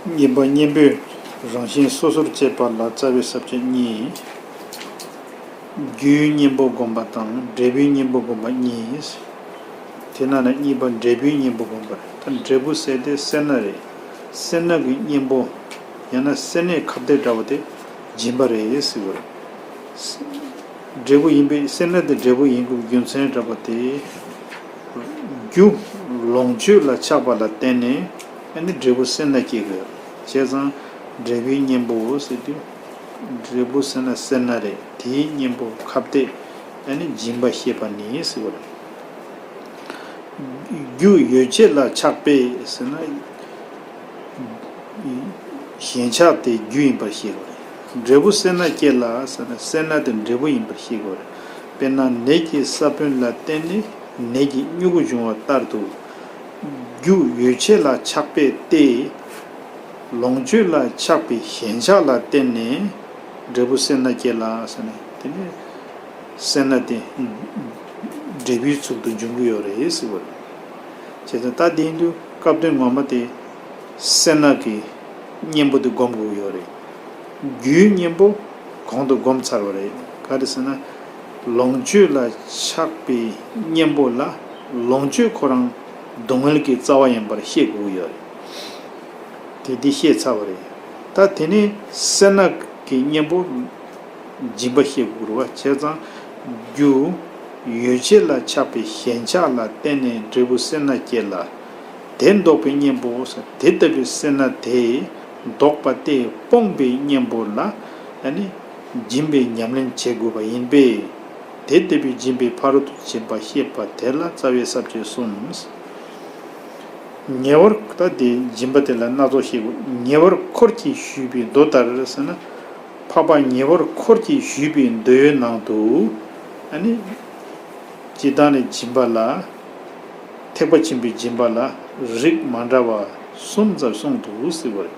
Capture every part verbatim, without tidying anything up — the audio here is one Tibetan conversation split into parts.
གཉིས་པ་གཉེན་པོའི་རང་བཞིན་སོ་སོར་བཅད་པ་ལ་རྩ་བའི་ས་བཅད་གཉིས། རྒྱུའི་གཉེན་པོ་བསྒོམ་པ་དང་འབྲས་བུའི་གཉེན་པོ་བསྒོམ་པ་གཉིས། དེ་ནང་ནས་གཉིས་པ་འབྲས་བུའི་གཉེན་པོ་བསྒོམ་པ་རེད། ད་འབྲས་བུ་ཟེར་དེ་སེར་སྣ་རེད། སེར་སྣ་གི་གཉེན་པོ། ཡང་ན་སེར་སྣའི་ཁ་གཏད་འདྲ་བ་དེ་སྦྱིན་པ་རེད་ཟེར་བ་རེད། འབྲས་བུ་ཡིན་པའི་སེར་སྣ་དེ་འབྲས་བུ་ཡིན་དགོས་རྒྱུ་མཚན་འདྲ་བ་དེ། རྒྱུ་ལོངས་སྤྱོད་ལ་ཆགས་པ་ལ་བརྟེན་ནས་ཨ་ནི་འབྲས་བུ་སེར་སྣ་སྐྱེ་དགོས། བྱས་ཙང་འབྲས་བུའི་གཉེན་པོ་ཟེར་དུས། འབྲས་བུ་སེར་སྣ་སེར་སྣ་རེད། དེའི་གཉེན་པོ་ཁ་གཏད་ཨ་ནི་སྦྱིན་པ་ཤེས་པ་ནི་ཟེར་བ་རེད། རྒྱུ་ཡོ་བྱད་ལ་ཆགས་པས་ཟེར་ན། ཞེན་ཆགས་དེ་རྒྱུ་ཡིན་པར་ཤེས་དགོས་རེད། འབྲས་བུ་སེར་སྣ་སྐྱེ་ལ་ཟེར་ན་སེར་སྣ་དེ་འབྲས་བུ་ཡིན་པར་ཤེས་དགོས་རེད། དཔེར་ན་ནས་ཀྱི་ས་བོན་ལ་བརྟེན་ནས་ནས་ཀྱི་མྱུ་གུ་འབྱུང་བ་ལྟར་དུ། རྒྱུ་ཡོ་བྱད་ལ་ཆགས་པས་ཏེ། ལོངས་སྤྱོད་ལ་ཆགས་པའི་ཞེན་ཆགས་ལ་བརྟེན་ནས་འབྲས་བུ་སེར་སྣ་སྐྱེ་ལ་ཟེར་ནས་དེ་ནས་སེར་སྣ་དེ་འབྲས་བུའི་ཚུལ་དུ་འབྱུང་གི་ཡོད་རེད་ཟེར་བ་རེད། བྱས་ཙང་ད་དེ་ཡིན་དུས་སྐབས་དོན་ངོ་མ་དེ་སེར་སྣ་གི་གཉེན་པོ་དེ་སྒོམ་དགོས་ཡོད་རེད། རྒྱུའི་གཉེན་པོ་གོང་དུ་སྒོམ་ཚར་བ་རེད། ག་རེ་ཟེར་ན། ལོངས་སྤྱོད་ལ་ཆགས་པའི་གཉེན་པོ་ལ་ལོངས་སྤྱོད་ཁོ་རང་སྡུག་བསྔལ་གྱི་རྩ་བ་ཡིན་པར་ཤེས་དགོས་ཀྱི་ཡོད་རེད། དེ་འདི་ཤེས་ཚར་བ་རེད། ད་དེ་ནས་སེར་སྣ་གི་གཉེན་པོ་སྦྱིན་པ་ཤེས་དགོས་རེད་བ། བྱས་ཙང་རྒྱུ་ཡོ་བྱད་ལ་ཆགས་པའི་ཞེན་ཆགས་ལ་བརྟེན་ནས་འབྲས་བུ་སེར་སྣ་སྐྱེ་ལ། དེ་ལྡོག་པའི་གཉེན་པོ་ཟེར། དེ་ལྟ་བུའི་སེར་སྣ་དེ་ལྡོག་པ་སྟེ་སྤོང་བའི་གཉེན་པོ་ལ་ཨ་ནི་སྦྱིན་པའི་ཉམས་ལེན་བྱེད་དགོས་པ་ཡིན་པས། དེ་ལྟ་བུའི་སྦྱིན་པའི་ཕ་རོལ་ཏུ་ཕྱིན་པ་ཤེས་པ་དེ་ལ་རྩ་བའི་ས་བཅད་གསུམ། ཉེ་བར་ད་དེ་སྦྱིན་པ་དེ་ལ་སྣ་ཚོགས་ཤེས་དགོས། ཉེ་བར་འཁོར་གྱིས་ཞུས་པའི་མདོ་ལྟར་ཟེར་ན། འཕགས་པ་ཉེ་བར་འཁོར་གྱིས་ཞུས་པའི་མདོའི་ནང་དུ་ཨ་ནི། སྤྱིར་བཏང་ནས་སྦྱིན་པ་ལ་ཐེག་པ་ཆེན་པོའི་སྦྱིན་པ་ལ་རིགས་མ་འདྲ་བ་གསུམ་ཙམ་གསུངས་འདུག་ཟེར་བ་རེད།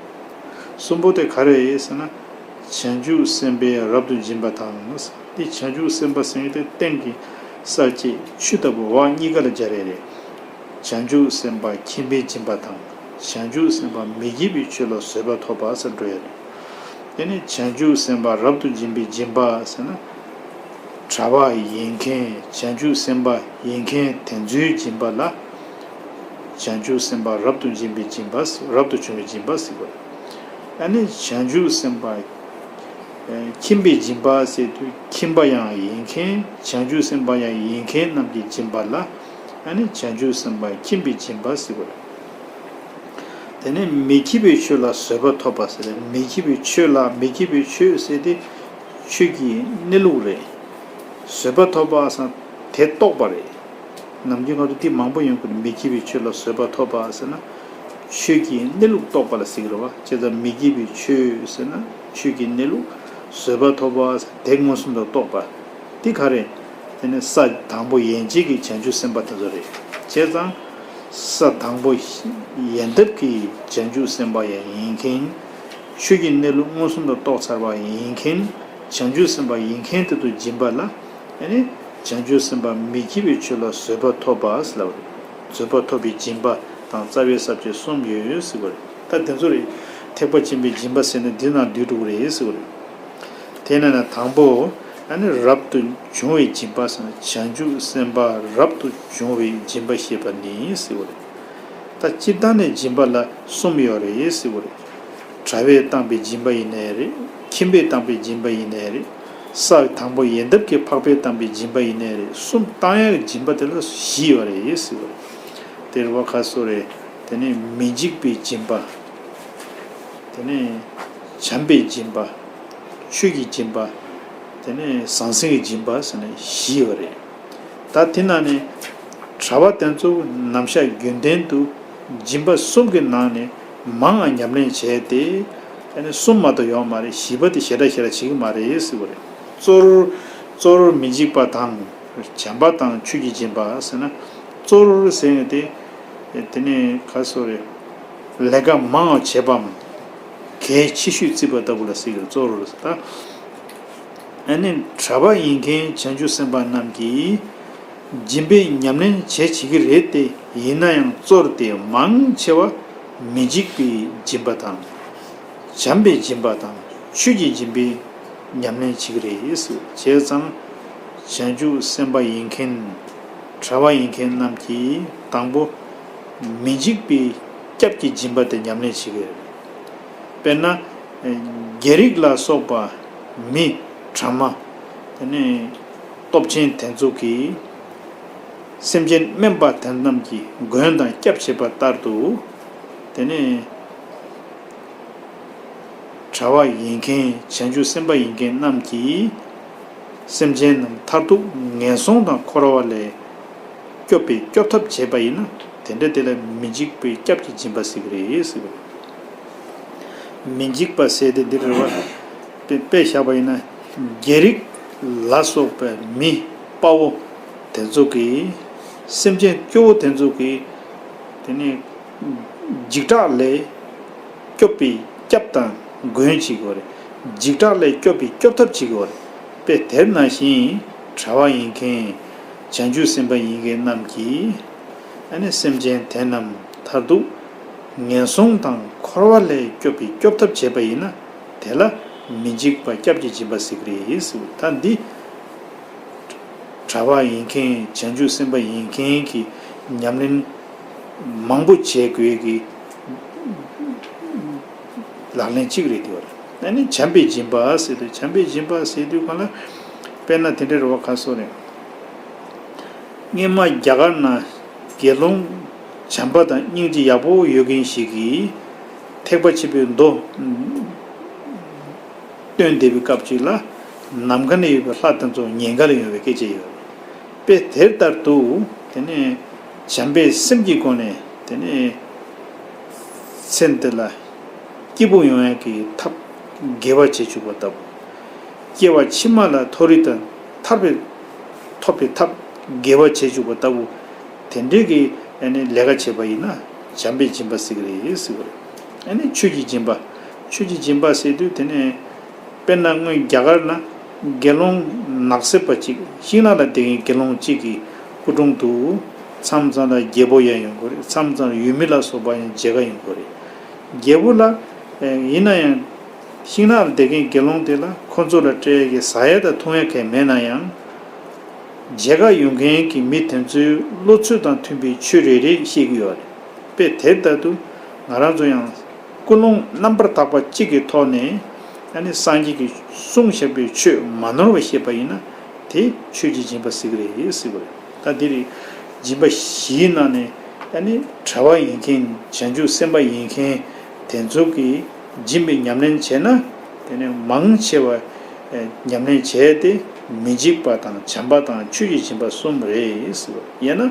གསུམ་པོ་དེ་ག་རེ་ཟེར་ན། བྱང་ཆུབ་སེམས་དཔའི་རབ་ཏུ་སྦྱིན་པ་དང་། དེ་བྱང་ཆུབ་སེམས་དཔའ་ཟེར་མཁན་དེ་སྟེང་གི་ས་བཅད་ཆུ་ལྟ་བུ་འོག་གཉིས་ཀ་ལ་སྦྱར་ཡས་རེད། བྱང་ཆུབ་སེམས་དཔའ་ཁྱིམ་པའི་སྦྱིན་པ་དང་། བྱང་ཆུབ་སེམས་དཔའ་མི་སྐྱིད་པའི་ཆོས་ལ་བཟོད་པ་ཐོབ་པ་ཟེར་འགྲོ་ཡ་རེད། དེ་ནས་བྱང་ཆུབ་སེམས་དཔའ་རབ་ཏུ་འབྱིན་པའི་སྦྱིན་པ་ཟེར་ན། གྲྭ་པ་ཡིན་མཁན་བྱང་ཆུབ་སེམས་དཔའ་ཡིན་མཁན་དེ་ཚོའི་སྦྱིན་པ་ལ། བྱང་ཆུབ་སེམས་དཔའ་རབ་ཏུ་འབྱིན་པའི་སྦྱིན་པ་ཟེར། རབ་ཏུ་བྱུང་བའི་སྦྱིན་པ་ཟེར་བ། ཨ་ནི་བྱང་ཆུབ་སེམས་དཔའ། ཁྱིམ་པའི་སྦྱིན་པ་ཟེར་དུས་ཁྱིམ་པ་ཡང་ཡིན་མཁན་བྱང་ཆུབ་སེམས་དཔའ་ཡང་ཡིན་མཁན་རྣམས་ཀྱི་སྦྱིན་པ་ལ། ཨ་ནི་བྱང་ཆུབ་སེམས་དཔའ་ཁྱིམ་པའི་སྦྱིན་པ་ཟེར་བ། དེ་ནས་མི་སྐྱིད་པའི་ཆོས་ལ་བཟོད་པ་ཐོབ་པ་ཟེར་ནས། མི་སྐྱིད་པའི་ཆོས་ལ། མི་སྐྱིད་པའི་ཆོས་ཟེར་དེ་ཆོས་ཀྱི་གནས་ལུགས་རེད། བཟོད་པ་ཐོབ་པ་ཟེར་དེ་རྟོགས་པ་རེད། ནམ་རྒྱུན་ང་ཚོ་དེ་མང་པོ་ཡོང་གི་རེད། མི་སྐྱིད་པའི་ཆོས་ལ་བཟོད་པ་ཐོབ་པ་ཟེར་ན། ཆོས་ཀྱི་གནས་ལུགས་རྟོགས་པ་ལ་ཟེར་གི་རེད་བ། བྱས་ཙང་མི་སྐྱིད་པའི་ཆོས་ཟེར་ན་ཆོས་ཀྱི་གནས་ལུགས་བཟོད་པ་ཐོབ་པ་ཟེར་དེ་མངོན་སུམ་དུ་རྟོགས་པ། འདི་ག་རེད། དེ་ནི་ས་དང་པོ་ཡན་ཆད་ཀྱི་བྱང་ཆུབ་སེམས་དཔའ་དེ་ཚོ་རེད། བྱས་ཙང་། ས་དང་པོ་ཡན་འདབ་ཀྱི་བྱང་ཆུབ་སེམས་དཔའ་ཡང་ཡིན་མཁན། ཆོས་ཀྱི་གནས་ལུགས་མངོན་སུམ་དུ་རྟོགས་ཚར་བ་ཡིན་མཁན། བྱང་ཆུབ་སེམས་དཔའ་ཡིན་མཁན་དེ་ཚོ་སྦྱིན་པ་ལ། ཨ་ནི། བྱང་ཆུབ་སེམས་དཔའ་མི་སྐྱིད་པའི་ཆོས་ལ་བཟོད་པ་ཐོབ་པ་ཟེར་ལབ་པ་རེད། བཟོད་པ་ཐོབ་པའི་སྦྱིན་པ་དང་རྩ་བའི་ས་བཅད་གསུམ་ཡོད་ཟེར་བ་རེད། ད་དེ་ཚོ་རེད། ཐེག་པ་ཆེན་པོའི་སྦྱིན་པ་ཟེར་ན་འདི་ནང་འདུས་འགྲོ་གི་རེད་ཟེར་བ་རེད། དེ་ནས་ན་དང་པོ། ཨ་ནི་རབ་ཏུ་བྱུང་བའི་སྦྱིན་པ་ཟེར་ན་བྱང་ཆུབ་སེམས་དཔའ་རབ་ཏུ་བྱུང་བའི་སྦྱིན་པ་ཞེས་པ་ནི་ཟེར་བ་རེད། ད་སྤྱིར་བཏང་ནས་སྦྱིན་པ་ལ་གསུམ་ཡོད་རེད་ཟེར་བ་རེད། གྲྭ་པས་བཏང་པའི་སྦྱིན་པ་ཡིན་ནའི་རེད། ཁྱིམ་པས་བཏང་པའི་སྦྱིན་པ་ཡིན་ནའི་རེད། ས་དང་པོ་ཡན་འདབ་ཀྱི་འཕགས་པས་བཏང་པའི་སྦྱིན་པ་ཡིན་ནའི་རེད། གསུམ་བཏང་ཡག་གི་སྦྱིན་པ་དེ་ལ་བཞི་ཡོད་རེད་ཟེར་བ་རེད། དེ་རེད་བ། ཁ་སོ་རེད། དེ་ནས་མི་འཇིགས་པའི་སྦྱིན་པ། དེ་ནས་བྱམས་པའི་སྦྱིན་པ། ཆོས་ཀྱི་སྦྱིན་པ། དེ་ནས་ཟང་ཟིང་གི་སྦྱིན་པ་ཟེར་ནས་བཞི་ཡོད་རེད། ད་དེ་ནང་ནས་གྲྭ་པ་དེ་ཚོ་ནམ་ཞག་རྒྱུན་ལྡན་དུ་སྦྱིན་པ་གསུམ་གྱི་ནང་ནས་མང་ང་ཉམས་ལེན་བྱས་ཏེ། ཨ་ནི་གསུམ་མ་གཏོགས་ཡོད་མ་རེད། བཞི་པ་དེ་ཞེ་དྲག་ཞེ་དྲག་བྱེད་ཀྱི་མ་རེད་ཟེར་བ་རེད། གཙོ་བོར་གཙོ་བོར་མི་འཇིགས་པ་དང་། བྱམས་པ་དང་ཆོས་ཀྱི་སྦྱིན་པ་ཟེར་ན། གཙོ་བོར་ཟེར་ཡོང་དེ། དེ་ནས་ག་སོ་རེད། ལས་ཀ་མང་བ་བྱེད་པའམ། གལ་ཆེ་ཤོས་བརྩི་བ་ལྟ་བུ་ལ་ཟེར་གི་རེད། གཙོ་བོར་ཟེར་ད། ཨ་ནི་གྲྭ་པ་ཡིན་མཁན་བྱང་ཆུབ་སེམས་དཔའ་རྣམས་ཀྱིས་སྦྱིན་པའི་ཉམས་ལེན་བྱེད་བྱེད་ཀྱི་རེད་དེ། ཡིན་ན་ཡང་གཙོ་བོར་དེ་མང་ཆེ་བ་མི་འཇིགས་པའི་སྦྱིན་པ་དང་ བྱམས་པའི་སྦྱིན་པ་དང་ཆོས་ཀྱི་སྦྱིན་པའི་ཉམས་ལེན་བྱེད་ཀྱི་རེད་ཟེར། བྱས་ཙང་བྱང་ཆུབ་སེམས་དཔའ་ཡིན་མཁན་གྲྭ་པ་ཡིན་མཁན་རྣམས་ཀྱིས་དང་པོ་མི་འཇིགས་པའི་སྐྱབས་ཀྱི་སྦྱིན་པ་དེ་ཉམས་ལེན་བྱེད་ཀྱི་རེད། དཔེར་ན། རྒྱལ་རིགས་ལ་སོགས་པ་མི་དྲང་མ། དེ་ནས་སྟོབས་ཆེན་དེ་ཚོ་གིས་སེམས་ཅན་དམན་པ་དེ་རྣམས་ཀྱི་མགོན་དང་སྐྱབས་བྱེད་པ་ལྟར་དུ། དེ་ནས་གྲྭ་པ་ཡིན་མཁན་བྱང་ཆུབ་སེམས་དཔའ་ཡིན་མཁན་རྣམས་ཀྱིས་སེམས་ཅན་རྣམས་མཐར་ཐུག་ངན་སོང་དང་འཁོར་བ་ལས་སྐྱོབ་པའི་སྐྱོབ་ཐབས་བྱས་པ་ཡིན་ན། དེ་འདྲ་དེ་ལ་མི་འཇིགས་པའི་སྐྱབས་ཀྱི་སྦྱིན་པ་ཟེར་གྱི་རེད་ཟེར་བ། མི་འཇིགས་པ་ཟེར་དེ་འདི་རེད་བ། དཔེ་དཔེ་བཞག་པ་ཡིན་ན། རྒྱལ་རིགས་ལ་སོགས་པའི་མི་དཔའ་བོ་དེ་ཚོ་གིས། སེམས་ཅན་སྐྱོ་བོ་དེ་ཚོ་གིས། དེ་ནས་འཇིགས་སྐྲག་ལས་སྐྱོབ་པའི་སྐྱབས་དང་མགོན་བྱེད་ཀྱི་ཡོད་རེད། འཇིགས་སྐྲག་ལས་སྐྱོབ་པའི་སྐྱོབ་ཐབས་བྱེད་ཀྱི་ཡོད་རེད། དཔེ་དེ་ནང་བཞིན་གྲྭ་པ་ཡིན་མཁན་བྱང་ཆུབ་སེམས་དཔའ་ཡིན་མཁན་རྣམས་ཀྱིས། ཨ་ནི་སེམས་ཅན་དེ་རྣམས་མཐར་ཐུག་ངན་སོང་དང་འཁོར་བ་ལས་སྐྱོབ་པའི་སྐྱོབ་ཐབས་བྱས་པ་ཡིན་ན། དེ་ལ་མི་འཇིགས་པ་སྐྱབས་ཀྱི་སྦྱིན་པ་ཟེར་གྱི་རེད་ཟེར། ད་འདི་གྲྭ་པ་ཡིན་མཁན་བྱང་ཆུབ་སེམས་དཔའ་ཡིན་མཁན་གྱི་ཉམས་ལེན་མང་པོ་བྱེད་དགོས་ཀྱི་ལག་ལེན་གཅིག་རེད་དེ་བ་རེད། ཨ་ནི་བྱམས་པའི་སྦྱིན་པ་ཟེར་དུས། བྱམས་པའི་སྦྱིན་པ་ཟེར་དུས་གང་ལ། དཔེར་ན་དེ་འདྲ་རེད་བ། ཁ་སོ་རེད། སྔོན་མ་རྒྱ་གར་ན་དགེ་སློང་བྱམས་པ་དང་སྙིང་རྗེ་ཡག་པོ་ཡོད་མཁན་ཞིག་གིས་ཐེག་པ་ཆེན་པོའི་མདོ་སྟོན་བསྡད་པའི་སྐབས་ཅིག་ལ། ནམ་མཁའ་ན་ཡོད་པའི་ལྷ་དེ་ཚོ་ཉེན་ཁ་ལ་ཡོང་བའི་སྐད་ཆ་ཡོད། དཔེ་དེ་ལྟར་དུ། དེ་ནས་བྱམས་པའི་སེམས་ཀྱི་སྒོ་ནས། དེ་ནས་ཚེ་འདི་ལ་སྐྱིད་པོ་ཡོང་ཡག་གི་ཐབས་དགེ་བ་བྱེད་བཅུག་པ་ལྟ་བུ། སྐྱེ་བ་ཕྱི་མ་ལ་མཐོ་རིས་དང་ཐར་པའི་ཐོབ་པའི་ཐབས་དགེ་བ་བྱེད་བཅུག་པ་ལྟ་བུ། དེ་འདྲའི་གི་ཨ་ནི་ལས་ཀ་བྱེད་པ་ཡིན་ན་བྱམས་པའི་སྦྱིན་པ་ཟེར་གྱི་རེད་ཟེར་བ་རེད། ཨ་ནི་ཆོས་ཀྱི་སྦྱིན་པ། ཆོས་ཀྱི་སྦྱིན་པ་ཟེར་དུས་དེ་ནས། དཔེར་ན་སྔོན་རྒྱ་གར་ན་དགེ་སློང་ནགས་གསེབ་པ་གཅིག། ཤིང་ནགས་ལ་བསྡད་མཁན་དགེ་སློང་གཅིག་གི་སྐུ་དྲུང་དུ། མཚམས་མཚམས་ལ་རྒྱལ་པོ་ཡང་ཡོང་གི་རེད། མཚམས་མཚམས་ལ་ཡུལ་མི་ལ་སོགས་པ་ཡང་མཇལ་ཁ་ཡོང་གི་རེད། རྒྱལ་པོ་ལ། ཨེ། ཡིན་ན་ཡང་། ཤིང་ནགས་ལ་བསྡད་མཁན་དགེ་སློང་དེ་ལ་ཁོ་ཚོ་ལ་སྤྲད་ཡག་གི་ཟ་ཡག་དང་འཐུང་ཡག་གང་ཡང་མེད་ན་ཡང་། མཇལ་ཁ་ཡོང་མཁན་གྱི་མི་དེ་ཚོའི་བློ་ཚོད་དང་མཐུན་པའི་ཆོས་རེ་རེ་བཤད་ཀྱི་ཡོད་རེད། དཔེ་དེ་ལྟར་དུ་ང་རང་ཚོ་ཡང་ཀུན་སློང་རྣམ་པར་དག་པ་གཅིག་གི་ཐོག་ནས། ཨ་ནི་སངས་རྒྱས་ཀྱིས་གསུངས་བཞག་པའི་ཆོས་མ་ནོར་བ་ཤེས་པ་ཡིན་ན། དེ་ཆོས་ཀྱི་སྦྱིན་པ་ཟེར་གྱི་རེད་ཟེར་བ་རེད། ད་འདི་རེད། སྦྱིན་པ་བཞིའི་ནང་ནས་ཨ་ནི་གྲྭ་པ་ཡིན་མཁན། བྱང་ཆུབ་སེམས་དཔའ་ཡིན་མཁན་དེ་ཚོ་གིས་སྦྱིན་པའི་ཉམས་ལེན་བྱས་ན། དེ་ནས་མང་ཆེ་བ་ཉམས་ལེན་བྱས་ཏེ། མི་འཇིགས་པ་དང་། བྱམས་པ་དང་། ཆོས་ཀྱི་སྦྱིན་པ་གསུམ་རེད་ཟེར་བ། ཡང་ན་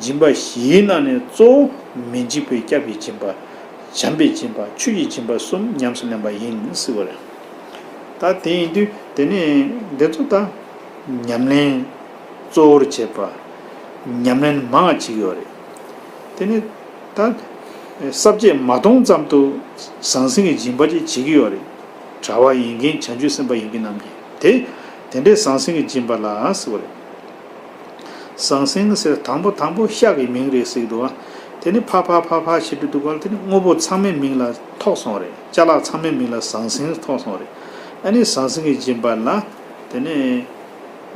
སྦྱིན་པ་བཞིའི་ནང་ནས་གཙོ་བོ་མི་འཇིགས་པའི་སྐྱབས་ཀྱི་སྦྱིན་པ། བྱམས་པའི་སྦྱིན་པ། ཆོས་ཀྱི་སྦྱིན་པ་གསུམ་ཉམས་སུ་ལེན་པ་ཡིན་ཟེར་བ་རེད། ད་དེ་ཡིན་དུས་དེ་ནས་འདི་ཚོ་ད་ཉམས་ལེན་གཙོ་བོར་བྱེད་པ། ཉམས་ལེན་མང་བ་བྱེད་ཀྱི་ཡོད་རེད། དེ་ནས་ད་ས་བཅད་མ་སྟོང་ཙམ་དུ་ཟང་ཟིང་གི་སྦྱིན་པ་ཅིག་བྱེད་ཀྱི་ཡོད་རེད། གྲྭ་པ་ཡིན་མཁན། བྱང་ཆུབ་སེམས་དཔའ་ཡིན་མཁན་རྣམས་ཀྱིས། དེ་དེ་འདྲའི་ཟང་ཟིང་གི་སྦྱིན་པ་ལ་ཟེར་བ་རེད། ཟང་ཟིང་ཟེར། དང་པོ་དང་པོ་ཤ་གི་མིང་རེད་ཟེར་གྱི་འདུག་བ། དེ་ནི་ཕ་ཕ་ཕ་ཕ་བྱེད་དུ་འདུག་ག་ལ། དེ་ནི་དངོས་པོ་ཚང་མའི་མིང་ལ་ཐོགས་སོང་རེད། ཅ་ལག་ཚང་མའི་མིང་ལ་ཟང་ཟིང་ཐོགས་སོང་རེད། ཨ་ནི་ཟང་ཟིང་གི་སྦྱིན་པ་ལ། དེ་ནི་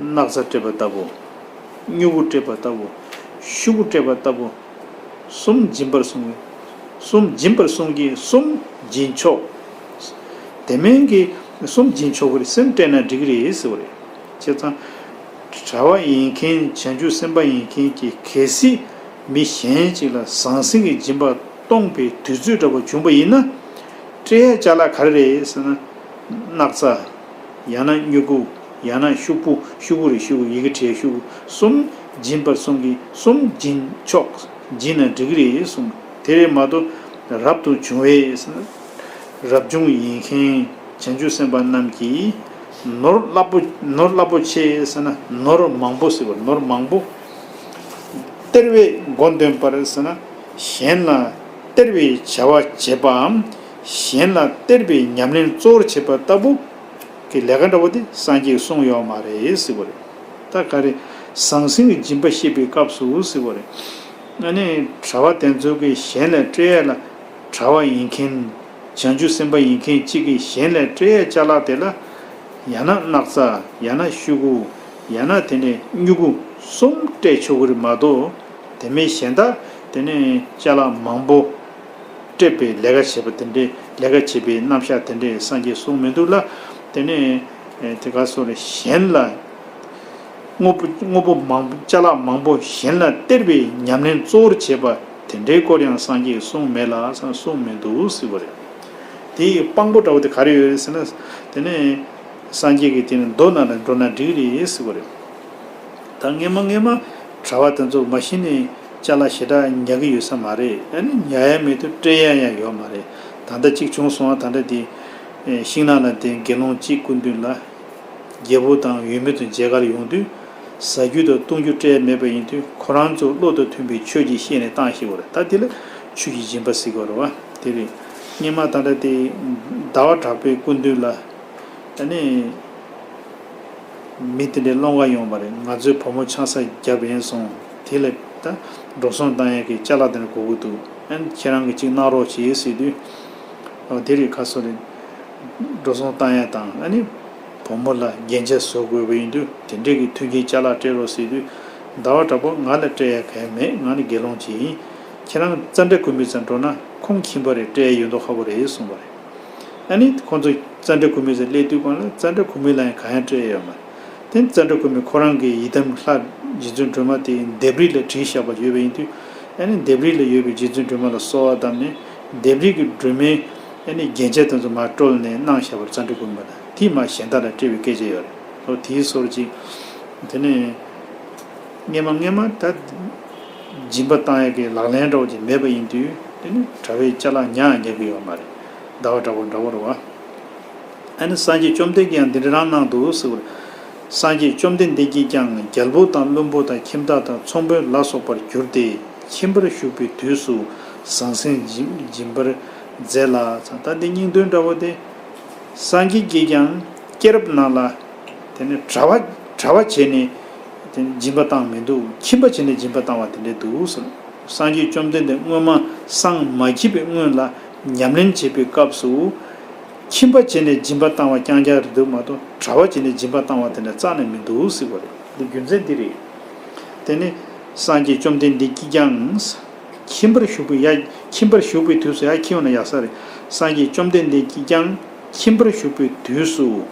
སྣག་ཚ་སྤྲད་པ་ལྟ་བུ། སྨྱུ་གུ་སྤྲད་པ་ལྟ་བུ། ཤུ་གུ་སྤྲད་པ་ལྟ་བུ། གསུམ་སྦྱིན་པར་གསུངས། གསུམ་སྦྱིན་པར་གསུངས་ཀྱི། གསུམ་སྦྱིན་ཆོག། དེ་མིན་གྱི་གསུམ་སྦྱིན་ཆོག་གི་རེད། གསུམ་སྤྲད་ན་འགྲིག་གི་རེད་ཟེར་བ་རེད། བྱས་ཙང་གྲྭ་པ་ཡིན་མཁན། བྱང་ཆུབ་སེམས་དཔའ་ཡིན་མཁན་གྱིས་གལ་སྲིད་མི་གཞན་ཅིག་ལ་ཟང་ཟིང་གི་སྦྱིན་པ་གཏོང་པའི་དུས་ཚོད་འདྲ་པོ་བྱུང་པ་ཡིན་ན། སྤྲད་ཡག་ཅ་ལག་ག་རེ་རེད་ཟེར་ན། སྣག་ཚ། ཡང་ན་སྨྱུ་གུ། ཡང་ན་ཤུ་གུ། ཤུ་གུ་རེད། ཤུ་གུ། ཡི་གེ་བྲིས་ཤུ་གུ། གསུམ་སྦྱིན་པར་གསུངས་ཀྱི། གསུམ་སྦྱིན་ཆོག། སྦྱིན་ན་འགྲིག་གི་རེད་གསུངས། དེ་རེད་མ་གཏོགས་རབ་ཏུ་བྱུང་བས་ཟེར་ན། རབ་བྱུང་ཡིན་མཁན་བྱང་ཆུབ་སེམས་དཔའ་རྣམས་ཀྱིས་ནོར་རླབས་པོ། ནོར་རླབས་པོ་ཆེ་ཟེར་ན་ནོར་མང་པོ་ཟེར་བ། ནོར་མང་པོ། སྟེར་བའི་སྒོ་འདོན་པར་ཟེར་ན། གཞན་ལ་སྟེར་བའི་བྱ་བ་བྱེད་པའམ། གཞན་ལ་སྟེར་བའི་ཉམས་ལེན་གཙོ་བོར་བྱེད་པ་ལྟ་བུ་གི་ལས་ཀ་འདྲ་བོ་དེ་སངས་རྒྱས་ཀྱིས་གསུངས་ཡོད་མ་རེད་ཟེར་བ་རེད། ད་ག་རེ། ཟང་ཟིང་གི་སྦྱིན་པ་བཤད་པའི་སྐབས་སུ་ཟེར་བ་རེད། ཨ་ནི་གྲྭ་པ་དེ་ཚོ་གིས་གཞན་ལ་སྤྲད་ཡག་ལ། གྲྭ་པ་ཡིན་མཁན་ བྱང་ཆུབ་སེམས་དཔའ་ཡིན་མཁན་གཅིག་གིས་གཞན་ལ་སྤྲད་ཡས་ཅ་ལག་དེ་ལ། ཡང་ན་སྣག་ཚ། ཡང་ན་ཤོག་གུ། ཡང་ན་དེ་ནས་སྨྱུ་གུ་གསུམ་སྤྲད་ཆོག་གི་རེད་མ་གཏོགས། དེ་མིན་གཞན་དག་དེ་ནས་ཅ་ལག་མང་པོ་སྤྲད་པའི་ལས་ཀ་བྱེད་པ་དེ་འདྲའི་ལས་ཀ་བྱེད་པའི་རྣམ་གཞག་དེ་འདྲའི་སངས་རྒྱས་གསུངས་མི་འདུག་ལ། དེ་ནས་དེ་ག་སོགས་ལ་གཞན་ལ། དངོས་པོ་དངོས་པོ་མང་པོ་ཅ་ལག་མང་པོ་གཞན་ལ་སྟེར་བའི་ཉམས་ལེན་གཙོ་བོར་བྱེད་པ་དེ་འདྲའི་སྐོར་ཡང་སངས་རྒྱས་ཀྱིས་གསུངས་མེད་ལ་གསུངས་མི་འདུག་ཟེར་བ་རེད། དེ་ཡི་དཔང་པོ་འདྲ་བོ་དེ་ག་རེ་ཡོད་ཟེར་ན། དེ་ནས་སངས་རྒྱས་ཀྱིས་དེ་ནི་མདོ་ནང་ལ་འགྲོ་ན་འགྲིག་རེད་ཟེར་བ་རེད། ད་སྔས་མ་སྔས་མ་གྲྭ་པ་དེ་ཚོ་མ་གཞི་ནས་ཅ་ལག་ཞེ་དྲག་ཉར་གི་ཡོད་ས་མ་རེད། ཨ་ནི་ཉར་ཡ་མེད་དུས་སྤྲད་ཡ་ཡང་ཡོད་མ་རེད། ད་ལྟ་གཅིག་བྱུང་སོང་བ། ད་ལྟ་དེ་ཤིང་ནགས་ལ་དེ་དགེ་སློང་གཅིག་སྐུ་མདུན་ལ། རྒྱལ་པོ་དང་འོས་མི་ཚོ་མཇལ་ཁར་ཡོང་དུས། ཟ་རྒྱུ་དང་བཏུང་རྒྱུ་སྤྲད་མེད་པ་ཡིན་དུས། ཁོ་རང་ཚོ་བློ་དང་མཐུན་པའི་ཆོས་ཅིག་བཤད་ནས་བཏང་ཤེས་པ་རེད། ད་དེ་ལ་ཆོས་ཀྱི་སྦྱིན་པ་ཟེར་གྱི་ཡོད་རེད་བ། དེ་རེད། སྔས་མ་ད་ལྟ་དེ་ཟླ་བ་གྲགས་པའི་སྐུ་མདུན་ལ། ཨ་ནི་མི་དེ་འདྲའི་སློང་ག་ཡོང་བ་རེད། ང་ཚོའི་བུ་མོ་ཆང་ས་བརྒྱབ་ཡིན་སོང་། དེ་ལ་ད་འགྲོ་སོང་བཏང་ཡས་ཀྱི་ཅ་ལག་དེ་འདྲ་དགོས་ཀྱི་འདུག་ཨ་ནི་ཁྱེད་རང་གིས་ཅིག་གནང་རོགས་བྱེད་ཟེར་དུས། ཨོ་དེ་རེད། ཁ་སོ་རེད། འགྲོ་སོང་བཏང་ཡས་དང་། ཨ་ནི་བུ་མོ་ལ་རྒྱན་ཆ་བཟོ་དགོས་པ་ཡིན་དུས། དེ་འདྲས་ཀྱི་མཐུན་རྐྱེན་ཅ་ལག་སྤྲད་རོགས་ཟེར་དུས། ཟླ་བ་གྲགས་པ་ང་ལ་སྤྲད་ཡ་གང་ཡང་མེད། ང་ནི་དགེ་སློང་ཅིག་ཡིན། ཁྱེད་རང་ཙན་དན་ཀུ་མི་ཚང་འགྲོ་ན་ཁོང་ཁྱིམ་པ་རེད། སྤྲད་ཡ་ཡོད་མདོག་ཁ་པོ་རེད་གསུངས་པ་རེད། ཨ་ནི་ཁོང་ཚོ་ཙན་དན་ཀུ་མི་ཚང་སླེབས་དུས་སྒང་ལ་ཙན་དན་ཀུ་མི་ལ་ཡང་གང་ཡང་སྤྲད་ཡ་ཡོད་མ་རེད། དེ་ཙན་དན་ཀུ་མི་ཁོ་རང་གི་ཡི་དམ་ལྷ་རྗེ་བཙུན་སྒྲོལ་མ་དེ་ལྡེབས་རིས་ལ་བྲིས་བཞག་པ་ཡོད་པ་ཡིན་དུས། ཨ་ནི་ལྡེབས་རིས་ལ་ཡོད་པའི་རྗེ་བཙུན་སྒྲོལ་མ་ལ་གསོལ་བ་བཏབ་ནས། ལྡེབས་རིས་ཀྱི་སྒྲོལ་མའི་ཨ་ནི་རྒྱན་ཆ་དེ་ཚོ་མར་དཀྲོལ་ནས་གནང་བཞག་པ་རེད། ཙན་དན་ཀུ་མི་ལ། དེ་མར་གཞན་དག་ལ་སྤྲད་པའི་སྐད་ཆ་ཡོད་རེད། ཨོ་དེའི་སོར་གཅིག་དེ་ནས་སྔས་མ་སྔས་མ་ད་སྦྱིན་པ་བཏང་ཡག་གི་ལག་ལེན་འདྲ་བོ་ཅིག་མེད་པ་ཡིན་དུས། དེ་ནི་གྲྭ་པས་ཅ་ལག་ཉར་ཉར་གི་ཡོད་མ་རེད། ཟླ་བ་གྲགས་པ་འདྲ་བོ་རེད་བ། ཨ་ནི་སངས་རྒྱས་བཅོམ་ལྡན་གྱིས་ཡང་འདི་འདྲ་རང་གནང་འདུག་ཟེར་བ་རེད། སངས་རྒྱས་བཅོམ་ལྡན་འདས་ཀྱིས་ཀྱང་རྒྱལ་པོ་དང་བློན་པོ་དང་ཁྱིམ་བདག་དང་ཚོང་དཔོན་ལ་སོགས་པར་གྱུར་ཏེ། ཁྱིམ་པར་བཞུགས་པའི་དུས་སུ་ཟང་ཟིང་སྦྱིན་སྦྱིན་པར་མཛད་ལ། ད་འདི་སྙིང་དོན་འདྲ་བོ་དེ། སངས་རྒྱས་ཀྱིས་ཀྱང་སྐྱེས་རབས་ནང་ལ་དེ་ནི་གྲྭ་པ་གྲྭ་པ་བྱས་ནས་དེ་ནི་སྦྱིན་པ་བཏང་མི་འདུག་ཁྱིམ་པ་བྱས་ནས་སྦྱིན་པ་བཏང་བ་དེ་འདྲ་འདུག་ཟེར། སངས་རྒྱས་བཅོམ་ལྡན་འདས་སྔོན་མ་སངས་མ་རྒྱས་པའི་སྔོན་ལ་ཉམས་ལེན་བྱེད་པའི་སྐབས་སུ། ཁྱིམ་པ་བྱས་ནས་སྦྱིན་པ་བཏང་བ་རྐྱང་རྐྱང་རེད་འདུག་མ་གཏོགས། གྲྭ་པ་བྱས་ནས་སྦྱིན་པ་བཏང་བ་དེ་འདྲ་རྩ་ནས་མི་འདུག་ཟེར་བ་རེད། འདི་རྒྱུ་མཚན་འདི་རེད། དེ་ནི་སངས་རྒྱས་བཅོམ་ལྡན་འདས་ཀྱིས་ཀྱང་། ཁྱིམ་པར་བཞུགས་པའི་ཡ། ཁྱིམ་པར་བཞུགས་པའི་དུས་སུ། ཡར་འཁྱེར་ཡོང་ན་ཡག་ས་རེད། སངས་རྒྱས་བཅོམ་ལྡན་འདས་ཀྱིས་ཀྱང་ཁྱིམ་པར་བཞུགས་པའི་དུས་སུ།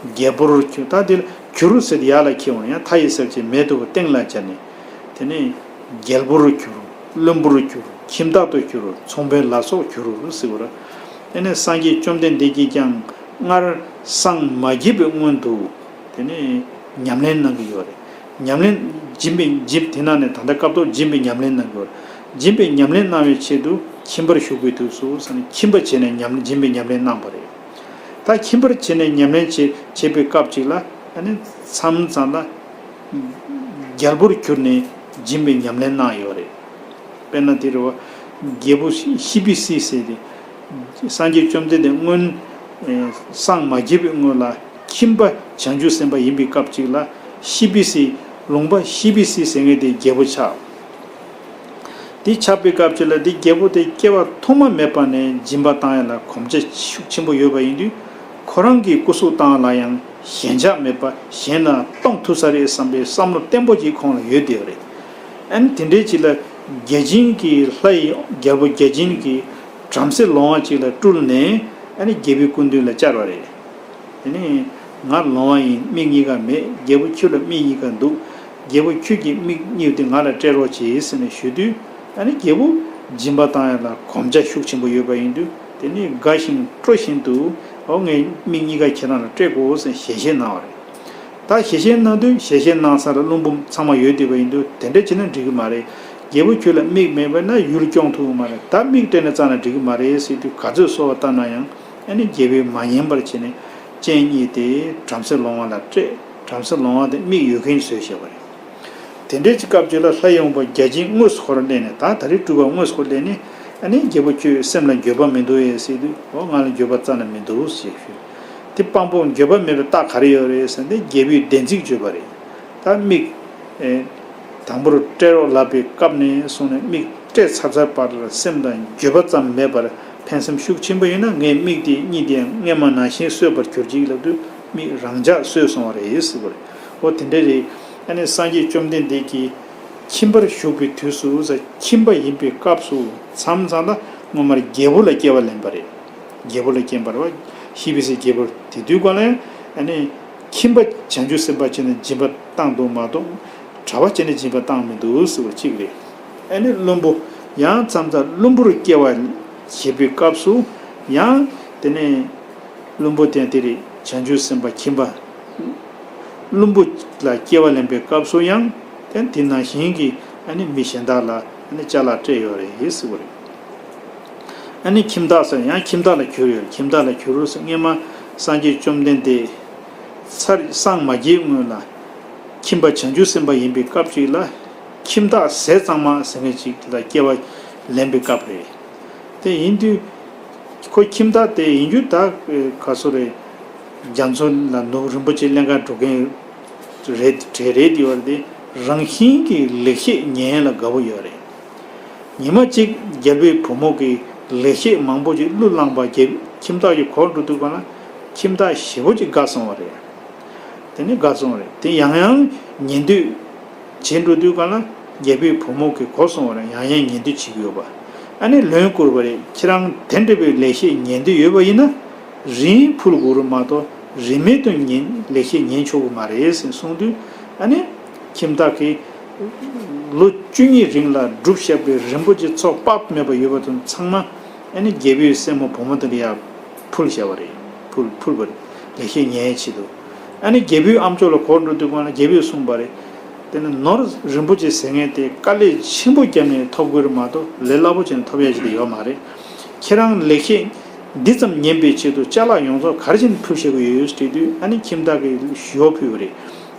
རྒྱལ་པོར་གྱུར། ད་འདི་ལ་གྱུར་ཟེར་ཏེ་ཡར་ལ་འཁྱེར་ཡོང་ན་ཡང་མཐའ་ཡི་གསལ་བྱེད་མེ་ལྟ་བུ་སྟེང་ལ་སྦྱར་ནས། དེ་ནས་རྒྱལ་པོར་གྱུར། བློན་པོར་གྱུར། ཁྱིམ་བདག་ཏུ་གྱུར། ཚོང་དཔོན་ལ་སོགས་གྱུར་ཟེར་བ་རེད། དེ་ནས་སངས་རྒྱས་བཅོམ་ལྡན་འདས་ཀྱིས་ཀྱང་སྔར་སངས་མ་རྒྱས་པའི་སྔོན་དུ། དེ་ནས་ཉམས་ལེན་གནང་གི་ཡོད་རེད། ཉམས་ལེན་སྦྱིན་པའི་སྦྱིན། དེ་ནང་ནས་ད་ལྟ་སྐབས་ཐོག་སྦྱིན་པའི་ཉམས་ལེན་གནང་གི་ཡོད་རེད། སྦྱིན་པའི་ཉམས་ལེན་གནང་བའི་ཆེད་དུ་ཁྱིམ་པར་བཞུགས་པའི་དུས་སུ་ཟེར་ནས། ཁྱིམ་པ་བྱས་ནས་ཉམས་སྦྱིན་པའི་ཉམས་ལེན་གནང་བ་རེད། ད་ཁྱིམ་པར་བྱས་ནས་ཉམས་ལེན་བྱེད་བྱེད་པའི་སྐབས་ཅིག་ལ། ཨ་ནི་མཚམས་མཚམས་ལ་རྒྱལ་པོར་གྱུར་ནས་སྦྱིན་པའི་ཉམས་ལེན་གནང་ཡོད་རེད། དཔེར་ན་དེ་རེད་བ། རྒྱལ་པོ་ཤི་ཤི་བི་སི་ཟེར་ཏེ། སངས་རྒྱས་བཅོམ་ལྡན་འདས་སྔོན། ཨེ། སངས་མ་རྒྱས་པའི་སྔོན་ལ་ཁྱིམ་པ་བྱང་ཆུབ་སེམས་དཔའ་ཡིན་པའི་སྐབས་ཅིག་ལ། ཤི་བི་སི། ལུང་པ་ཤི་བི་སི་ཟེར་མཁན་དེ་རྒྱལ་པོ་ཆགས། དེ་ཆགས་པའི་སྐབས་ཅིག་ལ། དེ་རྒྱལ་པོ་དེ་སྐྱེ་བ་ཐོག་མ་མེད་པ་ནས་སྦྱིན་པ་བཏང་ཡ་ལ་གོམས་ཆ་ཤུགས་ཆེན་པོ་ཡོད་པ་ཡིན་དུས། ཁོ་རང་གི་སྐུ་གཟུགས་བཏང་ལ་ཡང་ཞེན་ཆགས་མེད་པ། གཞན་ལ་གཏོང་ཐུབ་ས་རེད་བསམ་པའི་བསམ་བློ་བརྟན་པོ་ཅིག་ཁོང་ལ་ཡོད་བསྡད་ཡོད་རེད། ཨ་ནི་དེ་འདྲའི་ཅིག་ལ་བརྒྱ་བྱིན་གྱིས། ལྷ་ཡི་རྒྱལ་པོ་བརྒྱ་བྱིན་གྱིས་བྲམ་ཟེ་ལོང་བ་ཅིག་ལ་སྤྲུལ་ནས། ཨ་ནི་རྒྱལ་པོའི་སྐུ་མདུན་ལ་བཅར་བ་རེད། དེ་ནས་ང་ལོང་བ་ཡིན། མིག་གཉིས་ཀ་མེད། རྒྱལ་པོ་ཁྱོད་ལ་མིག་གཉིས་ཀ་འདུག་རྒྱལ་པོ་ཁྱོད་ཀྱི་མིག་གཉིས་དེ་ང་ལ་སྤྲད་རོགས་གྱིས་ཟེར་ནས་ཞུ་དུས། ཨ་ནི་རྒྱལ་པོ་སྦྱིན་པ་བཏང་ཡ་ལ་གོམས་ཆ་ཤུགས་ཆེན་པོ་ཡོད་པ་ཡིན་དུས། དེ་ནས་དགའ་ཞིང་སྤྲོ་བཞིན་དུ། འོ་ངའི་མིག་གཉིས་ཀ་ཁྱེད་རང་ལ་སྤྲད་དགོས་ཟེར་ཞལ་བཞེས་གནང་བ་རེད། ད་ཞལ་བཞེས་གནང་དུས། ཞལ་བཞེས་གནང་ས་ལ་བློན་པོ་ཚང་མ་ཡོད་བསྡད་པ་ཡིན་དུས། དེ་འདྲ་བྱས་ན་འགྲིག་གི་མ་རེད། རྒྱལ་པོ་ཁྱོད་ལ་མིག་མེད་པ་ན་ཡུལ་སྐྱོང་ཐུབ་ཀྱི་མ་རེད། ད་མིག་སྤྲད་ན་རྩ་ནས་འགྲིག་གི་མ་རེད་ཟེར་དུས། ག་ཚོད་གསོལ་བ་བཏབ་ན་ཡང་། ཨ་ནི་རྒྱལ་པོས་མ་ཉན་པར་བྱས་ནས་སྤྱན་གཉིས་དེ་བྲམ་ཟེ་ལོང་བ་ལ་སྤྲད། བྲམ་ཟེ་ལོང་བ་དེ་མིག་ཡོད་མཁན་བཟོས་བཞག་པ་རེད། དེ་འདྲའི་ཅིག་སྐབས་ཅིག་ལ་ལྷ་ཡི་དབང་པོ་བརྒྱ་བྱིན་དངོས་སུ་ཁོ་རང་སླེབས་ནས། ད་ད་རེས་སྤྲུལ་པ་དངོས་སུ་ཁོ་སླེབས་ནས། ཨ་ནི་རྒྱལ་པོ་ཁྱོད་སེམས་ལ་འགྱོད་པ་མི་འདུག་ཨེ་ཟེར་དུས། འོ་ང་ལ་འགྱོད་པ་རྩ་ནས་མི་འདུག་ཞེས་ཞུས། དེ་དཔང་པོ་འགྱོད་པ་མེད་པའི་རྟགས་ག་རེ་ཡོད་རེད་ཟེར་ན། དེ་རྒྱལ་པོའི་བདེན་ཚིག་བརྗོད་པ་རེད། ད་མིག་ཨེ། དང་པོར་སྤྲད་རོགས་ལབ་པའི་སྐབས་ནས་བཟུང་ནས་མིག་སྤྲད་ཚར་ཚར་བར་ལ་སེམས་དང་འགྱོད་པ་ཙམ་མེད་པར། ཕན་སེམས་ཤུགས་ཆེན་པོ་ཡོད་ན་ངའི་མིག་དེ་གཉིས་དེ་ཡང་སྔས་མ་ནང་བཞིན་གསོས་པར་གྱུར་ཅིག་ལབ་དུས་མིག་རང་འཇགས་གསོས་སོང་བ་རེད་ཟེར་བ་རེད། འོ་དེ་འདྲ་རེད། ཨ་ནི་སངས་རྒྱས་བཅོམ་ལྡན་འདས་ཀྱིས་ཁྱིམ་པར་བཞུགས་པའི་དུས་སུ་ཟེར། ཁྱིམ་པ་ཡིན་པའི་སྐབས་སུ་མཚམས་མཚམས་ལ་སྔོན་མར་རྒྱལ་པོ་ལ་སྐྱེ་བ་ལེན་པ་རེད། རྒྱལ་པོ་ལ་སྐྱེ་བར་བ་ཤི་བི་སི་རྒྱལ་པོ་དེ་དུས་གང་ལ་ཡང་ཨ་ནི་ཁྱིམ་པ་བྱང་ཆུབ་སེམས་དཔའ་བྱས་ནས་སྦྱིན་པ་བཏང་འདུག་མ་གཏོགས་གྲྭ་པ་བྱས་ནས་སྦྱིན་པ་བཏང་མི་འདུག་ཟེར་བ་གཅིག་རེད། ཨ་ནི་བླུན་པོ་ཡང་མཚམས་མཚམས་བླུན་པོར་སྐྱེ་བ་བྱེད་པའི་སྐབས་སུ་ཡང་དེ་ནས་བླུན་པོ་དེ་དེ་རེད། བྱང་ཆུབ་སེམས་དཔའ་ཁྱིམ་པ་བླུན་པོ་ལ་སྐྱེ་བ་ལེན་པའི་སྐབས་སུ་ཡང་དེ་དེ་ནང་བཞིན་གྱི་ཨ་ནི་མི་གཞན་དག་ལ་ཨ་ནི་ཅ་ལག་སྤྲད་ཡོད་རེད་ཟེར་བ་རེད། ཨ་ནི་ཁྱིམ་བདག་ཟེར་ཡང་ཁྱིམ་བདག་ལ་གྱུར་ཡོད། ཁྱིམ་བདག་ལ་གྱུར་ཟེར། སྔས་མ་སངས་རྒྱས་བཅོམ་ལྡན་འདས་ཚར་སངས་མ་རྒྱས་སྔོན་ལ་ཁྱིམ་པ་བྱང་ཆུབ་སེམས་དཔའ་ཡིན་པའི་སྐབས་ཅིག་ལ་ཁྱིམ་བདག་ཟས་གཙང་མ་ཟེར་མཁན་ཅིག་ལ་སྐྱེ་བ་ལེན་པའི་སྐབས་རེད། དེ་ཡིན་དུས་ཁོ་ཁྱིམ་བདག་དེ་ཡིན་རྒྱུ་ད་ག་སོ་རེད། རྒྱ་མཚོ་ལ་ནུབ་རིན་པོ་ཆེ་ཀླན་ཀ་འགྲོ་མཁན་རེད་གྲས་རེད་དེ་བར་དེ་རང་བཞིན་གྱིས་ལེགས་བཤད་ཉན་ལ་དགའ་བོ་ཡོད་རེད། ཉི་མ་གཅིག་རྒྱལ་པོའི་བུ་མོ་གིས་ལེགས་བཤད་མང་པོ་ཅིག་གླུ་བླངས་པ་རྒྱལ་ཁྱིམ་བདག་གིས་གོ་འགྲོ་དུས་གང་ལ་ཁྱིམ་བདག་ཞེ་པོ་ཅིག་དགའ་སོང་བ་རེད། དེ་ནི་དགའ་སོང་བ་རེད། དེ་ཡང་ཡང་ཉན་འདོད་བྱེད་འགྲོ་དུས་གང་ལ་རྒྱལ་པོའི་བུ་མོ་གིས་གོ་སོང་བ་རེད། ཡང་ཡང་ཉན་འདོད་བྱེད་ཀྱི་ཡོད་པ། ཨ་ནི་ལན་བསྐུར་བ་རེད། ཁྱེད་རང་དེ་འདྲ་བའི་ལེགས་བཤད་ཉན་འདོད་ཡོད་པ་ཡིན་ན་རིན་ཕུལ་དགོས་རེད་མ་གཏོགས་རིན་མེད་དུ་ཉན་ལེགས་བཤད་ཉན་ཆོག་གི་མ་རེད་ཟེར་གསུངས་དུས་ཨ་ནི་ཁྱིམ་བདག་གིས་ལོ་བཅུ་གཉིས་རིང་ལ་སྒྲུབ་བཞག་པའི་རིན་པོ་ཆེ་ཚོགས་དཔག་མེད་པ་ཡོད་པ་དང་ཚང་མ་ཨ་ནི་རྒྱལ་པོའི་སྲས་མོ་བུ་མོ་དེ་ལ་ཡར་ཕུལ་བཞག་པ་རེད། ཕུལ་ཕུལ་བ་རེད། ལེགས་བཤད་ཉན་ཡའི་ཆེད་དུ། ཨ་ནི་རྒྱལ་པོའི་ཨམ་ཅོག་ལ་གོ་འགྲོ་དུས་གང་ལ་རྒྱལ་པོས་གསུངས་པ་རེད། དེ་ནི་ནོར་རིན་པོ་ཆེ་ཟེར་མཁན་དེ་དཀའ་ལས་ཆེན་པོ་བརྒྱབ་ནས་ཐོབ་དགོས་རེད་མ་གཏོགས་ལས་སླ་པོ་བྱས་ནས་ཐོབ་ཡ་ཞིག་ཡོད་མ་རེད། ཁྱེད་རང་ལེགས་བཤད་འདི་ཙམ་ཉན་པའི་ཆེད་དུ་ཅ་ལག་ཡོངས་རྫོགས་ག་རེ་བྱས་ནས་ཕུལ་བཞག་གི་ཡོད་ཟེར་དུས་ཨ་ནི་ཁྱིམ་བདག་གིས་ཞུ་བ་ཕུལ་བ་རེད།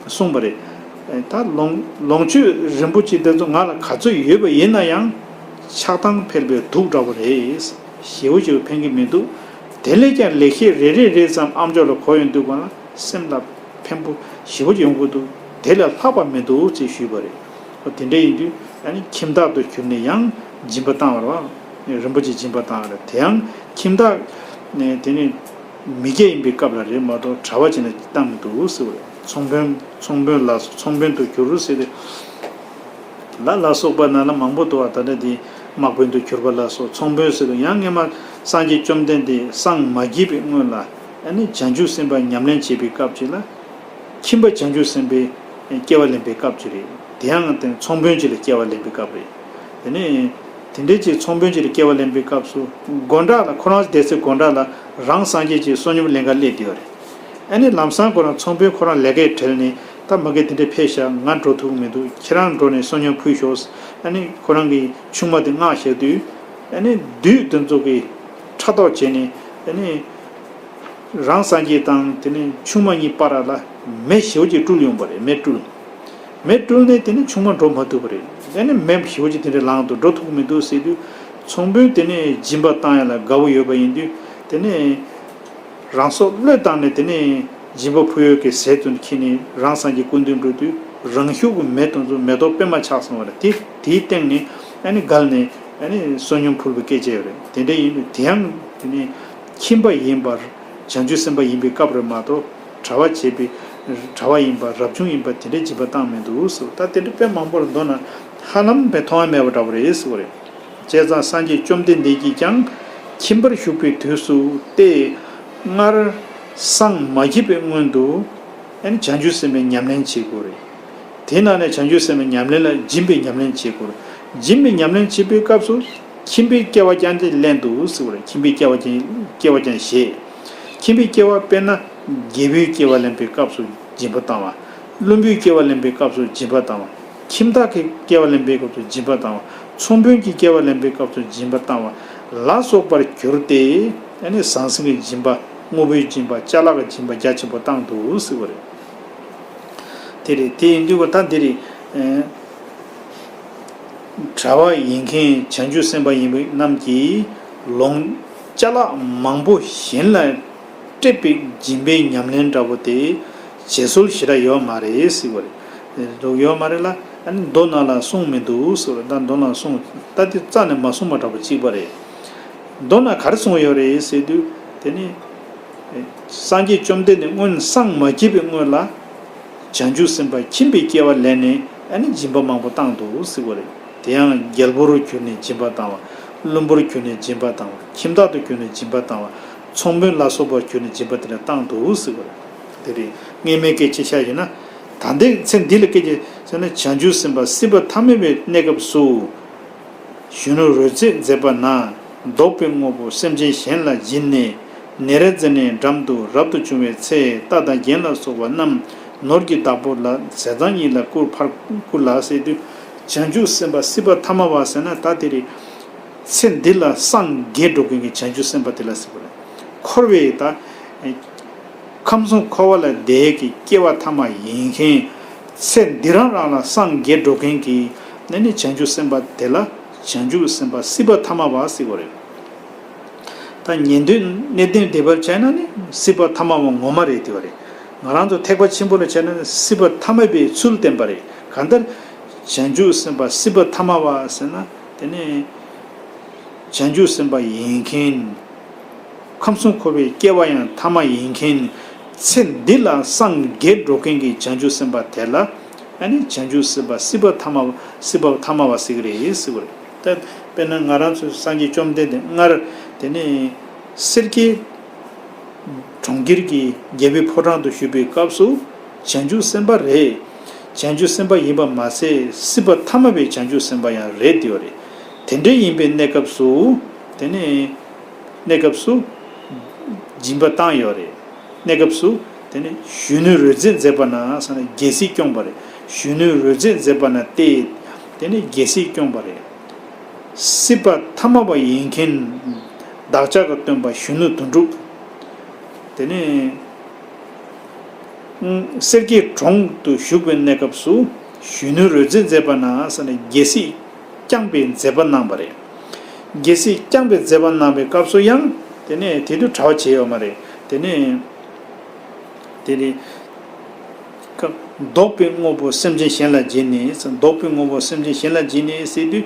གསུངས་པ་རེད། ད་ལོངས་ལོངས་སྤྱོད་རིན་པོ་ཆེ་དེ་ཚོ་ང་ལ་ག་ཚོད་ཡོད་པ་ཡིན་ན་ཡང་ཆགས་སྡང་འཕེལ་བའི་དུག་འདྲ་བོ་རེད། ཞེ་པོ་ཅིག་ཕན་གྱི་མི་འདུག་དེ་ལས་ཀྱང་ལེགས་བཤད་རེ་རེ་རེ་ཙམ་ཨམ་ཅོག་ལ་གོ་ཡོང་དུས་གང་ལ་སེམས་ལ་ཕན་པོ་ཞེ་པོ་ཅིག་ཡོང་གི་འདུག་དེ་ལས་ལྷག་པ་མི་འདུག་ཅེས་ཞུས་པ་རེད། འོ་དེ་འདྲ་ཡིན་དུས་ཨ་ནི་ཁྱིམ་བདག་ཏུ་གྱུར་ནས་ཡང་སྦྱིན་པ་བཏང་བ་རེད་བ། རིན་པོ་ཆེ་སྦྱིན་པ་བཏང་བ་རེད། དེ་ཡང་ཁྱིམ་བདག་ནས་དེ་ནི་མི་སྐྱ་ཡིན་པའི་སྐབས་ལ་རེད་མ་གཏོགས་གྲྭ་པ་བྱས་ནས་བཏང་མི་འདུག་ཟེར་བ་རེད། ཚོང་དཔོན་ཚོང་དཔོན་ལ་སོགས་ཚོང་དཔོན་དུ་གྱུར་ཟེར་ཏེ། ལ་ལ་སོགས་པ་ན་ལ་མང་པོ་འདུག་བ། ད་ལྟ་དེ་དམག་དཔོན་དུ་གྱུར་པ་ལ་སོགས་ཚོང་དཔོན་ཟེར་དུས་ཡང་སྔས་མ་སངས་རྒྱས་བཅོམ་ལྡན་འདས་སངས་མ་རྒྱས་པའི་སྔོན་ལ་ཨ་ནི་བྱང་ཆུབ་སེམས་དཔའ་ཉམས་ལེན་བྱེད་པའི་སྐབས་ཅིག་ལ་ཁྱིམ་པ་བྱང་ཆུབ་སེམས་དཔའི་སྐྱེ་བ་ལེན་པའི་སྐབས་ཅིག་རེད། དེ་ཡང་དེ་ཚོང་དཔོན་ཅིག་ལ་སྐྱེ་བ་ལེན་པའི་སྐབས་རེད། དེ་ནས་དེ་འདྲའི་ཅིག་ཚོང་དཔོན་ཅིག་ལ་སྐྱེ་བ་ལེན་པའི་སྐབས་སུ་སྒོ་འགྲམ་ལ་ཁོ་རང་བསྡད་སའི་སྒོ་འགྲམ་ལ་རང་སངས་རྒྱས་ཀྱི་བསོད་སྙོམས་ལེན་ག་སླེབས་བསྡད་ཡོད་རེད། ཨ་ནི་ལམ་སང་ཁོ་རང་ཚོང་དཔོན་ཁོ་རང་ལས་ཀས་བྲེལ་ནས་ད་མ་གི་དེ་འདྲ་ཕེབས་ཤག་ང་འགྲོ་ཐུབ་ཀྱི་མི་འདུག་ཁྱེད་རང་འགྲོ་ནས་བསོད་སྙོམས་ཕུལ་ཤོག་ཨ་ནི་ཁོ་རང་གི་ཆུང་མ་དེ་མངགས་བཞག་དུས་ཨ་ནི་བདུད་དེ་ཚོ་གིས་ཕྲག་དོག་བྱས་ནས་ཨ་ནི་རང་སངས་རྒྱས་དང་དེ་ནས་ཆུང་མ་གཉིས་བར་ལ་མེ་ཞེ་པོ་ཅིག་སྤྲུལ་ཡོང་པ་རེད། མེ་སྤྲུལ། མེ་སྤྲུལ་ནས་དེ་ནས་ཆུང་མ་འགྲོ་མ་ཐུབ་པ་རེད། དེ་ནས་མེ་ཞེ་པོ་ཅིག་དེ་འདྲ་ལངས་འདུག་འགྲོ་ཐུབ་ཀྱི་མི་འདུག་ཟེར་དུས་ཚོང་དཔོན་དེ་ནས་སྦྱིན་པ་བཏང་ཡ་ལ་དགའ་བོ་ཡོད་པ་ཡིན་དུས་དེ་ནས་རང་སྲོག་བློས་བཏང་ནས་དེ་ནས་སྦྱིན་པ་ཕུལ་ཡོད་ཀྱི་ཟས་དུ་འཁྱེར་ནས་རང་སངས་རྒྱས་སྐུ་མདུན་འགྲོ་དུས་རང་ཤུགས་ཀྱིས་མེ་དེ་ཚོ་མེ་ཏོག་པད་མ་ཆགས་སོང་བ་རེད། དེ་དེའི་སྟེང་ནས་ཨ་ནི་བརྒལ་ནས་ཨ་ནི་བསོད་སྙོམས་ཕུལ་བའི་སྐད་ཆ་ཡོད་རེད། དེ་འདྲ་ཡིན་དུས་དེ་ཡང་དེ་ནས་ཁྱིམ་པ་ཡིན་པར་བྱང་ཆུབ་སེམས་དཔའ་ཡིན་པའི་སྐབས་རེད་མ་གཏོགས། གྲྭ་པ་བྱས་པའི་གྲྭ་པ་ཡིན་པ་རབ་བྱུང་ཡིན་པ་དེ་འདྲའི་སྦྱིན་པ་བཏང་མི་འདུག་ཟེར། ད་དེ་འདྲ་དཔེ་མང་པོ་ལ་མདོར་ན་ཧ་ལམ་དཔེ་མཐོང་ཡ་མེད་པ་འདྲ་པོ་རེད་ཟེར་བ་རེད། བྱས་ཙང་སངས་རྒྱས་བཅོམ་ལྡན་འདས་ཀྱིས་ཀྱང་ཁྱིམ་པར་བཞུགས་པའི་དུས་སུ་སྟེ། སྔར་སངས་མ་རྒྱས་པའི་སྔོན་དུ་ཨ་ནི་བྱང་ཆུབ་སེམས་དཔའི་ཉམས་ལེན་བྱེད་དགོས་རེད། དེ་ནང་ནས་བྱང་ཆུབ་སེམས་དཔའི་ཉམས་ལེན་ལ་སྦྱིན་པའི་ཉམས་ལེན་བྱེད་དགོས་རེད། སྦྱིན་པའི་ཉམས་ལེན་བྱེད་པའི་སྐབས་སུ་ཁྱིམ་པའི་སྐྱེ་བ་ཀྱང་དེ་ལེན་དུ་ཟེར་བ་རེད། ཁྱིམ་པའི་སྐྱེ་བ་ཀྱང་སྐྱེ་བ་ཀྱང་བཞེས། ཁྱིམ་པའི་སྐྱེ་བ་དཔེར་ན་རྒྱལ་པོའི་སྐྱེ་བ་ལེན་པའི་སྐབས་སུ་སྦྱིན་པ་བཏང་བ། བླུན་པོའི་སྐྱེ་བ་ལེན་པའི་སྐབས་སུ་སྦྱིན་པ་བཏང་བ། ཁྱིམ་བདག་གི་སྐྱེ་བ་ལེན་པའི་སྐབས་སུ་སྦྱིན་པ་བཏང་བ། ཚོང་དཔོན་གྱི་སྐྱེ་བ་ལེན་པའི་སྐབས་སུ་སྦྱིན་པ་བཏང་བ་ལ་སོགས་པར་གྱུར་ཏེ། ཨ་ནི་ཟང་ཟིང་གི་སྦྱིན་པ། དངོས་པོའི་སྦྱིན་པ། ཅ་ལག་གི་སྦྱིན་པ་རྒྱ་ཆེན་པོ་བཏང་འདུག་ཟེར་བ་རེད། དེ་རེད། དེ་ཡིན་དུས་ད་འདི་རེད། གྲྭ་པ་ཡིན་མཁན་བྱང་ཆུབ་སེམས་དཔའ་ཡིན་པ་རྣམས་ཀྱིས་ལོངས་ཅ་ལག་མང་པོ་གཞན་ལ་སྤྲད་པའི་སྦྱིན་པའི་ཉམས་ལེན་འདྲ་པོ་དེ་བྱེད་སྲོལ་ཞེ་དྲག་ཡོད་མ་རེད་ཟེར་བ་རེད། འདུག་ཡོད་མ་རེད་ལ། ཨ་ནི་མདོ་ནང་ལ་གསུངས་མི་འདུག་ཟེར་བ་རེད། ད་མདོ་ནང་གསུངས་ད་དེ་རྩ་ནས་མ་གསུངས་པ་འདྲ་པོ་གཅིག་པ་རེད། མདོར་ན་ག་རེ་གསུངས་ཡོད་རེད་ཟེར་དུས། དེ་ནི་སངས་རྒྱས་བཅོམ་ལྡན་འདས་སྔོན་སངས་མ་རྒྱས་པའི་སྔོན་ལ་བྱང་ཆུབ་སེམས་དཔའ་ཁྱིམ་པའི་སྐྱེ་བ་ལེན་ནས། ཨ་ནི་སྦྱིན་པ་མང་པོ་བཏང་འདུག་ཟེར་བ་རེད། དེ་ཡང་རྒྱལ་པོར་གྱུར་ནས་སྦྱིན་པ་བཏང་བ། བློན་པོར་གྱུར་ནས་སྦྱིན་པ་བཏང་བ། ཁྱིམ་བདག་ཏུ་གྱུར་ནས་སྦྱིན་པ་བཏང་བ། ཚོང་དཔོན་ལ་སོགས་པར་གྱུར་ནས་སྦྱིན་པ་དེ་འདྲ་བཏང་འདུག་ཟེར་བ་རེད། དེ་རེད། སྔ་མའི་སྐད་ཆ་ཤར་ཡིན་ན། ད་ལྟའི་ཚེ་འདི་ལ་སྐད་ཆ་ཟེར་ན། བྱང་ཆུབ་སེམས་དཔའ་སྲིད་པ་ཐ་མལ་པའི་གནས་སྐབས་སུ། གཞོན་ནུ་རོལ་རྩེད་མཛད་པ་ན། བཟློག་པའི་དངོས་པོ་སེམས་ཅན་གཞན་ལ་སྦྱིན་ནས། ནཻ་རཉྫ་ནའི་འགྲམ་དུ་རབ་ཏུ་བྱུང་བའི་ཚེ། རྟ་དང་རྒྱན་ལ་སོགས་པ་རྣམས་ནོར་གྱི་བདག་པོ་ལ་ཟས་གཙང་གཉིས་ལ་བསྐུར། ཕར་བསྐུར་ལ་ཟེར་དུས། བྱང་ཆུབ་སེམས་དཔའ་སྲིད་པ་ཐ་མལ་པ་ཟེར་ན། ད་དེ་རེད། ཚེ་འདི་ལ་སངས་རྒྱས་འགྲོ་མཁན་གྱི་བྱང་ཆུབ་སེམས་དཔའ་དེ་ལ་ཟེར་བ་རེད། འཁོར་བའི་ད། ཁམས་གསུམ་འཁོར་བ་ལ་བསྡད་ཀྱི་སྐྱེ་བ་ཐ་མ་ཡིན་མཁན། ཚེ་འདི་རང་རང་ལ་སངས་རྒྱས་འགྲོ་མཁན་གྱི་ནི་ནི་བྱང་ཆུབ་སེམས་དཔའ་དེ་ལ་བྱང་ཆུབ་སེམས་དཔའ་སྲིད་པ་ཐ་མལ་པ་ཟེར་བ་རེད། ད་ཉན་ཐོས་གནས་བརྟན་སྡེ་པར་བྱས་ན་ནི་སྲིད་པ་ཐ་མལ་པ་ངོ་མ་རེད་དེ་བ་རེད། ང་རང་ཚོ་ཐེག་པ་ཆེན་པོ་ལ་བྱས་ན་ནི་སྲིད་པ་ཐ་མལ་པའི་ཚུལ་བསྟན་པ་རེད། གང་ལྟར་བྱང་ཆུབ་སེམས་དཔའ་སྲིད་པ་ཐ་མལ་པ་ཟེར་ན། དེ་ནི་བྱང་ཆུབ་སེམས་དཔའ་ཡིན་མཁན། ཁམས་གསུམ་འཁོར་བའི་སྐྱེ་བ་ཡང་ཐ་མ་ཡིན་མཁན། ཚེ་འདི་ལ་སངས་རྒྱས་འགྲོ་མཁན་གྱི་བྱང་ཆུབ་སེམས་དཔའ་དེ་ལ། ཨ་ནི་བྱང་ཆུབ་སེམས་དཔའ་སྲིད་པ་ཐ་མ། སྲིད་པ་ཐ་མལ་པ་ཟེར་གྱི་རེད་ཟེར་བ་རེད། ད་དཔེར་ན་ང་རང་ཚོའི་སངས་རྒྱས་བཅོམ་ལྡན་འདས་སྔར་དེ་ནས་སེར་སྐྱའི་གྲོང་ཁྱེར་གྱི་རྒྱལ་པོའི་ཕོ་བྲང་དུ་བཞུགས་པའི་སྐབས་སུ་བྱང་ཆུབ་སེམས་དཔའ་རེད། བྱང་ཆུབ་སེམས་དཔའ་ཡིན་པ་མ་ཟད་སྲིད་པ་ཐ་མལ་པའི་བྱང་ཆུབ་སེམས་དཔའ་ཡང་རེད་དེ་བ་རེད། དེ་འདྲ་ཡིན་པའི་གནས་སྐབས་སུ། དེ་ནས་གནས་སྐབས་སུ་སྦྱིན་པ་བཏང་ཡོད་རེད། གནས་སྐབས་སུ་དེ་ནས་གཞོན་ནུས་རོལ་རྩེད་མཛད་པ་ན་ཟེར་ན་རྒྱལ་སྲིད་སྐྱོང་བ་རེད། གཞོན་ནུས་རོལ་རྩེད་མཛད་པ་ན་སྟེ། དེ་ནས་རྒྱལ་སྲིད་སྐྱོང་བ་རེད། སྲིད་པ་ཐ་མལ་པ་ཡིན་མཁན་བདག་ཅག་གི་སྟོན་པ་གཞོན་ནུ་དོན་གྲུབ། དེ་ནས་སེར་སྐྱའི་གྲོང་དུ་བཞུགས་པའི་གནས་སྐབས་སུ་གཞོན་ནུས་རོལ་རྩེད་མཛད་པ་ན་ཟེར་ནས་རྒྱལ་སྲིད་བསྐྱངས་པའི་མཛད་པ་གནང་བ་རེད། རྒྱལ་སྲིད་བསྐྱངས་པའི་མཛད་པ་གནང་བའི་སྐབས་སུ་ཡང་དེ་ནས་དེ་དུས་གྲྭ་པ་བྱས་ཡོད་མ་རེད། དེ་ནས་དེ་ནས་བཟློག་པའི་དངོས་པོ་སེམས་ཅན་གཞན་ལ་སྦྱིན་ནས། བཟློག་པའི་དངོས་པོ་སེམས་ཅན་གཞན་ལ་སྦྱིན་ནས་ཟེར་དུས།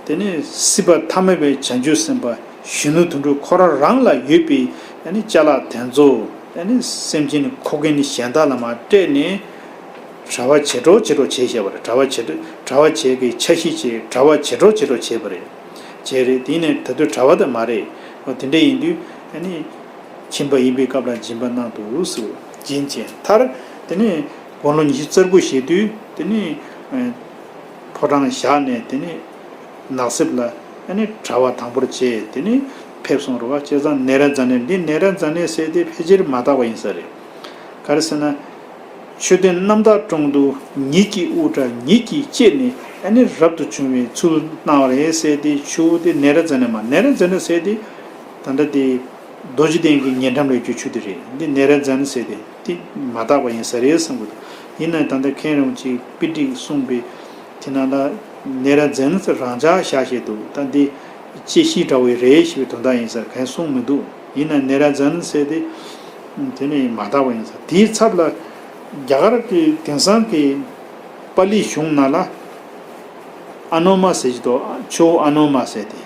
དེ་ནས་སྲིད་པ་ཐ་མལ་པའི་བྱང་ཆུབ་སེམས་དཔའ་གཞོན་ནུ་དོན་གྲུབ་ཁོ་རང་རང་ལ་ཡོད་པའི་ཨ་ནི་ཅ་ལག་དེ་ཚོ་ཨ་ནི་སེམས་ཅན་མཁོ་མཁན་གཞན་དག་ལ་མར་སྤྲད་ནས། གྲྭ་པ་བྱེད་གྲོགས་བྱེད་གྲོགས་བྱས་བཞག་པ་རེད། གྲྭ་པ་བྱེད་གྲྭ་པ་བྱེད་ཀྱི་འཆར་གཞི་བྱས། གྲྭ་པ་བྱེད་གྲོགས་བྱེད་གྲོགས་བྱས་པ་རེད། བྱས་རེད། དེ་ནས་ད་དུང་གྲྭ་པ་དེ་མ་རེད། འོ་དེ་འདྲ་ཡིན་དུས་ཨ་ནི་ཁྱིམ་པ་ཡིན་པའི་སྐབས་ལ་སྦྱིན་པ་གནང་འདུག་ཟེར། སྦྱིན་བྱས་མཐར་དེ་ནས་དགུང་ལོ་ཉི་ཤུ་རྩ་དགུ་བཞེས་དུས་དེ་ནས་ཕོ་བྲང་བཞག་ནས་དེ་ནས་ནགས་གསེབ་ལ་ཨ་ནི་གྲྭ་པ་དང་པོར་བྱས། དེ་ནས་ཕེབས་སོང་རེད་བ། བྱས་ཙང་ནཻ་རཉྫ་ནའི། འདི་ནཻ་རཉྫ་ནའི་ཟེར་དེ་ཕལ་ཆེར་མ་དག་པ་ཡིན་ས་རེད། ག་རེ་ཟེར་ན། མཆོད་རྟེན་རྣམ་དག་དྲུང་དུ་ཉིད་ཀྱི་དབུ་སྐྲ་ཉིད་ཀྱིས་བཅད་ནས་ཨ་ནི་རབ་ཏུ་བྱུང་བའི་ཚུལ་གནང་བ་རེད་ཟེར་ཏེ། ཆུ་བོ་དེ་ནཻ་རཉྫ་ནའི་མ། ནཻ་རཉྫ་ནའི་ཟེར་དེ་ད་ལྟ་དེ་རྡོ་རྗེ་གདན་གྱི་ཉེ་འགྲམ་ལ་ཡོད་རྒྱུ་ཆུ་དེ་རེད། འདི་ནཻ་རཉྫ་ནའི་ཟེར་དེ་དེ་མ་དག་པ་ཡིན་ས་རེད་བསམ་གྱི་འདུག་ཡིན་ནའི་ད་ལྟ་མཁན་རིན་པོ་ཆེས་དཔེ་ཁྲིད་གསུངས་པའི་དེ་ནང་ལ་ནཻ་རཉྫ་ནའི་ཟེར་རང་འཇགས་བཞག་བཞག་འདུག་ད་འདི་དཔྱད་གཞི་འདྲ་བོ་རེད་ཞེས་པའི་དོན་དག་ཡིན་ས་རེད། གང་གསུངས་མི་འདུག་ཡིན་ན་ནཻ་རཉྫ་ནའི་ཟེར་དེ་དེ་ནི་མ་དག་པ་ཡིན་ས། དེའི་ཚབ་ལ་རྒྱ་གར་གྱི་དེང་སང་གི་པཱ་ལིའི་གཞུང་ནང་ལ་ཨ་ནོ་མ་ཟེར་གྱི་འདུག་ཆུ་བོ་ཨ་ནོ་མ་ཟེར་དེ།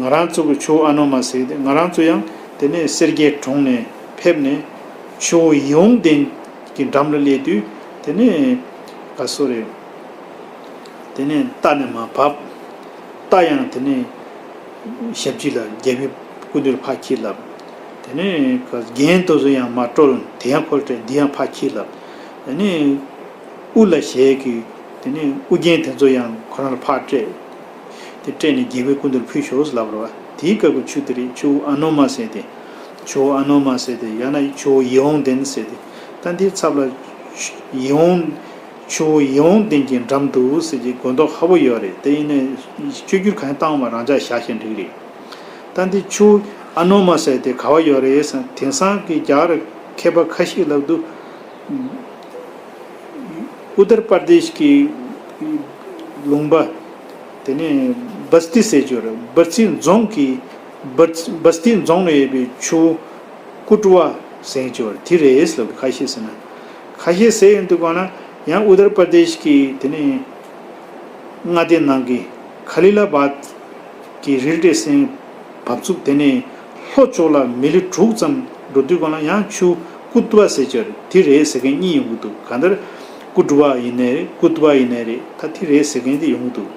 ང་རང་ཚོ་གི་ཆུ་བོ་ཨ་ནོ་མ་ཟེར་དེ། ང་རང་ཚོ་ཡང་དེ་ནས་སེར་སྐྱའི་གྲོང་ནས་ཕེབས་ནས་ཆུ་བོ་ཡིད་འོང་ལྡན་གྱི་འགྲམ་ལ་སླེབས་དུས། དེ་ནས་ག་སོ་རེད། དེ་ནས་རྟ་ནས་མར་བབས། རྟ་ཡང་དེ་ནས་ཞབས་ཕྱི་ལ་རྒྱལ་པོའི་སྐུ་མདུན་ལ་ཕར་འཁྱེར་ལབ། དེ་ནས་རྒྱན་དེ་ཚོ་ཡང་མར་དཀྲོལ། དེ་ཡང་ཁོར་སྤྲད། འདི་ཡང་ཕར་འཁྱེར་ལབ། དེ་ནས་དབུ་ལ་ཞལ་གྱི་དེ་ནས་དབུ་རྒྱན་དེ་ཚོ་ཡང་ཁོ་རང་ལ་ཕར་སྤྲད། དེ་སྤྲད་ནས་རྒྱལ་པོའི་སྐུ་མདུན་ལ་ཕུལ་ཤོག་ལབ་རེད་བ། དེའི་སྐབས་ཀྱི་ཆུ་དེ་རེད། ཆུ་བོ་ཨ་ནོ་མ་ཟེར་དེ། ཆུ་བོ་ཨ་ནོ་མ་ཟེར་དེ་ཡང་ན་ཆུ་བོ་ཡིད་འོང་ལྡན་ཟེར་དེ། ད་འདིའི་ཚབ་ལ་ཡིད་འོང་། ཆུ་བོ་ཡིད་འོང་ལྡན་གྱི་འགྲམ་དུ་ཟེར་གྱི་མགོ་འདོགས་ཧ་པོ་ཡོད་རེད། དེ་ཡིན་ནའི་བཅོས་བསྒྱུར་གང་བཏང་བ་རང་འཇགས་བཞག་བཞག་འགྲིག་རེད། ད་འདི་ཆུ་བོ་ཨ་ནོ་མ་ཟེར་དེ་ག་བ་ཡོད་རེད་ཟེར་ན། དེང་སང་གི་རྒྱ་གར་མཁས་པ་ཁ་ཤས་ལབ་དུས། ཨུ་ཏར་པར་དེཤ་གི་ལུང་པ། དེ་ནས་སྦ་སྟི་ཟེར་གྱི་ཡོད་རེད། སྦ་སྟི་རྫོང་གི། སྦ་སྟི་རྫོང་ལ་ཡོད་པའི་ཆུ་བོ་ཀུ་ཀྲུ་བ་ཟེར་གྱི་ཡོད་རེད། དེ་རེད་ལབ་ཁ་ཤས་ཟེར་ན། ཁ་ཤས་ཟེར་ཡོང་དུས་གོ་ན་ཡང་ཨུ་ཏར་པར་དེཤ་གི་དེ་ནས་མངའ་སྡེ་ནང་གི་ཁ་ལི་ལ་བཱད། གི་རིལ་བྲེ་སེང་བབས་ཚུགས་དེ་ནས་ལྷོ་ཕྱོགས་ལ་མི་ལི་དྲུག་ཙམ་འགྲོ་དུས་སྒང་ལ་ཡང་ཆུ་ཀུ་ཏུ་བ་ཟེར་གྱི་ཡོད་རེད། དེ་རེད་ཟེར་མཁན་གཉིས་ཡོང་གི་འདུག་གང་ལྟར་ཀུ་ཏུ་བ་ཡིན་ནའི་རེད། ཀུ་ཏུ་བ་ཡིན་ནའི་རེད། ད་དེ་རེད་ཟེར་མཁན་དེ་ཡོང་གི་འདུག་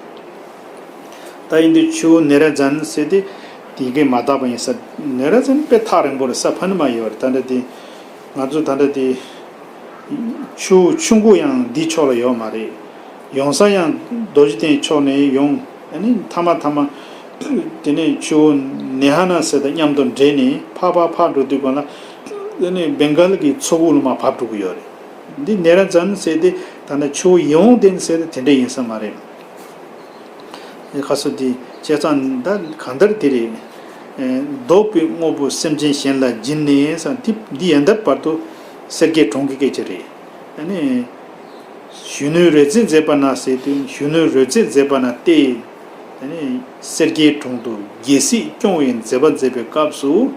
ད་ཡིན་དུས་ཆུ་བོ་ནེ་ར་ཛན་ཟེར་དེ་དེ་གས་མ་དག་པ་ཡིན་ས། ནེ་ར་ཛན་དཔེ་ཐག་རིང་པོ་རེད། ས་ཕ་ནི་མ་ཡོད་རེད། ད་འདྲ་དེ་ང་ཚོ་ད་འདྲ་དེ་ཆུ་ཆུང་ཀུ་ཡང་འདི་ཕྱོགས་ལ་ཡོད་མ་རེད། ཡོང་ས་ཡང་རྡོ་རྗེ་གདན་ཕྱོགས་ནས་ཡོང་། ཨ་ནི་མཐའ་མ་མཐའ་མ་དེ་ནས་ཆུ་བོ་ནེ་ཧ་ན་ཟེར་དང་མཉམ་དུ་འདྲེས་ནས་ཕར་ཕར་ཕར་འགྲོ་དུས་སྒང་ལ་དེ་ནས་བེང་ག་ལ་གི་མཚོ་ཁུག་ལ་མར་བབས་འགྲོ་གི་ཡོད་རེད། འདི་ནེ་ར་ཛན་ཟེར་དེ་ད་ནི་ཆུ་བོ་ཡིད་འོང་ལྡན་ཟེར་དེ་དེ་འདྲ་ཡིན་ས་མ་རེད། ཁ་སོ་དེ་བྱས་ཙང་ད་གང་ལྟར་དེ་རེད། ཨེ། བཟློག་པའི་དངོས་པོ་སེམས་ཅན་གཞན་ལ་སྦྱིན་ནས་ཟེར་དེ་འདི་ཡན་ལྟར་བར་དུ་སེར་སྐྱའི་གྲོང་གི་སྐད་ཆ་རེད། ཨ་ནི་གཞོན་ནུའི་རོལ་རྩེད་མཛད་པ་ན་ཟེར་དུས་གཞོན་ནུའི་རོལ་རྩེད་མཛད་པ་ན་སྟེ། ཨ་ནི་སེར་སྐྱའི་གྲོང་དུ་རྒྱལ་སྲིད་སྐྱོང་བའི་མཛད་པ་མཛད་པའི་སྐབས་སུ།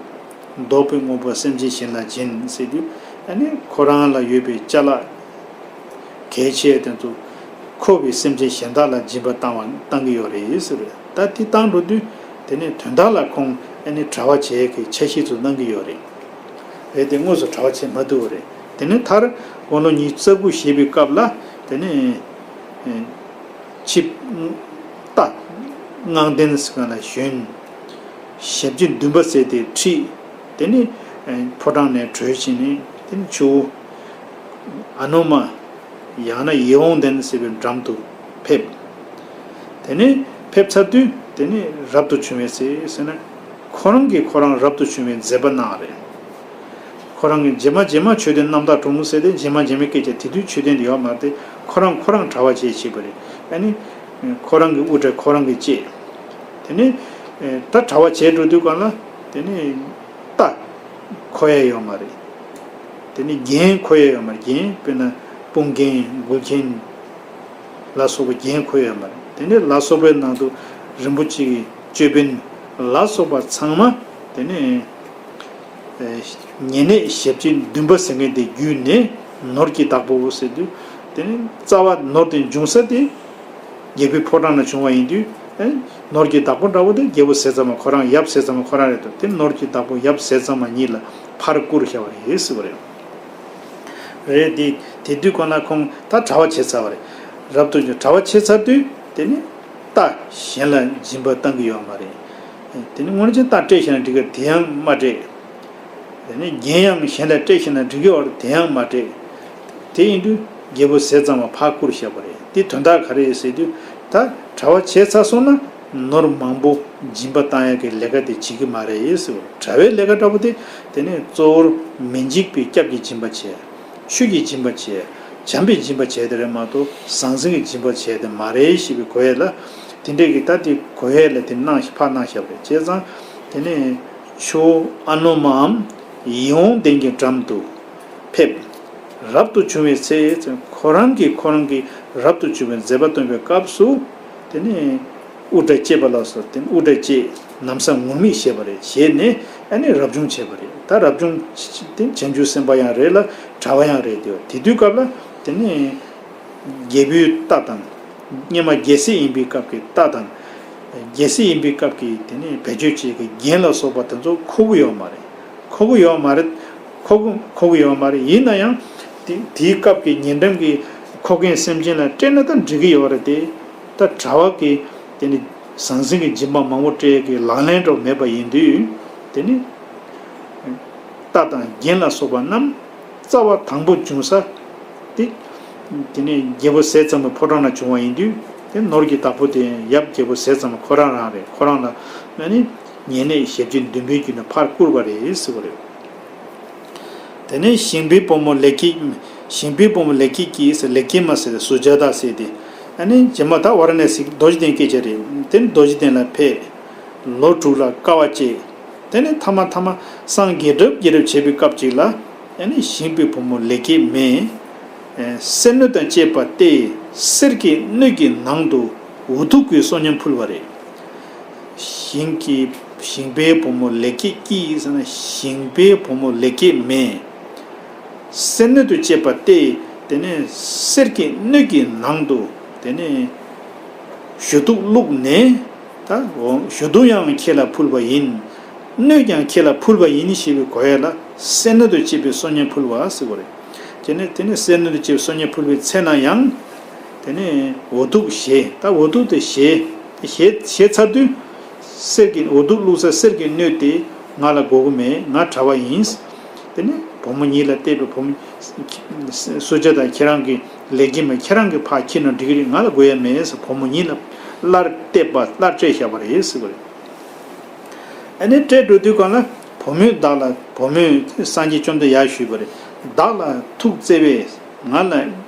བཟློག་པའི་དངོས་པོ་སེམས་ཅན་གཞན་ལ་སྦྱིན་ཟེར་དུས། ཨ་ནི་ཁོ་རང་ལ་ཡོད་པའི་ཅ་ལག་གལ་ཆེ་དེ་ཚོ་མཁོ་བའི་སེམས་ཅན་གཞན་དག་ལ་སྦྱིན་པ་བཏང་བ་བཏང་གི་ཡོད་རེད་ཟེར། ད་དེ་བཏང་འགྲོ་དུས་དེ་ནས་དོན་དག་ལ་ཁོང་ཨ་ནི་གྲྭ་པ་བྱེད་ཀྱི་ཆ་ཤས་ཚོ་གནང་གི་ཡོད་རེད། རེད་དེ་དངོས་སུ་གྲྭ་པ་བྱེད་མ་ཐུབ་པ་རེད། དེ་ནས་མཐར་དགུང་ལོ་ཉི་ཤུ་རྩ་དགུ་བཞེས་པའི་སྐབས་ལ་དེ་ནས་ཆིབས་རྟ་རྔོག་ལྡན་ཟེར་ག་ལ་ཞོན། ཞབས་ཕྱི་འདུན་པ་ཟེར་དེ་ཁྲིད། དེ་ནས་ཕོ་བྲང་ནས་བྲོས་ཕྱིན་ནས་དེ་ནས་ཆུ་བོ་ཨ་ནུ་མ། ཡང་ན་ཡིད་འོང་ལྡན་ཟེར་བའི་འགྲམ་དུ་ཕེབས། དེ་ནས་ཕེབས་ཚར་དུས་དེ་ནས་རབ་ཏུ་བྱུང་བའི་ཚེ་ཟེར་ན། ཁོ་རང་གིས་ཁོ་རང་རབ་ཏུ་བྱུང་བའི་མཛད་པ་གནང་བ་རེད། ཁོ་རང་གིས་རྗེས་མ་རྗེས་མ་མཆོད་རྟེན་རྣམ་དག་གྲོང་ཟེར་ཏེ་རྗེས་མ་རྗེས་མའི་སྐད་ཆ་དེ་དུས་མཆོད་རྟེན་དེ་ཡོད་མ་རེད་དེ། ཁོ་རང་ཁོ་རང་གྲྭ་པ་བྱས་བྱས་པ་རེད། ཨ་ནི་ཁོ་རང་གི་དབུ་སྐྲ་ཁོ་རང་གིས་བཅད། དེ་ནས་ད་གྲྭ་པ་བྱས་འགྲོ་དུས་སྒང་ལ་དེ་ནས་རྟ་འཁོར་ཡ་ཡོད་མ་རེད། དེ་ནས་རྒྱན་འཁོར་ཡ་ཡོད་མ་རེད། རྒྱན་དཔེར་ན་དཔུང་རྒྱན་མགུལ་རྒྱན་ལ་སོགས་པའི་རྒྱན་འཁོར་ཡ་ཡོད་མ་རེད། དེ་ནས་ལ་སོགས་པའི་ནང་དུ་རིན་པོ་ཆེ་གི་ཅོད་པན་ལ་སོགས་པ་ཚང་མ་དེ་ནས་ཉེ་གནས་ཞབས་ཕྱི་འདུན་པ་ཟེར་མཁན་དེ་བརྒྱུད་ནས་ནོར་གྱི་བདག་པོ་ཟེར་དུས། དེ་ནི་རྩ་བ་ནོར་དེ་འབྱུང་ས་དེ་རྒྱལ་པོའི་ཕོ་བྲང་ན་བྱུང་བ་ཡིན་དུས། ཨེ། ནོར་གྱི་བདག་པོ་འདྲ་བོ་དེ་རྒྱལ་པོ་ཟས་གཙང་མ་ཁོ་རང་ཡབ་ཟས་གཙང་མ་ཁོ་རང་རེད་དོ། དེ་ནོར་གྱི་བདག་པོ་ཡབ་ཟས་གཙང་མ་ཉིད་ལ་ཕར་བསྐུར་བཞག་པ་རེད་ཟེར་བ་རེད། རེད་དེ། དེ་དུས་ཁོ་ན་ཁོང་ད་གྲྭ་པ་བྱས་ཚར་བ་རེད། རབ་ཏུ་བྱུང་གྲྭ་པ་བྱས་ཚར་དུས་དེ་ནི་རྟ་གཞན་ལ་སྦྱིན་པ་བཏང་གི་ཡོད་མ་རེད། དེ་ནི་དངོས་གནས་རྟ་སྤྲད་ཤེས་ན་འགྲིག་གི། དེ་ཡང་མ་སྤྲད། དེ་ནས་རྒྱན་ཡང་གཞན་ལ་སྤྲད་ཤེས་ན་འགྲིག་གི་ཡོད་རེད། དེ་ཡང་མ་སྤྲད། དེ་ཡིན་དུས་རྒྱལ་པོ་ཟས་གཙང་མ་ཕར་བསྐུར་བཞག་པ་རེད། དེ་དོན་དག་ག་རེ་རེད་ཟེར་དུས། ད་གྲྭ་པ་བྱས་ཚར་སོང་ན་ནོར་མང་པོ་སྦྱིན་པ་བཏང་ཡག་གི་ལས་ཀ་དེ་བྱེད་ཀྱི་མ་རེད་ཟེར་བ། གྲྭ་པའི་ལས་ཀ་འདྲ་པོ་དེ་དེ་ནས་གཙོ་བོར་མི་འཇིགས་པའི་སྐྱབས་ཀྱི་སྦྱིན་པ་བྱས། ཆོས་ཀྱི་སྦྱིན་པ་བྱས། བྱམས་པའི་སྦྱིན་པ་བྱས་དེ་རེད་མ་གཏོགས་ཟང་ཟིང་གི་སྦྱིན་པ་བྱས་དེ་མ་རེད་ཞེས་པའི་གོ་ཡས་ལ། དེ་འདྲས་ཀྱི་ད་དེ་གོ་ཡས་ལ་དེ་གནང་ཕར་གནང་བཞག་པ་རེད། བྱས་ཙང་དེ་ནས་ཆུ་བོ་ཨ་ནུ་མའམ་ཡིད་འོང་ལྡན་གྱི་འགྲམ་དུ་ཕེབས། རབ་ཏུ་བྱུང་བའི་ཚེ། ཁོ་རང་གིས་ཁོ་རང་གི་རབ་ཏུ་བྱུང་བའི་མཛད་པ་སྟོན་པའི་སྐབས་སུ་དེ་ནས་དབུ་སྐྲ་བཅད་པ་ལ་སོགས་དེ་ནས་དབུ་སྐྲ་བཅད། ན་བཟའ་ངུར་སྨྲིག་བྱས་པ་རེད། བྱས་ནས་ཨ་ནི་རབ་བྱུང་བྱས་པ་རེད། ད་རབ་བྱུང་དེ་བྱང་ཆུབ་སེམས་དཔའ་ཡང་རེད་ལ་གྲྭ་པ་ཡང་རེད་དེ། དེ་དུས་སྐབས་ལ་དེ་ནས་རྒྱལ་པོའི་རྟ་དང་། སྔོན་མ་རྒྱལ་སྲས་ཡིན་པའི་སྐབས་ཀྱི་རྟ་དང་། རྒྱལ་སྲས་ཡིན་པའི་སྐབས་ཀྱི་དེ་ནས་བེད་སྤྱོད་བྱེད་ཀྱི་རྒྱན་ལ་སོགས་པ་དེ་ཚོ་མཁོ་གི་ཡོད་མ་རེད། མཁོ་གི་ཡོད་མ་རེད། མཁོ་གི་མཁོ་གི་ཡོད་མ་རེད། ཡིན་ན་ཡང་དེ་དེའི་སྐབས་ཀྱི་ཉེ་འགྲམ་གྱི་མཁོ་མཁན་སེམས་ཅན་ལ་སྤྲད་ན་ད་འགྲིག་གི་ཡོད་རེད་དེ། ད་གྲྭ་པ་གི་དེ་ནི་ཟང་ཟིང་གི་སྦྱིན་པ་མང་པོ་སྤྲད་ཀྱི་ལག་ལེན་འགྲོ་མེད་པ་ཡིན་དུས། དེ་ནི་རྟ་དང་རྒྱན་ལ་སོགས་པ་རྣམས་རྩ་བ་དང་པོ་འབྱུང་ས་དེ། དེ་ནས་རྒྱལ་པོ་ཟས་གཙང་མའི་ཕོ་བྲང་ན་བྱུང་བ་ཡིན་དུས། དེ་ནོར་གྱི་བདག་པོ་དེ་ཡབ་རྒྱལ་པོ་ཟས་གཙང་མ་ཁོ་རང་རང་རེད། ཁོ་རང་ལ་ཨ་ནི་ཉེ་གནས་ཞབས་ཕྱི་འདུན་པའི་བརྒྱུད་ནས་ཕར་བསྐུར་བ་རེད་ཟེར་བ་རེད། དེ་ནས་ཞིང་པའི་བུ་མོ་ལེགས་སྐྱེས། ཞིང་པའི་བུ་མོ་ལེགས་སྐྱེས་ཀྱིས་ཟེར། ལེགས་སྐྱེས་མ་ཟེར་སུ་ཇཱ་ཏ་ཟེར་དེ། ཨ་ནི་རྗེས་མ་ད་ཝཱ་ར་ཎ་སི་རྡོ་རྗེ་གདན་སྐད་ཆ་རེད། དེ་ནི་རྡོ་རྗེ་གདན་ལ་ཕེབས། ལོ་དྲུག་ལ་དཀའ་བ་སྤྱད། དེ་ནས་མཐའ་མ་མཐའ་མ་སངས་རྒྱས་གྲུབ་རྒྱས་གྲུབ་བྱེད་པའི་སྐབས་ཅིག་ལ། ཨ་ནི་ཞིང་པའི་བུ་མོ་ལེགས་སྐྱེས་མས། ཨེ། གསེར་སྣོད་དང་བཅས་པ་སྟེ་གསེར་གྱི་སྣོད་ཀྱི་ནང་དུ་འུ་ཐུག་གི་གསོན་ཉམས་ཕུལ་བ་རེད། ཞིང་གི་ཞིང་པའི་བུ་མོ་ལེགས་སྐྱེས་ཀྱིས་ཟེར་ན། ཞིང་པའི་བུ་མོ་ལེགས་སྐྱེས་མས། གསེར་སྣོད་དུ་བཅས་པ་སྟེ། དེ་ནས་གསེར་གྱི་སྣོད་ཀྱི་ནང་དུ་དེ་ནས་ཞུ་གཏུག་བླུགས་ནས། ད་འོ་ཞུ་གཏུག་ཡང་ཁྱེད་ལ་ཕུལ་བ་ཡིན། སྣོད་ཀྱང་ཁྱེད་ལ་ཕུལ་བ་ཡིན་ཞེས་པའི་གོ་ཡ་ལ་གསེར་སྣོད་དུ་བཅས་པའི་གསོལ་སྙན་ཕུལ་བ་ཟེར་བ་རེད། དེ་ནས་དེ་ནས་གསེར་སྣོད་དུ་བཅས་པའི་གསོལ་སྙན་ཕུལ་བའི་ཚེ་ན་ཡང་། དེ་ནས་འོ་ཐུག་བཞེས། ད་འོ་ཐུག་དེ་བཞེས། བཞེས་བཞེས་ཚར་དུས། གསེར་གྱི་འོ་ཐུག་བླུགས་ས་གསེར་གྱི་སྣོད་དེ་ང་ལ་དགོས་ཀྱི་མེད། ང་གྲྭ་བ་ཡིན། དེ་ནས་བུ་མོ་ཉིད་ལ་གཏད་པའི་བུ་མོ། གསོལ་ཇ་དང་ཁྱེད་རང་གི་ལེགས་སྐྱེས་མ་ཁྱེད་རང་གིས་ཕར་འཁྱེར་ན་འགྲིག་གི་རེད། ང་ལ་དགོས་ཡ་མེད་ཟེར། བུ་མོ་ཉིད་ལ་སླར་གཏད་པ་སླར་སྤྲད་བཞག་པ་རེད་ཟེར་བ་རེད། ཨ་ནི་སྤྲད་འགྲོ་དུས་སྒང་ལ་བུ་མོས་བདག་ལ་བུ་མོས་སངས་རྒྱས་བཅོམ་ལྡན་ཡར་ཞུས་པ་རེད། བདག་ལ་ཐུགས་བརྩེ་བས་ང་ལ་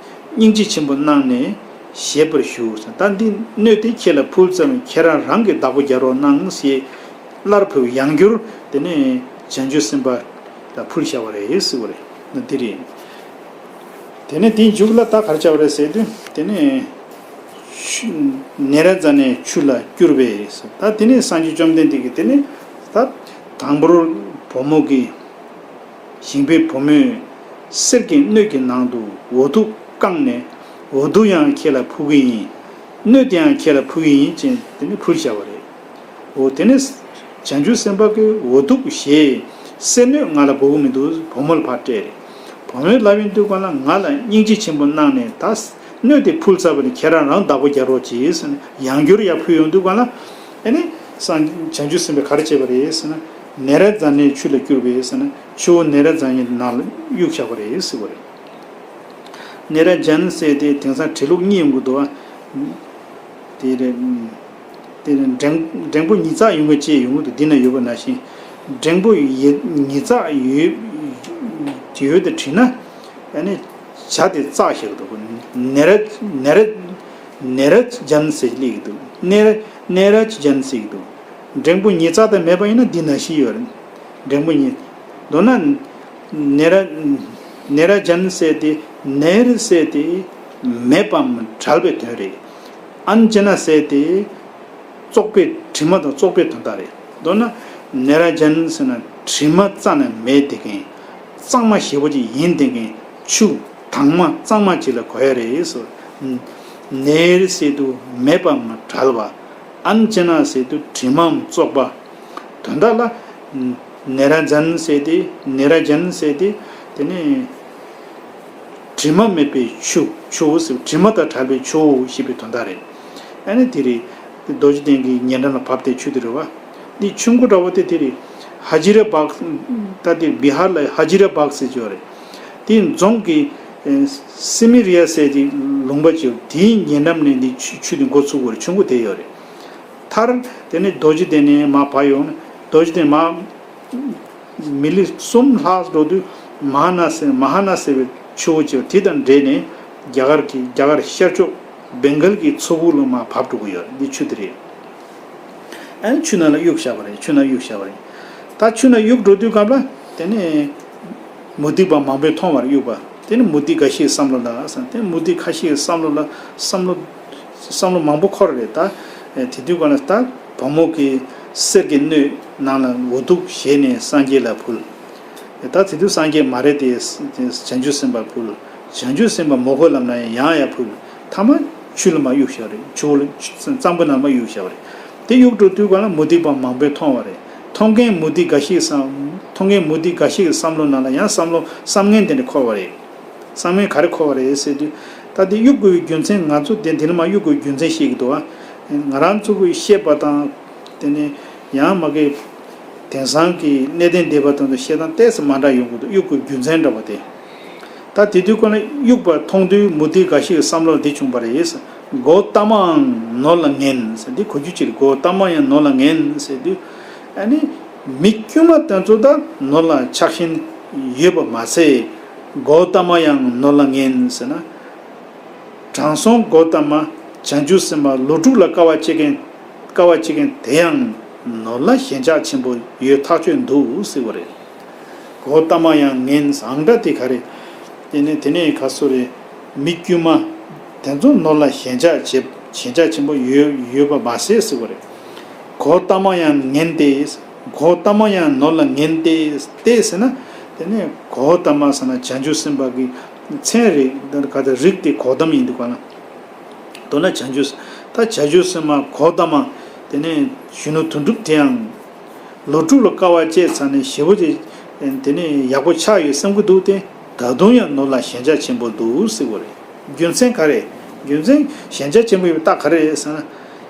སྙིང་རྗེ་ཆེན་པོ་གནང་ནས་བཞེས་པར་ཞུ། ད་འདི་སྣོད་དེ་ཁྱེད་ལ་ཕུལ་ཙམ་ཁྱེད་རང་རང་གི་བདག་པོ་རྒྱག་རོགས་གནང་ཞེས་སླར་ཕུལ་ཡང་བསྐྱར་དེ་ནས་བྱང་ཆུབ་སེམས་དཔའ་ལ་ཕུལ་བཞག་པ་རེད་ཟེར་བ་རེད། འདི་རེད། དེ་ནས་དེའི་མཇུག་ལ་ད་ག་རེ་བྱ་བ་རེད་ཟེར་དུས་དེ་ནས་ཆུ་ནཻ་རཉྫ་ནའི་ཆུ་ལ་བསྐྱུར་བས། ད་དེ་ནས་སངས་རྒྱས་བཅོམ་ལྡན་འདས་ཀྱིས་དེ་ནས་ད་དང་པོར་བུ་མོ་གིས་ཞིང་པའི་བུ་མོས་གསེར་གྱི་སྣོད་ཀྱི་ནང་དུ་འོ་ཐུག་བཀང་ནས་འོ་ཐུག་ཡང་ཁྱེད་ལ་ཕུལ་གྱི་ཡིན། སྣོད་དེ་ཡང་ཁྱེད་ལ་ཕུལ་གྱི་ཡིན་ཅེས་དེ་ནས་ཕུལ་བཞག་པ་རེད། འོ་དེ་ནས་བྱང་ཆུབ་སེམས་དཔའ་གིས་འོ་ཐུག་བཞེས། གསེར་སྣོད་ང་ལ་དགོས་ཀྱི་མི་འདུག་བུ་མོ་ལ་ཕར་སྤྲད་རེད། བུ་མོས་ལབ་ཡོང་དུས་སྒང་ལ་ང་ལ་སྙིང་རྗེ་ཆེན་པོ་གནང་ནས་ད་སྣོད་དེ་ཕུལ་ཚར་བ་ནི་ཁྱེད་རང་རང་བདག་པོ་རྒྱག་རོགས་གྱིས་ཟེར་ནས་ཡང་བསྐྱར་ཡར་ཕུལ་ཡོང་དུས་སྒང་ལ་ཨ་ནི་སངས་བྱང་ཆུབ་སེམས་དཔས་ག་རེ་བྱས་པ་རེད་ཟེར་ན། ནཻ་རཉྫ་ནའི་ཆུ་ལ་བསྐྱུར་བས་ཟེར་ན་ཆུ་བོ་ནཻ་རཉྫ་ནའི་ནང་ལ་གཡུགས་བཞག་པ་རེད་ཟེར་བ་རེད། ནཻ་རཉྫ་ན་ཟེར་དེ་དེང་སང་བྲིས་ལུགས་གཉིས་ཡོང་གི་འདུག་ཨ། དེ་རེད། དེ་ནི་འགྲེང་འགྲེང་པོ་ཉིས་བརྩེགས་ཡོང་གི་ཅེས་ཡོང་གི་འདུག་འདི་ན་ཡོད་པ་ནང་བཞིན། འགྲེང་པོ་ཡི་ཉིས་བརྩེགས་ཡོད་ཡོད་དེ་བྲིས་ན། ཨ་ནི་ཇ་དེ་བརྩེགས་ཞིག་འདུག་ནེ་ར་ནེ་ར་ནེ་ར་ཇན་ཟེར་སླེབས་ཀྱི་འདུག་ནེ་ར་ནེ་ར་ཇན་ཟེར་གྱི་འདུག་འགྲེང་པོ་ཉིས་བརྩེགས་དེ་མེད་པ་ཡིན་ན་འདི་ན་བཞི་ཡོད་རེད། འགྲེང་པོ་ཉིས། མདོར་ན། ནེ་ར་ནེ་ར་ཇན་ཟེར་དེ་ནེ་ར་ཟེར་དེ་མེད་པའམ་བྲལ་བའི་དོན་རེད། ཨན་ཇེ་ན་ཟེར་དེ་བཙོག་པའི་དྲི་མ་དང་བཙོག་པའི་དོན་དག་རེད། མདོར་ན་ནེ་ར་ཇན་ཟེར་ན་དྲི་མ་རྩ་ནས་མེད་བསྡད་མཁན། གཙང་མ་ཞེ་པོ་ཅིག་ཡིན་བསྡད་མཁན་ཆུ་དྭངས་མ་གཙང་མ་ཅིག་ལ་གོ་ཡ་རེད་ཟེར། ནེ་ར་ཟེར་དུས་མེད་པའམ་བྲལ་བ། ཨན་ཅེ་ན་ཟེར་དུས་དྲི་མའམ་བཙོག་པ། དོན་དག་ལ། ནེ་ར་ཛན་ཟེར་ཏེ་ནེ་ར་ཛན་ཟེར་ཏེ་དེ་ནི། དྲི་མ་མེད་པའི་ཆུ། ཆུ་བོ་ཟེར་དྲི་མ་དང་བྲལ་བའི་ཆུ་བོ་ཞེས་པའི་དོན་དག་རེད། ཨ་ནི་དེ་རེད། རྡོ་རྗེ་གདན་གྱི་ཉེ་འགྲམ་ལ་བབས་ཏེ་ཆུ་དེ་རེད་བ། འདི་ཆུ་མགོ་འདྲ་བོ་དེ་དེ་རེད། ཧ་ཇི་ར་བག་ད་དེ་བི་ཧར་ལ་ཧ་ཇི་ར་བག་ཟེར་གྱི་ཡོད་རེད། དེའི་རྫོང་གི་སི་མི་རི་ཡ་ཟེར་དེ་ལུང་པ་ཅིག་ཡོད། དེའི་ཉེ་འགྲམ་ནས་འདི་ཆུ་ཆུ་དེ་འགོ་ཚུགས་པ་རེད། ཆུ་མགོ་དེ་ཡོད་རེད། མཐར་དེ་ནས་རྡོ་རྗེ་གདན་ནས་མར་བབས་ཡོང་ནས་རྡོ་རྗེ་གདན་མར་མི་ལི་གསུམ་ལྷག་འགྲོ་དུས་མ་ཧ་ན་ཟེར་མ་ཧ་ན་ཟེར་བའི་ཆུ་བོ་ཅིག་ཡོད། དེ་དང་འདྲེས་ནས་རྒྱ་གར་གྱི་རྒྱ་གར་ཤར་ཕྱོགས་བེང་གལ་གྱི་མཚོ་ཁུག་ལ་མར་བབས་འགྲོ་གི་ཡོད་རེད། འདི་ཆུ་དེ་རེད། ཨ་ནི་ཆུ་ནང་ལ་གཡུགས་བཞག་པ་རེད། ཆུ་ནང་གཡུགས་བཞག་པ་རེད། ད་ཆུ་ནང་གཡུགས་འགྲོ་དུས་སྐབས་ལ་དེ་ནས་མུ་སྟེགས་པ་མང་པོས་མཐོང་བར་གཡུགས་པ། དེ་ནི་མུ་སྟེགས་འགའ་ཞིག་བསམ་བློ་ལ་བསམ། དེ་མུ་སྟེགས་ཁ་ཤས་བསམ་བློ་ལ་བསམ་བློ་བསམ་བློ་མང་པོ་འཁོར་རེད་ད། དེ་དུས་ག་ལ་ད་བུ་མོ་གིས་གསེར་གྱི་སྣོད་ནང་ལ་འོ་ཐུག་བཞེས་ནས་སངས་རྒྱས་ལ་ཕུལ། ད་དེ་དུས་སངས་རྒྱས་མ་རེད་དེ། བྱང་ཆུབ་སེམས་དཔའ་ཕུལ། བྱང་ཆུབ་སེམས་དཔའ་མོ་ཧོ་ལབ་ན་ཡང་ཡང་ཡང་ཕུལ། ཐ་མ་ཆུ་ལ་མར་གཡུགས་བཞག་རེད། ཆུ་བོ་ལ་གཙང་པོ་ནང་མར་གཡུགས་བཞག་པ་རེད། དེ་གཡུགས་འགྲོ་དུས་ག་ལ་མུ་སྟེགས་པ་མང་པོས་མཐོང་བ་རེད། མཐོང་མཁན་མུ་སྟེགས་འགའ་ཞིག་བསམ། མཐོང་མཁན་མུ་སྟེགས་འགའ་ཞིག་གི་བསམ་བློ་ནང་ལ་ཡང་བསམ་བློ་བསམ་ངན་དེ་འདྲ་འཁོར་བ་རེད། བསམ་ངན་ག་རེ་འཁོར་བ་རེད་ཟེར་དུས། ད་དེ་གཡུག་དགོས་པའི་རྒྱུ་མཚན་ང་ཚོ་དེ་འདི་ནས་མར་གཡུག་དགོས་པའི་རྒྱུ་མཚན་ཤེས་ཀྱི་འདུག་ཨ། ང་རང་ཚོ་གིས་བཤད་པ་དང་། དེ་ནས་ཡང་མ་གི་དེང་སང་གི་གནས་བརྟན་སྡེ་པ་དང་དུ་བཤད་སྟངས་ཏོག་ཙམ་མ་འདྲ་ཡོང་གི་འདུག་གཡུག་དགོས་པའི་རྒྱུ་མཚན་འདྲ་བ་དེ། ད་དེ་དུས་ཁོ་ན་གཡུག་པ་མཐོང་དུས་མུ་སྟེགས་འགའ་ཞིག་གི་བསམ་བློར་འདི་བྱུང་བ་རེད། གོའུ་ཏ་མའང་ནོར་ལ་ངན་ཟེར་འདི་གོ་རྒྱུ་ཅིག་རེད། གོའུ་ཏ་མ་ཡང་ནོར་ལ་ངན་ཟེར་དུས། ཨ་ནི། མི་དཀྱུས་མ་དེ་ཚོ་ད་ནོར་ལ་ཆགས་ཞེན་ཡོད་པ་མ་ཟད། གོའུ་ཏ་མ་ཡང་ནོར་ལ་ངན་ཟེར་ན། དྲང་སྲོང་གོའུ་ཏ་མ་བྱང་ཆུབ་སེམས་དཔའ་ལོ་དྲུག་ལ་དཀའ་བ་སྤྱད་མཁན། དཀའ་བ་སྤྱད་མཁན་དེ་ཡང་ནོར་ལ་ཞེན་ཆགས་ཆེན་པོ་ཡོད་ཐག་ཆོད་འདུག་ཟེར་བ་རེད། གོའུ་ཏ་མ་ཡང་ངན་ཟེར་ཨང་སྒྲ་དེ་ག་རེ། དེ་ནས་དེ་ནས་ག་སོ་རེད། མི་དཀྱུས་མ་དེ་ཚོ་ནོར་ལ་ཞེན་ཆགས་བྱེད་ཞེན་ཆགས་ཆེན་པོ་ཡོད་ཡོད་པ་མ་ཟད་ཟེར་བ་རེད། གོའུ་ཏ་མ་ཡང་ངན་ཏེ། གོའུ་ཏ་མ་ཡང་ནོར་ལ་ངན་ཏེ་ཏེ་ཟེར་ན། དེ་ནས་གོའུ་ཏ་མ་ཟེར་ན་བྱང་ཆུབ་སེམས་དཔའ་གི་མཚན་རེད། ག་ད་རིགས་དེ་གོའུ་ཏ་མ་ཡིན་འདུག་ག་ན། མདོར་ན་བྱང་ཆུབ། ད་བྱང་ཆུབ་སེམས་དཔའ་གོའུ་ཏ་མ། དེ་ནས་གཞོན་ནུ་དོན་གྲུབ་དེའང་ལོ་དྲུག་ལ་དཀའ་བ་སྤྱད་ཚར་ནས་ཞེ་པོ་ཅིག་དེ་ནས་ཡག་པོ་ཆགས་ཡོད་བསམ་གྱི་འདུག་སྟེ། ད་དུང་ཡང་ནོར་ལ་ཞེན་ཆགས་ཆེན་པོ་འདུག་ཟེར་བ་རེད། རྒྱུ་མཚན་ག་རེ། རྒྱུ་མཚན་ཞེན་ཆགས་ཆེན་པོ་ཡོད་པའི་རྟགས་ག་རེ་རེད་ཟེར་ན།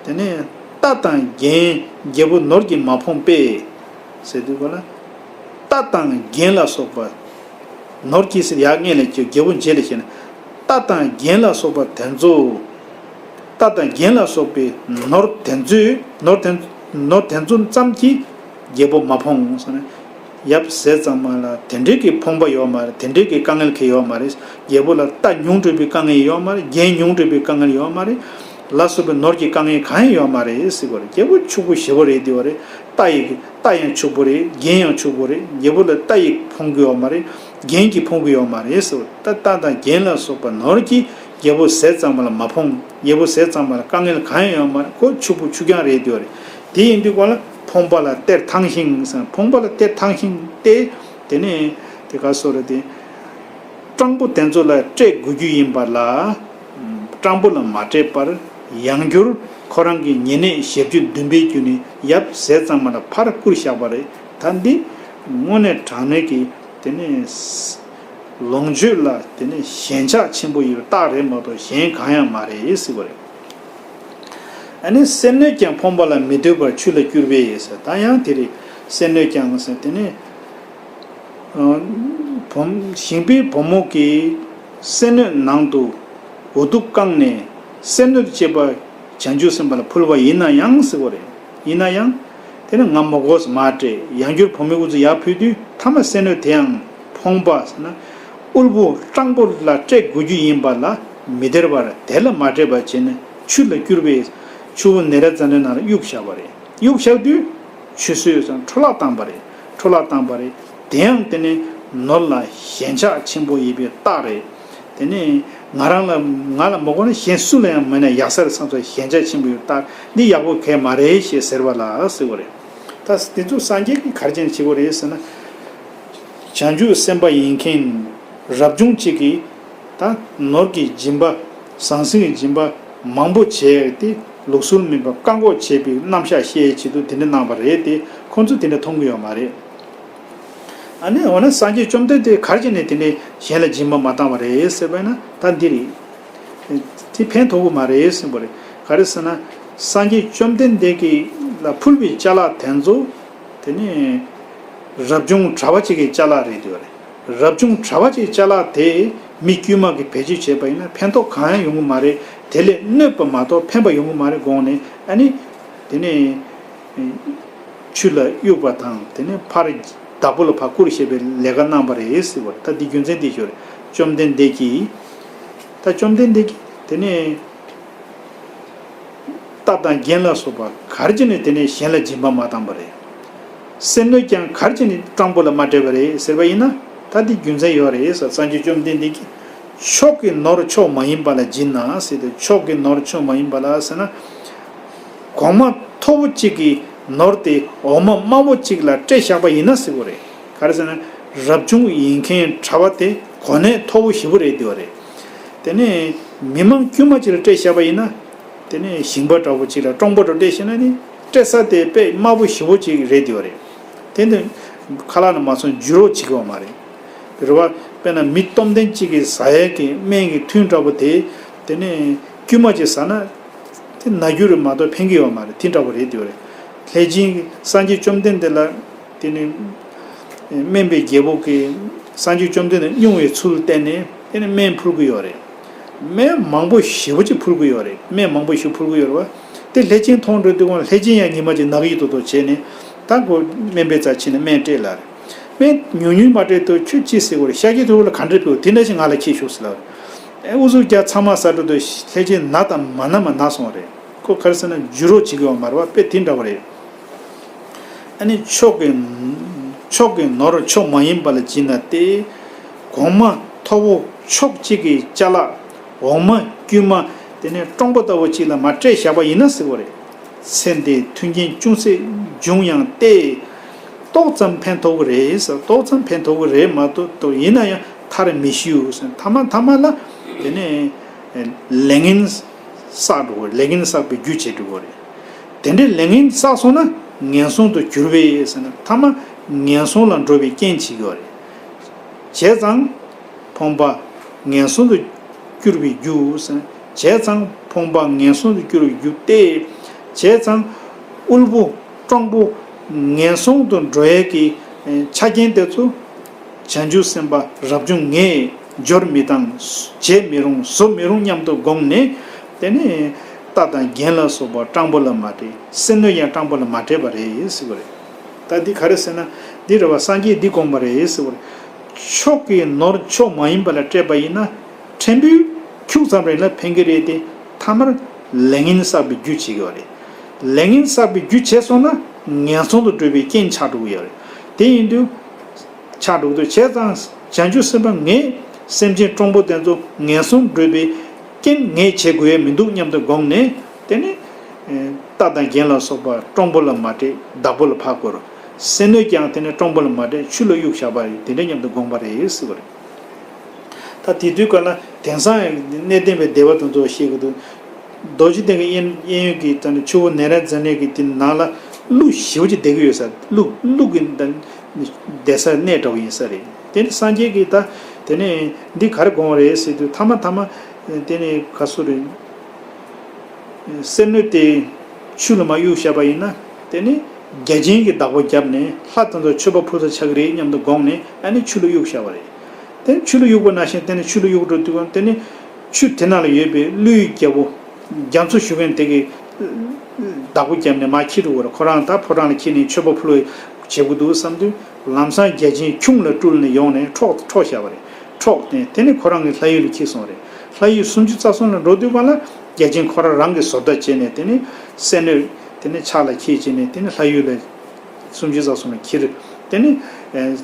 དེ་ནས་རྟ་དང་རྒན་རྒྱལ་པོ་ནོར་གྱིས་མ་ཕོངས་པས་ཟེར་དུས་གོ་ན། རྟ་དང་རྒན་ལ་སོགས་པ། ནོར་གྱིས་ཟེར་ཡག་སྔོན་ལ་བརྗོད། རྒྱལ་པོ་རྗེས་ལ་བཤད་ན། རྟ་དང་རྒན་ལ་སོགས་པ་དེ་ཚོ། རྟ་དང་རྒན་ལ་སོགས་པའི་ནོར་དེ་ཚོས་ནོར་དེ་ནོར་དེ་ཚོ་ཙམ་གྱིས་རྒྱལ་པོ་མ་ཕོངས་ཟེར་ན། ཡབ་ཟས་གཙང་མ་ལ་དེ་འདྲའི་གི་ཕོངས་པ་ཡོད་མ་རེད། དེ་འདྲའི་གི་དཀའ་ངལ་གང་ཡོད་མ་རེད། རྒྱལ་པོ་ལ་རྟ་ཉུང་དྲགས་པའི་དཀའ་ངལ་ཡོད་མ་རེད། རྒན་ཉུང་དྲགས་པའི་དཀའ་ངལ་ཡོད་མ་རེད། ལ་སོགས་པའི་ནོར་གྱི་དཀའ་ངལ་གང་ཡང་ཡོད་མ་རེད་ཟེར་བ་རེད། རྒྱལ་པོ་ཕྱུག་པོ་ཞེ་པོ་རེད་དེ་བ་རེད། རྟ་ཡི་རྟ་ཡང་ཕྱུག་པོ་རེད། རྒན་ཡང་ཕྱུག་པོ་རེད། རྒྱལ་པོ་ལ་རྟ་ཡིས་ཕོངས་ཀྱི་ཡོད་མ་རེད། རྒན་གྱིས་ཕོངས་ཀྱི་ཡོད་མ་རེད་ཟེར་བ། ད་རྟ་དང་རྒན་ལ་སོགས་པ་ནོར་གྱིས་རྒྱལ་པོ་ཟས་གཙང་མ་ལ་མ་ཕོངས། རྒྱལ་པོ་ཟས་གཙང་མ་ལ་དཀའ་ངལ་གང་ཡང་ཡོད་མ་རེད། ཁོ་ཕྱུག་པོ་ཕྱུག་རྐྱང་རེད་དེ་བ་རེད། དེ་ཡིན་དུས་ག་ལ་ཕོངས་པ་ལ་གཏེར་ཐང་ཤིང་ཟེར། ཕོངས་པ་ལ་གཏེར་ཐང་ཤིང་སྟེ། དེ་ནས་དེ་ག་སོ་རེད་དེ། སྤྲང་པོ་དེ་ཚོ་ལ་སྤྲད་དགོས་རྒྱུ་ཡིན་པ་ལ། སྤྲང་པོ་ལ་མ་སྤྲད་པར་ཡང་བསྐྱར་ཁོ་རང་གི་ཉེ་གནས་ཞབས་ཕྱི་འདུན་པའི་རྒྱུ་ནས་ཡབ་ཟས་གཙང་མ་ལ་ཕར་བསྐུར་བཞག་པ་རེད། ད་འདི་དངོས་གནས་དྲང་གནས་ཀྱི་དེ་ནས་ལོངས་སྤྱོད་ལ་དེ་ནས་ཞེན་ཆགས་ཆེན་པོ་ཡོད་རྟགས་རེད་མ་གཏོགས་གཞན་གང་ཡང་མ་རེད་ཟེར་བ་རེད། ཨ་ནི་སེམས་ནུས་ཀྱང་ཕོངས་པ་ལ་མི་ལྟོས་པར་ཆུ་ལ་བསྐྱུར་བས་ཟེར། ད་ཡང་དེ་རེད། སེམས་ནུས་ཀྱང་ཟེར་དེ་ནས། ཨ། བུམ། ཞིང་པའི་བུ་མོ་གིས་སེམས་ནུས་ནང་དུ་འུ་ཐུག་བཀང་ནས་སེམས་ནུས་བཅས་པ་བྱང་ཆུབ་སེམས་དཔའ་ལ་ཕུལ་བ་ཡིན་ན་ཡང་ཟེར་བ་རེད། ཡིན་ན་ཡང་། དེ་ནི་ང་མ་དགོས་མ་སྤྲད། ཡང་བསྐྱར་བུ་མོའི་དབུ་ཚུགས་ཡར་ཕུལ་དུས་མཐའ་མ་སེམས་ནུས་དེའང་ཕོངས་པ་ཟེར་ན། དབུལ་པོ་སྤྲང་པོ་ལ་སྤྲད་དགོས་རྒྱུ་ཡིན་པ་ལ་མི་སྟེར་བར་དེ་ལ་མ་སྤྲད་པ་བྱས་ནས་ཆུ་ལ་བསྐྱུར་བས། ཆུ་བོ་ནཻ་རཉྫ་ནའི་ནང་ལ་གཡུགས་བཞག་པ་རེད། གཡུགས་བཞག་དུས། ཆུད་ཟོས་སམ་འཕྲོ་བརླག་བཏང་པ་རེད། འཕྲོ་བརླག་བཏང་པ་རེད། དེ་ཡང་དེ་ནི་ནོར་ལ་ཞེན་ཆགས་ཆེན་པོ་ཡིན་པའི་རྟགས་རེད། དེ་ནི་ང་རང་ལ་ང་ལ་མ་དགོས་ན་གཞན་སུ་ལ་ཡང་མེད་ན་ཡག་ས་རེད་བསམ་ས་ཞེན་ཆགས་ཆེན་པོ་ཡོད་རྟགས་འདི་ཡག་པོ་གང་ཡང་མ་རེད་ཞེས་ཟེར་བ་ལ་ཟེར་བ་རེད། ད་དེ་ཚོ་སངས་རྒྱས་ཀྱིས་ག་རེ་བྱས་ནས་བྱེད་དགོས་རེད་ཟེར་ན། བྱང་ཆུབ་སེམས་དཔའ་ཡིན་མཁན་རབ་བྱུང་གཅིག་གིས། ད་ནོར་གྱི་སྦྱིན་པ། ཟང་ཟིང་གི་སྦྱིན་པ་མང་པོ་བྱས་ཏེ་ལུགས་སྲོལ་མིན་པ་བཀག་འགོག་བྱས་པའི་རྣམ་གཞག་བཤད་ཆེད་དུ་དེ་འདྲ་གནང་བ་རེད་དེ། ཁོང་ཚོས་དེ་འདྲ་མཐོང་གི་ཡོད་མ་རེད། ཨ་ནི་འོ་ན་སངས་རྒྱས་བཅོམ་ལྡན་འདས་ག་རེ་བྱས་ནས་དེ་འདྲའི་གཞན་ལ་སྦྱིན་པ་མ་བཏང་བ་རེད་ཟེར་བས་ན་ད་འདི་རེད། དེ་ཕན་ཐོགས་ཀྱི་མ་རེད་ཟེར་བ་རེད། ག་རེ་ཟེར་ན། སངས་རྒྱས་བཅོམ་ལྡན་འདས་ཀྱིས་ལ་ཕུལ་བའི་ཅ་ལག་དེ་ཚོ། དེ་ནི་རབ་བྱུང་གྲྭ་པ་གཅིག་གི་ཅ་ལག་རེད་འདུག་རེད། རབ་བྱུང་གྲྭ་པ་གཅིག་ཅ་ལག་དེ་མི་དཀྱུས་མ་གིས་བེད་སྤྱོད་བྱས་པ་ཡིན་ན་ཕན་ཐོགས་གང་ཡང་ཡོང་གི་མ་རེད། དེ་ལས་གནོད་པ་མ་གཏོགས་ཕན་པ་ཡོང་གི་མ་རེད་དགོངས་ནས། ཨ་ནི་དེ་ནས་ཆུ་ལ་གཡུགས་པ་དང་དེ་ནས་ཕར་བདག་པོ་ལ་ཕར་བསྐུར་ཞེས་པའི་ལས་ཀ་གནང་བ་རེད་ཟེར་བ་རེད། ད་འདི་རྒྱུ་མཚན་འདི་ཞོར་བཅོམ་ལྡན་འདས་ཀྱིས། ད་བཅོམ་ལྡན་འདས་ཀྱིས་དེ་ནས། རྟ་དང་རྒན་ལ་སོགས་པ་ག་རེ་བྱས་ནས་དེ་ནས་གཞན་ལ་སྦྱིན་པ་མ་བཏང་བ་རེད། སེམས་ནུས་ཀྱང་ག་རེ་བྱས་ནས་སྤྲང་པོ་ལ་མ་སྤྲད་པ་རེད་ཟེར་བ་ཡིན་ན། ད་འདི་རྒྱུ་མཚན་ཡོད་རེད་ཟེར། སངས་རྒྱས་བཅོམ་ལྡན་འདས་ཀྱིས། མཆོག་གི་ནོར་མཆོག་མ་ཡིན་པ་ལ་སྦྱིན་ན་ཟེར་ཏེ། མཆོག་གི་ནོར་མཆོག་མ་ཡིན་པ་ལ་ཟེར་ན། གོང་མ་མཐོ་པོ་གཅིག་གི་ནོར་དེ་འོག་མ་དམའ་བོ་གཅིག་ལ་སྤྲད་བཞག་པ་ཡིན་ན་ཟེར་བ་རེད། ག་རེ་ཟེར་ན། རབ་བྱུང་ཡིན་མཁན་གྲྭ་པ་དེ་གོ་གནས་མཐོ་པོ་ཞེ་པོ་རེད་འདུག་རེད། དེ་ནས་མི་མང་དཀྱུས་མ་གཅིག་ལ་སྤྲད་བཞག་པ་ཡིན་ན། དེ་ནས་ཞིང་པ་འདྲ་པོ་གཅིག་ལ་སྤྲང་པོ་འདྲ་སྤྲད་བཞག་ན་ནི་སྤྲད་ས་དེ་དཔེ་དམའ་པོ་ཞེ་པོ་གཅིག་རེད་འདུག་རེད། དེ་འདི་ཁ་ལག་ནང་མ་སོང་རྒྱུ་རོགས་བྱེད་ཀྱི་ཡོད་མ་རེད། རེད་བ། དཔེར་ན་མི་སྟོབས་ལྡན་གཅིག་གིས་ཟ་ཡས་ཀྱི་སྨན་གྱི་ཐུན་འདྲ་པོ་དེ། དེ་ནས་དཀྱུས་མ་གཅིག་ཟ་ན། དེ་ན་རྒྱུ་རེད་མ་གཏོགས་ཕན་གྱི་ཡོད་མ་རེད། དེ་འདྲ་པོ་རེད་འདུག་རེད། ལྷས་སྦྱིན་སངས་རྒྱས་བཅོམ་ལྡན་འདས་ལ། དེ་ནི། སྨན་པའི་རྒྱལ་པོ་གིས་སངས་རྒྱས་བཅོམ་ལྡན་འདས་སྨྱུང་བའི་ཚུལ་བསྟན་ནས་དེ་ནི་སྨན་ཕུལ་གྱི་ཡོད་རེད། སྨན་མང་པོ་ཞེ་པོ་ཅིག་ཕུལ་གྱི་ཡོད་རེད། སྨན་མང་པོ་ཞིག་ཕུལ་གྱི་ཡོད་རེད་བ། དེ་ལྷས་སྦྱིན་མཐོང་འགྲོ་དུས་ཁོང་ལྷས་སྦྱིན་ཡང་ཉི་མ་གཅིག་ནག་ཡིད་དོ་དོ་བྱས་ནས། ད་ཁོ་སྨན་པའི་རྩར་ཕྱིན་ནས་སྨན་སྤྲད་ལ། སྨན་ཉུང་ཉུང་མ་སྤྲད་དུས་ཁྱོད་ཅི་ཟེར་དགོས་རེད། ཤཱཀྱ་ཐུབ་པ་ལ་ག་འདྲ་ཕུལ། དེ་འདྲ་ཞིག་ང་ལ་ཁྱེར་ཤོག་ཟེར་ལ། ཨེ་ཨུ་ཚུགས་རྒྱག་ཚང་མ་ཟ་འགྲོ་དུས་ལྷས་སྦྱིན་ན་དང་མ་ན་མ་ན་སོང་བ་རེད། ཁོ་ག་རེ་ཟེར་ན་རྒྱུ་རོགས་བྱེད་ཀྱི་ཡོད་མ་རེད་བ། དཔེ་དེ་འདྲ་བ་རེད། ཨ་ནི་མཆོག་གི། མཆོག་གི་ནོར་མཆོག་མ་ཡིན་པ་ལ་སྦྱིན་ན་སྟེ། གོང་མ་མཐོ་པོ་ཕྱོགས་གཅིག་གི་ཅ་ལག་འོག་མ་དཀྱུས་མ་དེ་ནས་སྤྲང་པོ་ལྟ་བུ་གཅིག་ལ་མར་སྤྲད་བཞག་པ་ཡིན་ན་ཟེར་བ་རེད། ཚེ་འདིའི་མཐུན་རྐྱེན་ཅུང་ཟད་འབྱུང་ཡང་སྟེ། ཏོག་ཙམ་ཕན་ཐོགས་ཀྱི་རེད་ཟེར། ཏོག་ཙམ་ཕན་ཐོགས་ཀྱི་རེད་མ་གཏོགས་ཡིན་ན་ཡང་མཐར་མི་ཞུ་ཟེར། མཐའ་མ་མཐའ་མ་ལ་དེ་ནས་ལས་ངན་བསགས་འགྲོ་གི་རེད། ལས་ངན་བསགས་པའི་རྒྱུ་བྱེད་འགྲོ་གི་རེད། དེ་འདྲའི་ལས་ངན་བསགས་སོང་ན་ངན་སོང་དུ་གྱུར་པས་ཟེར་ན། ཐ་མ་ངན་སོང་ལ་འགྲོ་བའི་རྐྱེན་བྱེད་ཀྱི་ཡོད་རེད། བྱས་ཙང་ཕོངས་པ་ངན་སོང་དུ་གྱུར་པའི་རྒྱུ་ཟེར་ན། བྱས་ཙང་ཕོངས་པ་ངན་སོང་དུ་གྱུར་བའི་རྒྱུ་སྟེ། བྱས་ཙང་དབུལ་པོ་སྤྲང་པོ་ངན་སོང་དུ་འགྲོ་ཡས་ཀྱི་ཆ་རྐྱེན་དེ་ཚོ་བྱང་ཆུབ་སེམས་དཔའ་རབ་བྱུང་ངས་སྦྱོར་མི་བཏང་། བྱེད་མི་རུང་། བཟོ་མི་རུང་སྙམ་དུ་དགོངས་ནས། དེ་ནས་རྟ་དང་རྒན་ལ་སོགས་པ་སྤྲང་པོ་ལ་མ་སྤྲད། སེམས་ནུས་ཀྱང་སྤྲང་པོ་ལ་མ་སྤྲད་པ་རེད་ཟེར་བ་རེད། ད་འདི་ག་རེ་ཟེར་ན། འདི་རེད་བ། སངས་རྒྱས་འདི་དགོངས་པ་རེད་ཟེར་བ་རེད། མཆོག་གི་ནོར་མཆོག་མ་ཡིན་པ་ལ་སྤྲད་པ་ཡིན་ན། ཕྲན་བུ་ཁྱུག་ཙམ་རེ་ལ་ཕན་གྱི་རེད་དེ། ཐ་མར་ལས་ངན་བསགས་པའི་རྒྱུ་བྱེད་ཀྱི་ཡོད་རེད། ལས་ངན་བསགས་པའི་རྒྱུ་བྱས་སོང་ན་ངན་སོང་དུ་འགྲོ་བའི་རྐྱེན་ཆགས་འགྲོ་གི་ཡོད་རེད། དེ་ཡིན་དུས། ཆགས་འགྲོ་གི་འདུག་བྱས་ཙང་བྱང་ཆུབ་སེམས་དཔའ་ངས་སེམས་ཅན་སྤྲང་པོ་དེ་ཚོ་ངན་སོང་འགྲོ་བའི་རྐྱེན་ངས་བྱེད་དགོས་ཡས་མི་འདུག་སྙམ་དུ་དགོངས་ནས། དེ་ནས་རྟ་དང་རྒན་ལ་སོགས་པ་སྤྲང་པོ་ལ་མ་སྤྲད། བདག་པོ་ལ་ཕར་བསྐུར། སེམས་ནུས་ཀྱང་དེ་ནས་སྤྲང་པོ་ལ་མ་སྤྲད། ཆུ་ལ་གཡུགས་བཞག་པ་རེད། དེ་འདྲ་སྙམ་དུ་དགོངས་པ་རེད་ཟེར་བ་རེད། ད་དེ་དུས་ག་ལ་དེང་སང་གནས་བརྟན་པའི་སྡེ་པ་དེ་ཚོ་ཤེས་དགོས་འདུག་རྡོ་རྗེ་གདན་གྱི་གཡས་གཡས་གཡོན་གྱི་ད་ནི་ཆུ་བོ་ནཻ་རཉྫ་ནའི་གི་དེ་ནང་ལ་ཀླུ་ཞེ་པོ་ཅིག་བསྡད་ཀྱི་ཡོད་ས། ཀླུ་ཀླུ་གི་ད་བསྡད་ས་གནས་འདྲ་བོ་ཡིན་ས་རེད། དེ་ནི་སངས་རྒྱས་ཀྱིས་ད་དེ་ནས་འདི་ག་རེ་དགོངས་པ་རེད་ཟེར་དུས། ཐ་མ་ཐ་མ་དེ་ནི་ག་སུ་རེད། སེམས་ནུས་དེ་ཆུ་ལ་མར་གཡུགས་བཞག་པ་ཡིན་ན། དེ་ནི་བརྒྱ་བྱིན་གྱི་བདག་པོ་བརྒྱབ་ནས་ལྷ་དེ་ཚོ་མཆོད་པ་ཕུལ་ས་ཆགས་ཀྱི་རེད་སྙམ་དུ་དགོངས་ནས། ཨ་ནི་ཆུ་ལ་གཡུགས་བཞག་པ་རེད། དེ་ནི་ཆུ་ལ་གཡུགས་པ་ནང་བཞིན་དེ་ནི་ཆུ་ལ་གཡུགས་འགྲོ་དུས་དེ་ནི་ཆུ་དེ་ནང་ལ་ཡོད་པའི་ཀླུའི་རྒྱལ་པོ་རྒྱ་མཚོ་བཞུ་མཁན་དེ་གི་བདག་པོ་བརྒྱབ་ནས་མར་འཁྱེར་འགྲོ་བར། ཁོ་རང་ད་ཕོ་བྲང་ལ་འཁྱེར་ནས་མཆོད་པ་ཕུལ་བྱེད་དགོས་འདུག་བསམ་དུས། ལམ་སང་བརྒྱ་བྱིན་ཁྱུང་ལ་སྤྲུལ་ནས་ཡོང་ནས་འཕྲོག་འཕྲོག་བཞག་པ་རེད། འཕྲོག་ནས་དེ་ནི་ཁོ་རང་གི་ལྷ་ཡུལ་ལ་འཁྱེར་སོང་བ་རེད། ལྷ་ཡུལ་སུམ་ཅུ་རྩ་གསུམ་ལ་འགྲོ་དུས་གང་ལ་བརྒྱ་བྱིན་ཁོ་རང་རང་གི་བཟོ་ལྟ་བྱས་ནས། དེ་ནི་སེམས་ནུས་དེ་ནི་ཕྱག་ལ་འཁྱེར་བྱས་ནས། དེ་ནི་ལྷ་ཡུལ་ལ་སུམ་ཅུ་རྩ་གསུམ་ལ་འཁྱེར། དེ་ནི་ཨེ་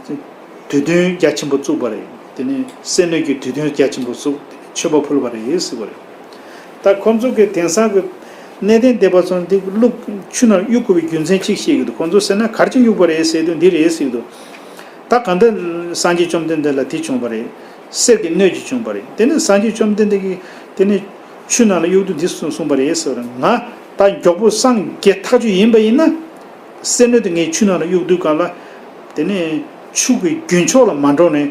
དུས་སྟོན་རྒྱ་ཆེན་པོ་བཙུགས་པ་རེད། དེ་ནི་སེམས་ནུས་ཀྱི་དུས་སྟོན་རྒྱ་ཆེན་པོ་བཙུགས། དེ་ནི་མཆོད་པ་ཕུལ་བ་རེད་ཟེར་བ་རེད། ད་ཁོང་ཚོ་གི་དེང་སང་གི་གནས་བརྟན་སྡེ་པ་ཚོ་འདི་ཀླུ་ཆུ་ནང་གཡུག་དགོས་པའི་རྒྱུ་མཚན་གཅིག་བཤད་ཀྱི་འདུག་ཁོང་ཚོ་ཟེར་ན་ག་རེ་བྱས་གཡུག་པ་རེད་ཟེར་དུས། འདི་རེད་ཟེར་གྱི་འདུག་ད་གང་ལྟར་སངས་རྒྱས་བཅོམ་ལྡན་འདས་ལ་དེ་བྱུང་བ་རེད། གསེར་གྱི་སྣོད་ཅིག་བྱུང་བ་རེད། དེ་ནས་སངས་རྒྱས་བཅོམ་ལྡན་འདས་ཀྱིས་དེ་ནས་ཆུ་ནང་ལ་གཡུག་དུས་འདི་གསུངས་གསུངས་པ་རེད་ཟེར་བ་རེད། ང་ད་མགྱོགས་པོ་སངས་རྒྱས་ཐག་ཆོད་ཡིན་པ་ཡིན་ན། གསེར་སྣོད་དེ་ངས་ཆུ་ནང་ལ་གཡུག་དུས་གང་ལ། དེ་ནས་ཆུ་གི་རྒྱུན་ཕྱོགས་ལ་མ་འགྲོ་ནས།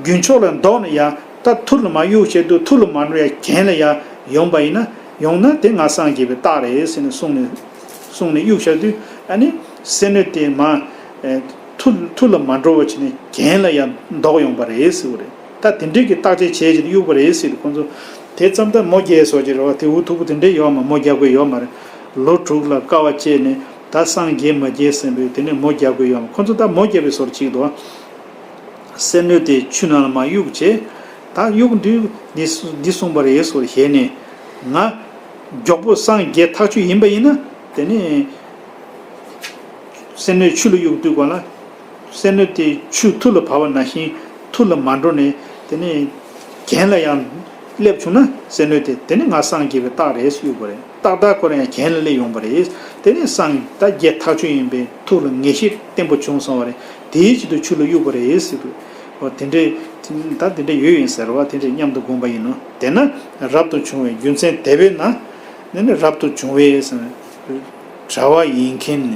རྒྱུན་ཕྱོགས་ལ་ལྡོག་ནས། ཡ་ད་ཐུར་ལ་མར་གཡུགས་བྱས་དུས་ཐུར་ལ་མ་འགྲོ་ཡ་གྱེན་ལ་ཡ་ཡོང་པ་ཡིན་ན། ཡོང་ན་དེ་ང་སངས་རྒྱས་པའི་རྟགས་རེད་ཟེར་ནས་གསུངས་ནས། གསུངས་ནས་གཡུགས་བཞག་དུས། ཨ་ནི་གསེར་སྣོད་དེ་མར་ཨེ་ཐུར་ཐུར་ལ་མ་འགྲོ་བ་བྱས་ནས་གྱེན་ལ་ཡ་ལྡོག་ཡོང་པ་རེད་ཟེར་བ་རེད། ད་དེ་འདྲའི་གི་བརྟག་དཔྱད་བྱས་བྱས་ཏེ་གཡུགས་པ་རེད་ཟེར་དུས། ཁོང་ཚོ་དེ་ཙམ་ད་མོ་རྒྱག་སོགས་ཀྱི་རེད་བ། དེ་འུ་ཐུག་པོ་དེ་འདྲས་ཡོད་མ། མོ་རྒྱག་དགོས་ཡོད་མ་རེད། ལོ་དྲུག་ལ་དཀའ་བ་སྤྱད་ནས་ད་སངས་རྒྱས་མ་རྒྱས་ཟིན་པས། དེ་ནས་མོ་རྒྱག་དགོས་ཡོད་མ། ཁོང་ཚོ་ད་མོ་རྒྱག་པའི་བཟོ་འདྲ་ཅིག་འདུག་གསེར་སྣོད་དེ་ཆུ་ནང་ལ་མར་གཡུགས་བྱས། ད་གཡུགས་དུས་འདི་འདི་གསུངས་པ་རེད་ཟེར་བ་ཞེས་ནས། ང་མགྱོགས་པོ་སངས་རྒྱས་ཐག་ཆོད་ཡིན་པ་ཡིན་ན། དེ་ནས་གསེར་སྣོད་ཆུ་ལ་གཡུགས་དུས་གང་ལ། གསེར་སྣོད་དེ་ཆུ་ཐུར་ལ་བབས་པ་ནང་བཞིན་ཐུར་ལ་མ་འགྲོ་ནས། དེ་ནས་གྱེན་ལ་ཡང་སླེབས་བྱུང་ན། གསེར་སྣོད་དེ་དེ་ནི་ང་སངས་རྒྱས་པའི་རྟགས་རེད་ཟེར་གྱི་ཡོད་པ་རེད། ཏག་ཏག་ཁོ་རང་ཡང་གྱེན་ལ་སླེབས་ཡོང་པ་རེད། དེ་ནི་སངས་ད་རྒྱས་ཐག་ཆོད་ཡིན་པས་ཐུགས་ལ་ངེས་ཤེས་བརྟན་པོ་བྱུང་སོང་བ་རེད། དེའི་ཆེད་དུ་ཆུ་ལ་གཡུགས་པ་རེད་ཟེར་གྱི་འདུག་འོ་དེ་འདྲས་ད་དེ་འདྲས་ཡོད་ཡིན་ཟེར་བ། དེ་འདྲས་སྙམ་དུ་དགོངས་པ་ཡིན་ནོ། དེས་ན་རབ་ཏུ་བྱུང་བའི་རྒྱུ་མཚན་དེ་བས་ན། ནི་ནི་རབ་ཏུ་བྱུང་བའི་ཟེར་ན། གྲྭ་པ་ཡིན་མཁན།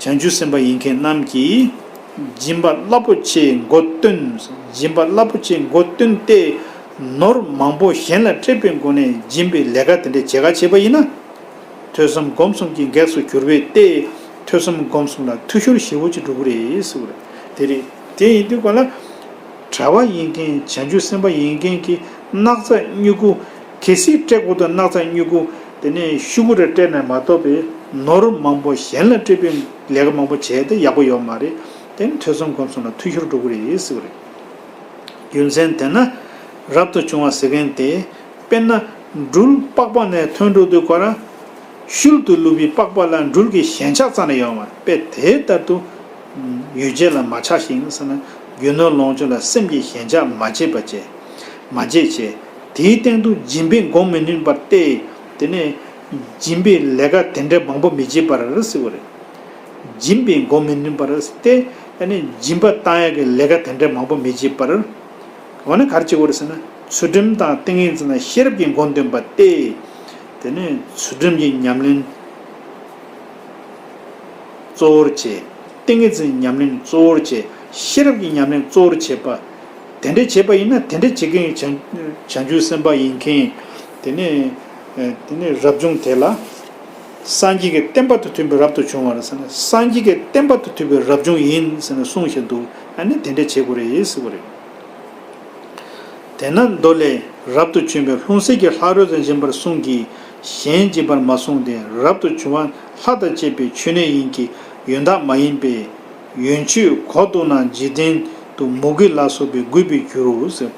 བྱང་ཆུབ་སེམས་དཔའ་ཡིན་མཁན་རྣམས་ཀྱིས་སྦྱིན་པ་རླབས་པོ་ཆེའི་མགོ་བཏོན། སྦྱིན་པ་རླབས་པོ་ཆེའི་མགོ་བཏོན་ཏེ། ནོར་མང་པོ་གཞན་ལ་སྤྲད་པའི་སྒོ་ནས་སྦྱིན་པའི་ལས་ཀ་དེ་འདྲ་བྱེད་ག་བྱེད་པ་ཡིན་ན། ཐོས་བསམ་སྒོམ་གསུམ་གྱི་གེགས་སུ་གྱུར་པས་ཏེ། ཐོས་བསམ་སྒོམ་གསུམ་ལ་འཐུས་ཤོར་ཞེ་པོ་ཅིག་འགྲོ་གི་རེད་ཟེར་བ་རེད། དེ་རེད། དེ་ཡིན་དུས་གང་ལ། གྲྭ་པ་ཡིན་མཁན། བྱང་ཆུབ་སེམས་དཔའ་ཡིན་མཁན་གྱིས་སྣག་ཚ་སྨྱུ་གུ། གལ་སྲིད་སྤྲད་དགོས་དུས་སྣག་ཚ་སྨྱུ་གུ་དེ་ནས་ཤོག་གུ་རེ་སྤྲད་ནས་མ་གཏོགས་པའི་ནོར་མང་པོ་གཞན་ལ་སྤྲད་པའི་ལས་ཀ་མང་པོ་བྱས་ཏེ་ཡག་པོ་ཡོད་མ་རེད། དེ་ནི་ཐོས་བསམ་སྒོམ་གསུམ་ལ་འཐུས་ཤོར་འགྲོ་གི་རེད་ཟེར་བ་རེད། རྒྱུ་མཚན་དེས་ན་རབ་ཏུ་བྱུང་བ་ཟེར་མཁན་དེ། དཔེར་ན་སྦྲུལ་པགས་པ་ནས་ཐོན་འགྲོ་དུས་ཁོ་རང་ཤུལ་དུ་བླུགས་པའི་པགས་པ་ལ་སྦྲུལ་གྱི་ཞེན་ཆགས་རྩ་ནས་ཡོད་མ་རེད། དཔེ་དེ་ལྟར་དུ་ཡུལ་བྱེད་ལ་མ་ཆགས་ཤིང་ཟེར་ན། རྒྱུ་ནོར་ལོངས་སྤྱོད་ལ་སེམས་ཀྱི་ཞེན་ཆགས་མ་བྱེད་པ་བྱས། མ་བྱེད་བྱས། དེའི་སྟེང་དུ་སྦྱིན་པའི་མགོ་མི་འདོན་པར་ཏེ། དེ་ནས་སྦྱིན་པའི་ལས་ཀ་དེ་འདྲའི་མང་པོ་མི་བྱེད་པར་ཟེར་བ་རེད། སྦྱིན་པའི་མགོ་མི་འདོན་པར་ཏེ། ཨ་ནི་སྦྱིན་པ་བཏང་ཡག་གི་ལས་ཀ་དེ་འདྲའི་མང་པོ་མི་བྱེད་པར། འོ་ན་ག་རེ་བྱེད་དགོས་རེད་ཟེར་ན། ཚུལ་ཁྲིམས་དང་ཏིང་ངེ་འཛིན་དང་ཤེས་རབ་ཀྱི་མགོ་འདོན་པ་སྟེ། དེ་ནས་ཚུལ་ཁྲིམས་ཀྱི་ཉམས་ལེན་ གཙོ་བོར་བྱས། ཏིང་ངེ་འཛིན་ཉམས་ལེན་གཙོ་བོར་བྱས། ཤེས་རབ་ཀྱི་ཉམས་ལེན་གཙོ་བོར་བྱེད་པ། དེ་འདྲ་བྱས་པ་ཡིན་ན། དེ་འདྲ་བྱེད་མཁན་གྱི་བྱང་བྱང་ཆུབ་སེམས་དཔའ་ཡིན་མཁན། དེ་ནས་དེ་ནས་རབ་བྱུང་དེ་ལ། སངས་རྒྱས་ཀྱི་བསྟན་པ་དང་མཐུན་པའི་རབ་ཏུ་བྱུང་བ་རེད་ཟེར་ན། སངས་རྒྱས་ཀྱི་བསྟན་པ་དང་མཐུན་པའི་རབ་བྱུང་ཡིན་ཟེར་ནས་གསུངས་བཞག་འདུག་ཨ་ནི་དེ་འདྲ་བྱེད་དགོས་རེད་ཟེར་བ་རེད། དེས་ན་མདོ་ལས། རབ་ཏུ་བྱུང་བའི་ལྷུང་བཟེད་ཀྱི་ལྷག་རོལ་ཙམ་སྦྱིན་པར་གསུངས་ཀྱི། གཞན་སྦྱིན་པར་མ་གསུངས་ཏེ། རབ་ཏུ་བྱུང་བ་ལྷ་དང་བཅས་པའི་མཆོད་གནས་ཡིན་གྱི། ཡོན་བདག་མ་ཡིན་པས། ཡོན་མཆོད་གོ་ལྡོག་ན། འཇིག་རྟེན་དུ་མུ་གེ་ལ་སོགས་པའི་རྒུད་པའི་རྒྱུ་རུ་ཟེར།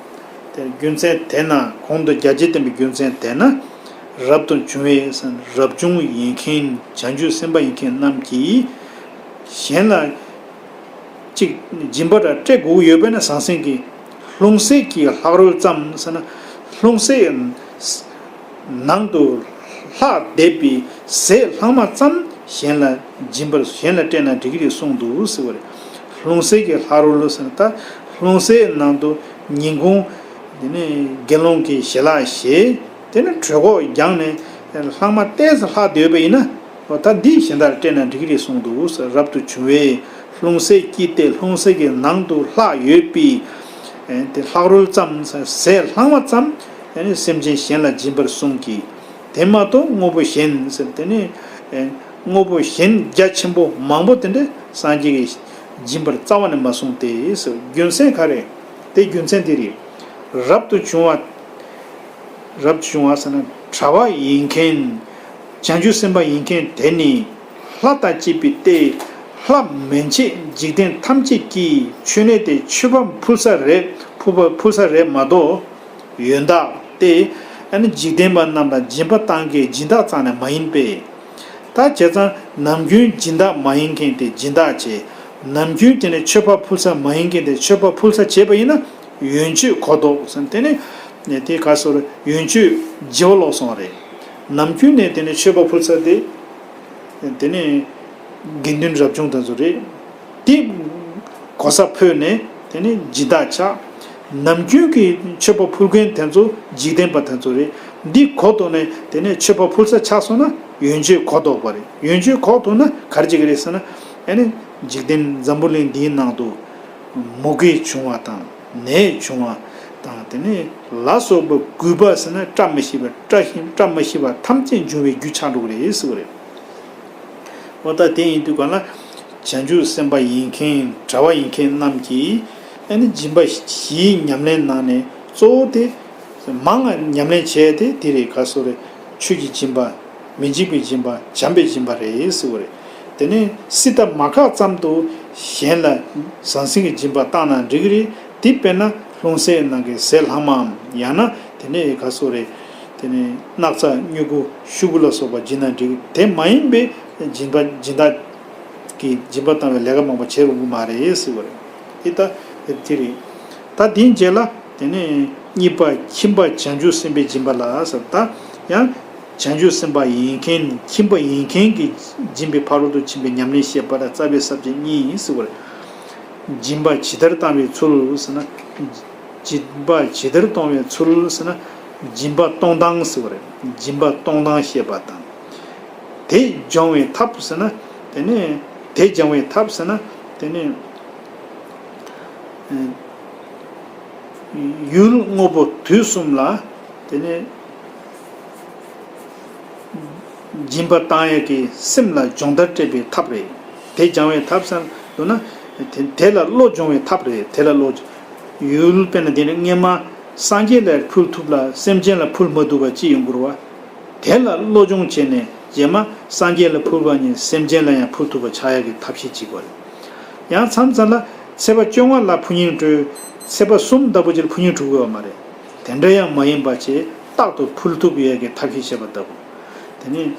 དེ་རྒྱུ་མཚན་དེས་ན། གོང་དུ་རྒྱ་ཆེར་བསྟན་པའི་རྒྱུ་མཚན་དེས་ན། རབ་ཏུ་བྱུང་བའི་རབ་བྱུང་ཡིན་མཁན། བྱང་ཆུབ་སེམས་དཔའ་ཡིན་མཁན་རྣམས་ཀྱིས། གཞན་ལ་གཅིག་སྦྱིན་པ་ར་སྤྲད་དགོས་ཀྱི་ཡོད་པས་ན། ཟང་ཟིང་གི་ལྷུང་བཟེད་ཀྱི་ལྷག་རོལ་ཙམ་ཟེར་ན། ལྷུང་བཟེད་ནང་དུ་ལྷག་བསྡད་པའི་ཟས་ལྷག་མ་ཙམ་གཞན་ལ་སྦྱིན་པར། གཞན་ལ་སྤྲད་ན་འགྲིག་གི་རེད་གསུངས་འདུག་ཟེར་བ་རེད། ལྷུང་བཟེད་ཀྱི་ལྷག་རོལ་ཟེར་ན། ད་ལྷུང་བཟེད་ནང་དུ་ཉིན་གུང་དེ་ནས་དགེ་སློང་གི་ཞལ་ལག་བཞེས། དེ་ནས་གྲོད་ཁོག་བརྒྱངས་ནས་ལྷག་མ་ཏོག་ཙམ་ལྷག་བསྡད་པ་ཡིན་ན། འོ་ད་འདི་གཞན་དག་ལ་སྤྲད་ན་འགྲིག་གི་རེད་གསུངས་འདུག་ཟེར། རབ་ཏུ་བྱུང་བས་ལྷུང་བཟེད་ཀྱིས་ཏེ། ལྷུང་བཟེད་ཀྱི་ནང་དུ་ལྷག་ཡོད་པའི་དེ་ལྷག་རོལ་ཙམ་ཟེར། ཟས་ལྷག་མ་ཙམ་ཨ་ནི་སེམས་ཅན་གཞན་ལ་སྦྱིན་པར་གསུངས་ཀྱི། དེ་མ་གཏོགས་དངོས་པོ་གཞན་ཟེར། དེ་ནི་དངོས་པོ་གཞན་རྒྱ་ཆེན་པོ་མང་པོ་དེ་འདྲ་སངས་རྒྱས་ཀྱིས་སྦྱིན་པར་རྩ་བ་ནས་མ་གསུངས་ཏེ་ཟེར། རྒྱུ་མཚན་ག་རེ། དེ་རྒྱུ་མཚན་འདི་རེད། རབ་ཏུ་བྱུང་བ། རབ་ཏུ་བྱུང་བ་ཟེར་ན་གྲྭ་པ་ཡིན་མཁན། བྱང་ཆུབ་སེམས་དཔའ་ཡིན་མཁན་དེ་ནི་ལྷ་དང་བཅས་པའི་སྟེ། ལྷ་མན་ཆད་འཇིག་རྟེན་ཐམས་ཅད་ཀྱི་མཆོད་གནས་དེ་མཆོད་པ་ཕུལ་ས་རེད། ཕུལ་པ་ཕུལ་ས་རེད་མ་གཏོགས། ཡོན་བདག་སྟེ། ཨ་ནི་འཇིག་རྟེན་པ་རྣམས་ལ་སྦྱིན་པ་བཏང་མཁན་སྦྱིན་བདག་རྩ་ནས་མ་ཡིན་པས། ད་བྱས་ཙང་ནམ་རྒྱུན་སྦྱིན་བདག་མ་ཡིན་མཁན་དེ་སྦྱིན་བདག་བྱས། ནམ་རྒྱུན་དེ་ནས་མཆོད་པ་ཕུལ་ས་མ་ཡིན་མཁན་དེ་མཆོད་པ་ཕུལ་ས་བྱས་པ་ཡིན་ན། ཡོན་མཆོད་གོ་ལྡོག་ཟེར། དེ་ནས་དེ་ག་སོར་ཡོན་མཆོད་བགྱི་བ་ལོག་སོང་བ་རེད། ནམ་རྒྱུན་ནས་དེ་ནས་མཆོད་པ་ཕུལ་ས་དེ། དེ་ནས་དགེ་འདུན་རབ་བྱུང་དེ་ཚོ་རེད། དེ་གོ་ས་འཕོས་ནས་དེ་ནས་སྦྱིན་བདག་ཆགས། ནམ་རྒྱུན་གྱི་མཆོད་པ་ཕུལ་མཁན་དེ་ཚོ་འཇིག་རྟེན་པ་དེ་ཚོ་རེད། འདི་གོ་ལྡོག་ནས་དེ་ནས་མཆོད་པ་ཕུལ་ས་ཆགས་སོང་ན་ཡོན་མཆོད་གོ་ལྡོག་པ་རེད། ཡོན་མཆོད་གོ་ལྡོག་ན་ག་རེ་བྱེད་ཀྱི་རེད་ཟེར་ན། ཨ་ནི་འཇིག་རྟེན་འཛམ་བུ་གླིང་འདིའི་ནང་དུ་མུ་གེ་བྱུང་བ་དང་། ནད་བྱུང་བ་དང་། དེ་ནས་ལ་སོགས་པ་རྒུད་པ་ཟེར་ན་བཀྲ་མི་ཤིས་པ། བཀྲ་ཤིས་བཀྲ་མི་ཤིས་པ་ཐམས་ཅད་འབྱུང་བའི་རྒྱུ་ཆགས་འགྲོ་གི་རེད་ཟེར་བ་རེད། འོ་ད་དེ་ཡིན་དུས་ག་ལ། བྱང་ཆུབ་སེམས་དཔའ་ཡིན་མཁན་གྲྭ་པ་ཡིན་མཁན་རྣམས་ཀྱིས་ཨ་ནི་སྦྱིན་པ་བཞིའི་ཉམས་ལེན་ནང་ནས་གཙོ་བོ་དེ། མང་ང་ཉམས་ལེན་བྱས་ཏེ་དེ་རེད། ག་སོ་རེད། ཆོས་ཀྱི་སྦྱིན་པ། མི་འཇིགས་པའི་སྦྱིན་པ། བྱམས་པའི་སྦྱིན་པ་རེད་ཟེར་བ་རེད། དེ་ནས་སྲིད་མཐའ་མ་འགག་ཙམ་དུ་གཞན་ལ་ཟང་ཟིང་གི་སྦྱིན་པ་བཏང་ན་འགྲིག་གི་རེད། དེ་དཔེར་ན་ལྷུང་བཟེད་ནང་གི་ཟས་ལྷག་མའམ། ཡང་ན་དེ་ནས་ག་སོ་རེད། དེ་ནས་སྣག་ཚ་སྨྱུ་གུ་ཤུ་གུ་ལ་སོགས་པ་སྦྱིན་ན་འགྲིག། དེ་མ་ཡིན་པའི་སྦྱིན་པ་སྦྱིན་བདག་གིས་སྦྱིན་པ་བཏང་བའི་ལས་ཀ་མང་པོ་བྱེད་རུང་གི་མ་རེད་ཟེར་བ་རེད། དེ་ད་དེ་རེད། ད་དེའི་རྗེས་ལ་དེ་ནས་གཉིས་པ་ཁྱིམ་པ་བྱང་ཆུབ་སེམས་དཔའི་སྦྱིན་པ་ལ་ཟེར། ད་ཡང་བྱང་ཆུབ་སེམས་དཔའ་ཡིན་མཁན་ཁྱིམ་པ་ཡིན་མཁན་གྱི་སྦྱིན་པའི་ཕ་རོལ་ཏུ་ཕྱིན་པའི་ཉམས་ལེན་བཤད་པ་ལ་རྩ་བའི་ས་བཅད་གཉིས་ཟེར་བ་རེད། སྦྱིན་པ་ཇི་ལྟར་བཏང་བའི་ཚུལ་ཟེར་ན། སྦྱིན་པ་ཇི་ལྟར་གཏོང་བའི་ཚུལ་ཟེར་ན། སྦྱིན་པ་གཏོང་སྟངས་ཟེར་བ་རེད། སྦྱིན་པ་གཏོང་སྟངས་བཤད་པ་དང་། དེ་སྦྱོང་བའི་ཐབས་ཟེར་ན། དེ་ནས་དེ་སྦྱང་བའི་ཐབས་ཟེར་ན། དེ་ནས་ཡུལ་དངོས་པོ་དུས་གསུམ་ལ་དེ་ནས་སྦྱིན་པ་བཏང་ཡས་ཀྱི་སེམས་ལ་སྦྱོང་བརྡར་སྤྲད་པའི་ཐབས་རེད། དེ་སྦྱང་བའི་ཐབས་ཟེར་འདུག་ན། དེ་དེ་ལ་བློ་སྦྱོང་བའི་ཐབས་རེད། དེ་ལ་བློ། ཡུལ་དཔེར་ན་དེ་ནི་སྔས་མ་སངས་རྒྱས་ལ་ཕུལ་ཐུབ་ལ་སེམས་ཅན་ལ་ཕུལ་མ་ཐུབ་པ་ཅི་ཡོང་དགོས་རེད་བ། དེ་ལ་བློ་སྦྱོང་བྱས་ནས་རྗེས་མ་སངས་རྒྱས་ལ་ཕུལ་བ་ཉིད་སེམས་ཅན་ལ་ཡང་ཕུལ་ཐུབ་པ་ཆགས་ཡག་གི་ཐབས་ཤེས་བྱེད་དགོས་རེད། ཡང་མཚམས་མཚམས་ལ་ཚེས་པ་བཅོ་ལྔ་ལ་ཕུ་ཉིང་སྤྲོད། ཚེས་པ་གསུམ་ལྟ་བུ་ཅིག་ལ་ཕུ་ཉིང་སྤྲོད་དགོས་པ་མ་རེད། དེ་འདྲ་ཡང་མ་ཡིན་པ་བྱས་རྟག་ཏུ་ཕུལ་ཐུབ་ཡག་གི་ཐབས་ཤེས་བྱེད་པ་ལྟ་བུ། དེ་ནས་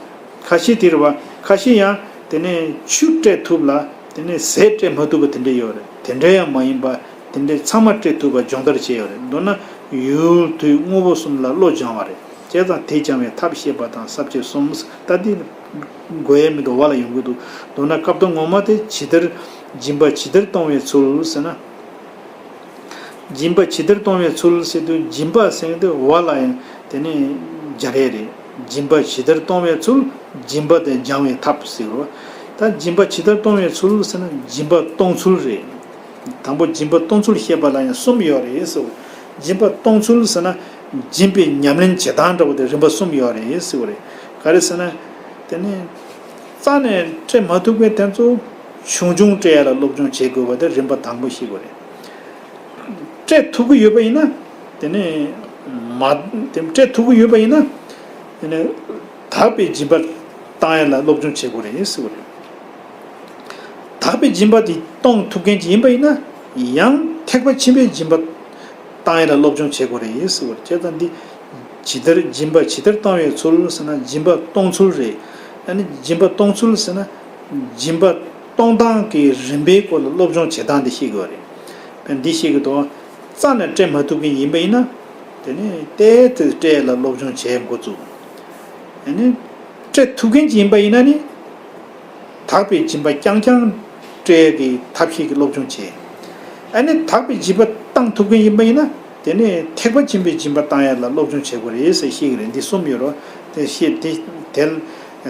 ཁ་ཤས་དེ་རེད་བ། ཁ་ཤས་ཡང་དེ་ནས་ཆུ་སྤྲད་ཐུབ་ལ་དེ་ནས་ཟས་སྤྲད་མ་ཐུབ་པ་དེ་འདྲ་ཡོད་རེད། དེ་འདྲ་ཡང་མ་ཡིན་པ། དེ་འདྲའི་ཚང་མ་སྤྲད་ཐུབ་པ་སྦྱོང་བརྡར་བྱས་ཡོད་རེད། མདོར་ན་ཡུལ་དུས་དངོས་པོ་གསུམ་ལ་བློ་སྦྱང་བ་རེད། བྱས་ཙང་དེ་སྦྱང་བའི་ཐབས་བཤད་པ་དང་ས་བཅད་གསུམ། ད་འདི་དགོས་ཡས་མི་འདུག་བ་ལ་ཡོང་གི་འདུག་མདོར་ན་སྐབས་དང་ངོ་མ་དེ་ཇི་ལྟར་སྦྱིན་པ་ཇི་ལྟར་གཏོང་བའི་ཚུལ་ཟེར་ན། སྦྱིན་པ་ཇི་ལྟར་གཏོང་བའི་ཚུལ་ཟེར་དུས་སྦྱིན་པ་ཟེར་དུས་བ་ལ་ཡང་དེ་ནས་སྦྱར་ཡས་རེད། སྦྱིན་པ་ཇི་ལྟར་གཏོང་བའི་ཚུལ། སྦྱིན་པ་དེ་སྦྱང་བའི་ཐབས་ཟེར་རོ། ད་སྦྱིན་པ་ཇི་ལྟར་གཏོང་བའི་ཚུལ་ཟེར་ན་སྦྱིན་པ་གཏོང་ཚུལ་རེད། དང་པོ་སྦྱིན་པ་གཏོང་ཚུལ་བཤད་པ་ལ་ཡང་གསུམ་ཡོད་རེད་ཟེར། སྦྱིན་པ་གཏོང་ཚུལ་ཟེར་ན་སྦྱིན་པའི་ཉམས་ལེན་བྱེད་སྟངས་འདྲ་བོ་དེ་རིམ་པ་གསུམ་ཡོད་རེད་ཟེར་བ་རེད། ག་རེ་ཟེར་ན། དེ་ནས་རྩ་ནས་སྤྲད་མ་ཐུབ་མཁན་དེ་ཚོ་ཆུང་ཆུང་སྤྲད་ཡ་ལ་སློབ་སྦྱོང་བྱེད་དགོས་པ་དེ་རིམ་པ་དང་པོ་ཞིག་རེད། སྤྲད་ཐུབ་ཀྱི་ཡོད་པ་ཡིན་ན། དེ་ནས་མ། དེ་སྤྲད་ཐུབ་ཀྱི་ཡོད་པ་ཡིན་ན། དེ་ནས་དག་པའི་སྦྱིན་པ་བཏང་ཡ་ལ་སློབ་སྦྱོང་བྱེད་དགོས་རེད་ཟེར་བ་རེད། དག་པའི་སྦྱིན་པ་དེ་གཏོང་ཐུབ་མཁན་ཅིག་ཡིན་པ་ཡིན་ན། ཡང་ཐེག་པ་ཆེན་པོའི་སྦྱིན་པ་བཏང་ཡ་ལ་སློབ་སྦྱོང་བྱེད་དགོས་རེད་ཟེར་བ་རེད། བྱས་ཙང་འདི་ཇི་ལྟར་སྦྱིན་པ་ཇི་ལྟར་གཏོང་བའི་ཚུལ་ཟེར་ན་སྦྱིན་པ་གཏོང་ཚུལ་རེད། ཨ་ནི་སྦྱིན་པ་གཏོང་ཚུལ་ཟེར་ན། སྦྱིན་པ་གཏོང་སྟངས་ཀྱི་རིམ་པའི་སྐོར་ལ་སློབ་སྦྱོང་བྱེད་སྟངས་འདི་ཤེས་དགོས་རེད། དཔེར་ན་འདི་ཤེས་ཀྱི་འདུག་རྩ་ནས་སྤྲད་མ་ཐུབ་མཁན་ཡིན་པ་ཡིན་ན། དེ་ནི་བལྟས་ཏེ་སྤྲད་ལ་སློབ་སྦྱོང་བྱེད་འགོ་བཙུགས། ཨ་ནི་སྤྲད་ཐུབ་མཁན་ཅིག་ཡིན་པ་ཡིན་ན་ནི། དག་པའི་སྦྱིན་པ་རྐྱང་རྐྱང་སྤྲད་ཀྱི་ཐབས་ཤེས་ཀྱི་སློབ་སྦྱོང་བྱེད། ཨ་ནི་དག་པའི་སྦྱིན་པ་བཏང་ཐུབ་མཁན་ཡིན་པ་ཡིན་ན། དེ་ནས་ཐེག་པ་ཆེན་པོའི་སྦྱིན་པ་བཏང་ཡ་ལ་སློབ་སྦྱོང་བྱེད་དགོས་རེད་ཟེར་བཤད་ཀྱི་རེད། འདི་གསུམ་ཡོད་རོ། དེ་བཤད་དེ་དེ།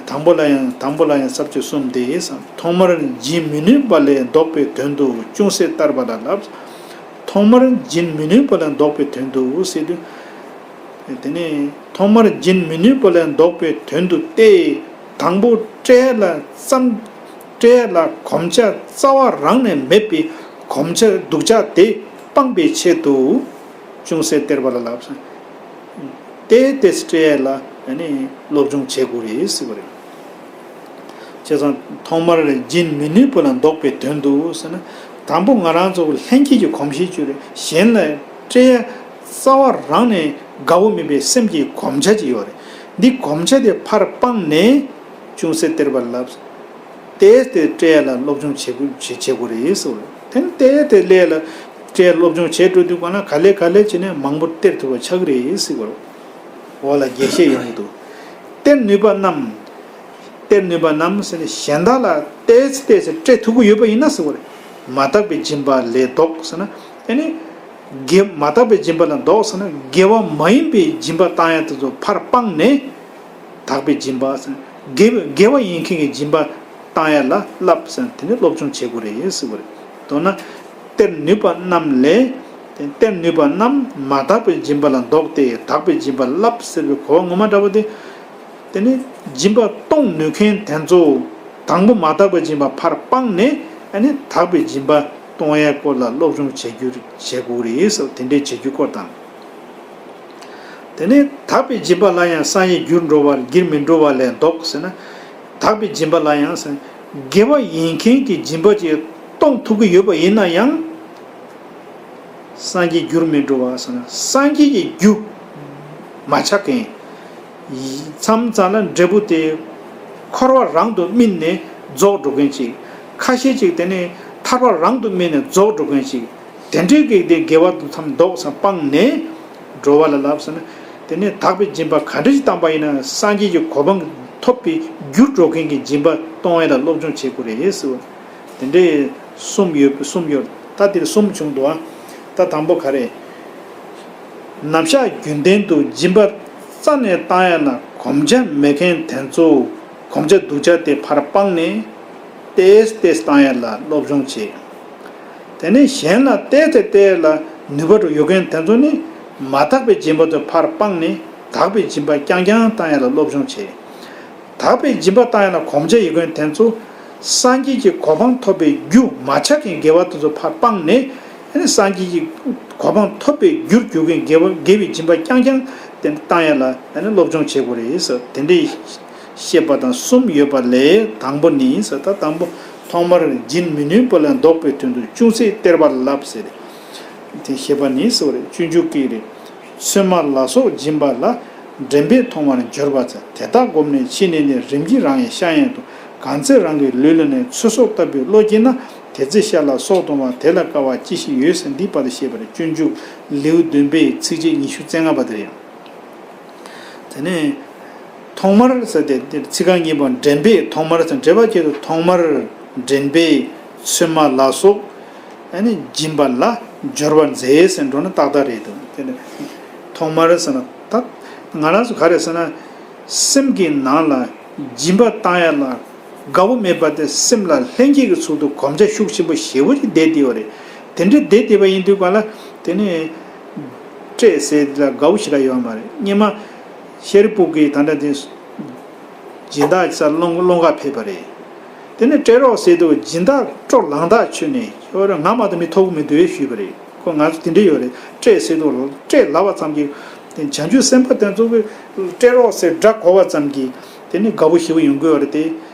དང་པོ་ལ་ཡང་དང་པོ་ལ་ཡང་ས་བཅད་གསུམ་དེ་ཡིན་ཙང་ཐོག་མར་སྦྱིན་མི་ནུས་པ་ལས་ལྡོག་པའི་དོན་དུ་ཅུང་ཟད་སྟེར་བ་ལ་ལབ། ཐོག་མར་སྦྱིན་མི་ནུས་པ་ལས་ལྡོག་པའི་དོན་དུ་ཟེར་དུས། དེ་ནས་ཐོག་མར་སྦྱིན་མི་ནུས་པ་ལས་ལྡོག་པའི་དོན་དུ་སྟེ། དང་པོ་སྤྲད་ལ་བསམ། སྤྲད་ལ་གོམས་ཆ་རྩ་བ་རང་ནས་མེད་པའི་གོམས་ཆ་སྡུག་ཅག་དེ་སྤང་བའི་ཆེད་དུ་ཅུང་ཟད་སྟེར་བ་ལ་ལབ། དེ་དེ་སྤྲད་ལ་ནི་སློབ་སྦྱོང་བྱེད་དགོས་རེད་ཟེར་བ་རེད། བྱས་ཙང་ཐོག་མར་སྦྱིན་མི་ནུས་པ་ལ་ལྡོག་པའི་དོན་དུ་ཟེར་ན། དང་པོ་ང་རང་ཚོ་ལྷན་སྐྱེས་ཀྱི་གོམས་གཤིས་ཅིག་རེད། གཞན་ལ་སྤྲད་ཡ་རྩ་བ་རང་ནས་དགའ་བོ་མིན་པའི་སེམས་ཀྱི་གོམས་ཆ་ཅིག་ཡོད་རེད། འདི་གོམས་ཆ་དེ་ཕར་སྤངས་ནས་ཅུང་ཟད་སྟེར་བ་ལ་ལབ། ཏེས་ཏེ་སྤྲད་ཡ་ལ་སློབ་སྦྱོང་བྱེད་དགོས་བྱེད་བྱེད་དགོས་རེད་ཟེར་བ་རེད། དེ་ནི་ཏེས་ཏེ་ལས་ལ་སྤྲད་སློབ་སྦྱོང་བྱེད་འགྲོ་དུས་གང་ལ་ག་ལེ་ག་ལེ་བྱས་ནས་མང་པོ་སྟེར་ཐུབ་པ་ཆགས་ཀྱི་རེད་ཟེར་བ་རེད། འོག་ལ་རྒྱས་བཤད་ཡོང་གི་འདུག་སྟེར་ནུས་པ་རྣམས། སྟེར་ནུས་པ་རྣམས་ཟེར་ནས་གཞན་དག་ལ་ཏེས་ཏེས་སྤྲད་ཐུབ་ཀྱི་ཡོད་པ་ཡིན་ན་ཟེར་བ་རེད། མ་དག་པའི་སྦྱིན་པ་ལས་ལྡོག་ཟེར་ན། དེ་ནི། དགེ་མ་དག་པའི་སྦྱིན་པ་ལ་ལྡོག་ཟེར་ན་དགེ་བ་མ་ཡིན་པའི་སྦྱིན་པ་བཏང་ཡ་དེ་ཚོ་ཕར་སྤངས་ནས། དག་པའི་སྦྱིན་པ་ཟེར། དགེ་བ་དགེ་བ་ཡིན་མཁན་གྱི་སྦྱིན་པ་བཏང་ཡ་ལ་བསླབ་ཟེར་དེ་ནི་སློབ་སྦྱོང་བྱེད་དགོས་རེད་ཟེར་བ་རེད། མདོར་ན། སྟེར་ནུས་པ་རྣམས་ལས། སྟེར་ནུས་པ་རྣམས་མ་དག་པའི་སྦྱིན་པ་ལ་ལྡོག་སྟེ་དག་པའི་སྦྱིན་པ་བསླབ་ཟེར་བའི་གོ་བ་ངོ་མ་འདྲ་བོ་དེ། དེ་ནི་སྦྱིན་པ་གཏོང་ནུས་མཁན་དེ་ཚོ་དང་པོ་མ་དག་པའི་སྦྱིན་པ་ཕར་སྤངས་ནས་ཨ་ནི་དག་པའི་སྦྱིན་པ་གཏོང་ཡའི་སྐོར་ལ་སློབ་སྦྱོང་བྱེད་རྒྱུ་བྱེད་དགོས་རེད་ཟེར་དེ་འདྲའི་བྱེད་རྒྱུ་སྐོར་དང་། དེ་ནས་དག་པའི་སྦྱིན་པ་ལ་ཡང་སངས་རྒྱས་འགྱུར་འགྲོ་བར་འགྱུར་མི་འགྲོ་བ་ལས་ལྡོག་ཟེར་ན། དག་པའི་སྦྱིན་པ་ལ་ཡང་ཟེར་ན་དགེ་བ་ཡིན་མཁན་གྱི་སྦྱིན་པ་ཅིག་གཏོང་ཐུབ་ཀྱི་ཡོད་པ་ཡིན་ན་ཡང་། སངས་རྒྱས་འགྱུར་མི་འགྲོ་བ་ཟེར་ན་སངས་རྒྱས་ཀྱི་རྒྱུ་མ་ཆགས་མཁན། མཚམས་མཚམས་ལ་འབྲས་བུ་དེ་འཁོར་བ་རང་དུ་སྨིན་ནས་རྫོགས་འགྲོ་མཁན་ཅིག་ཁ་ཤས་ཅིག་དེ་ནས་ཐར་པ་རང་དུ་སྨིན་ནས་རྫོགས་འགྲོ་མཁན་ཅིག་དེ་འདྲའི་གི་དེ་དགེ་བ་དུ་མཚམས་ལྡོག་ས་སྤངས་ནས་འགྲོ་བ་ལ་ལབ་ཟེར་ན། དེ་ནས་དག་པའི་སྦྱིན་པ་ག་འདྲ་ཞིག་བཏང་པ་ཡིན་ན་སངས་རྒྱས་ཀྱི་གོ་འཕང་ཐོབ་པའི་རྒྱུར་འགྲོ་མཁན་གྱི་སྦྱིན་པ་གཏོང་ཡ་ལ་སློབ་སྦྱོང་བྱེད་དགོས་རེད་ཟེར་བ། དེ་འདྲའི་གསུམ་ཡོད་གསུམ་ཡོད་ད་དེར་གསུམ་བྱུང་འདུག་ཨ། ད་དང་པོ་ག་རེ། ནམ་ཞག་རྒྱུན་ལྡན་དུ་སྦྱིན་པ་རྩ་ནས་བཏང་ཡ་ལ་གོམས་ཆ་མེད་མཁན་དེ་ཚོ་གོམས་ཆ་སྡུག་ཅག་དེ་ཕར་སྤངས་ནས་ཏེས་ཏེས་བཏང་ཡ་ལ་སློབ་སྦྱོང་བྱེད། དེ་ནས་གཞན་ལ་ཏེས་ཏེ་སྟེར་ལ་ནུས་པ་འགྲོ་ཡོད་མཁན་དེ་ཚོ་ནི་མ་དག་པའི་སྦྱིན་པ་དེ་ཕར་སྤངས་ནས་དག་པའི་སྦྱིན་པ་རྐྱང་རྐྱང་བཏང་ཡ་ལ་སློབ་སྦྱོང་བྱེད། དག་པའི་སྦྱིན་པ་བཏང་ཡ་ལ་གོམས་ཆ་ཡོད་མཁན་དེ་ཚོ་སངས་རྒྱས་ཀྱི་གོ་འཕང་ཐོབ་པའི་རྒྱུ་མ་ཆགས་མཁན་དགེ་བ་དེ་ཚོ་ཕར་སྤངས་ནས་ཨ་ནི་སངས་རྒྱས་ཀྱི་གོ་འཕང་ཐོབ་པའི་རྒྱུར་གྱུར་མཁན་དགེ་བ་དགེ་བའི་སྦྱིན་པ་རྐྱང་རྐྱང་དེ་བཏང་ཡ་ལ་ཨ་ནི་སློབ་སྦྱོང་བྱེད་དགོས་རེད་ཟེར་དེ་འདྲའི་བཤད་པ་དང་གསུམ་ཡོད་པ་ལས་དང་པོ་ནི་ཟེར་ད་དང་པོ་ཐོག་མར་སྦྱིན་མི་ནུས་པ་ལས་ལྡོག་པའི་དོན་དུ་ཅུང་ཟད་སྟེར་བ་ལ་ལབ་ཟེར། དེ་བཤད་པ་ནི་ཟེར་བ་རེད། སྤྱོད་འཇུག་གི་རེད། ཚོད་མ་ལ་སོགས་སྦྱིན་པ་ལ། འདྲེན་པས་མཐོང་བར་འགྱུར་བར་འཚལ། དེ་དག་བསྒོམས་ནས་ཕྱི་ནས་ནི། རིམ་གྱིས་རང་ཡི་ཤ་ཡང་དུ། གང་ཚེ་རང་གི་ལུས་ལ་ནི། ཚོད་སོགས་ལྟ་བུའི་བློ་སྐྱེས་ན། དེ་ཚེ་ཤ་ལ་སོགས་གཏོང་བ། དེ་ལ་དཀའ་བ་ཅི་ཞིག་ཡོད། ཟེར་འདིའི་བར་དུ་བཤད་པ་རེད། སྤྱོད་འཇུག་ལེའུ་བདུན་པའི་ཚིགས་བཅད་ཉི་ཤུ་རྩ་ལྔ་པ་དེ་རེད། དེ་ནས་ཐོག་མར་ཟེར་ཏེ་དེ་ཚིག་རྐང་གཉིས་པ་འདྲེན་པས་ཐོག་མར་ཟེར་འགྲེལ་པ་ཁྱེད་དུ་ཐོག་མར་འདྲེན་པས་ཚོད་མ་ལ་སོགས་ཨ་ནི་སྦྱིན་པ་ལ་སྦྱོར་བར་མཛད་ཟེར་འགྲོ་ན་ཏག་ཏག་རེད་འདུག་དེ་ནས་ཐོག་མར་ཟེར་ན་ད་ང་རང་ཚོ་ག་རེ་ཟེར་ན་སེམས་ཀྱི་ནང་ལ་སྦྱིན་པ་བཏང་ཡ་ལ་ དགའ་བོ་མེད་པ་དེ་སེམས་ལ་ལྷན་སྐྱེས་ཀྱི་ཚུལ་དུ་གོམས་ཆ་ཤུགས་ཆེན་པོ་ཞེ་པོ་ཅིག་བསྡད་བསྡད་པ་རེད། དེ་འདྲའི་བསྡད་བསྡད་པ་ཡིན་དུས་གང་ལ་དེ་ནས་སྤྲད་ཟེར་ལ་དགའ་བོ་ཞེ་དྲག་ཡོད་མ་རེད། སྔོན་མ་ཤཱ་རིའི་བུ་གིས་ད་ལྟ་དེ་སྦྱིན་བདག་ས་སློང་སློང་ག་ཕེབས་པ་རེད། དེ་ནས་སྤྲད་རོགས་ཟེར་དུས་སྦྱིན་བདག་སྤྲོ་ལངས་ཐག་ཆོད་ནས་ཁྱོད་རང་ང་མ་གཏོགས་མི་ཐོབ་ཀྱི་མི་འདུག་ཞུས་པ་རེད། ཁོ་ང་ཚོ་དེ་འདྲ་ཡོད་རེད། སྤྲད་ཟེར་དུས་སྤྲད་ལབ་པ་ཙམ་གྱིས་དེ་བྱང་ཆུབ་སེམས་དཔའ་དེ་ཚོ་གིས་སྤྲད་རོགས་ཟེར་སྒྲ་གོ་བ་ཙམ་གྱིས་དེ་ནི་དགའ་བོ་ཞེ་པོ་ཡོང་གི་ཡོད་རེད་དེ།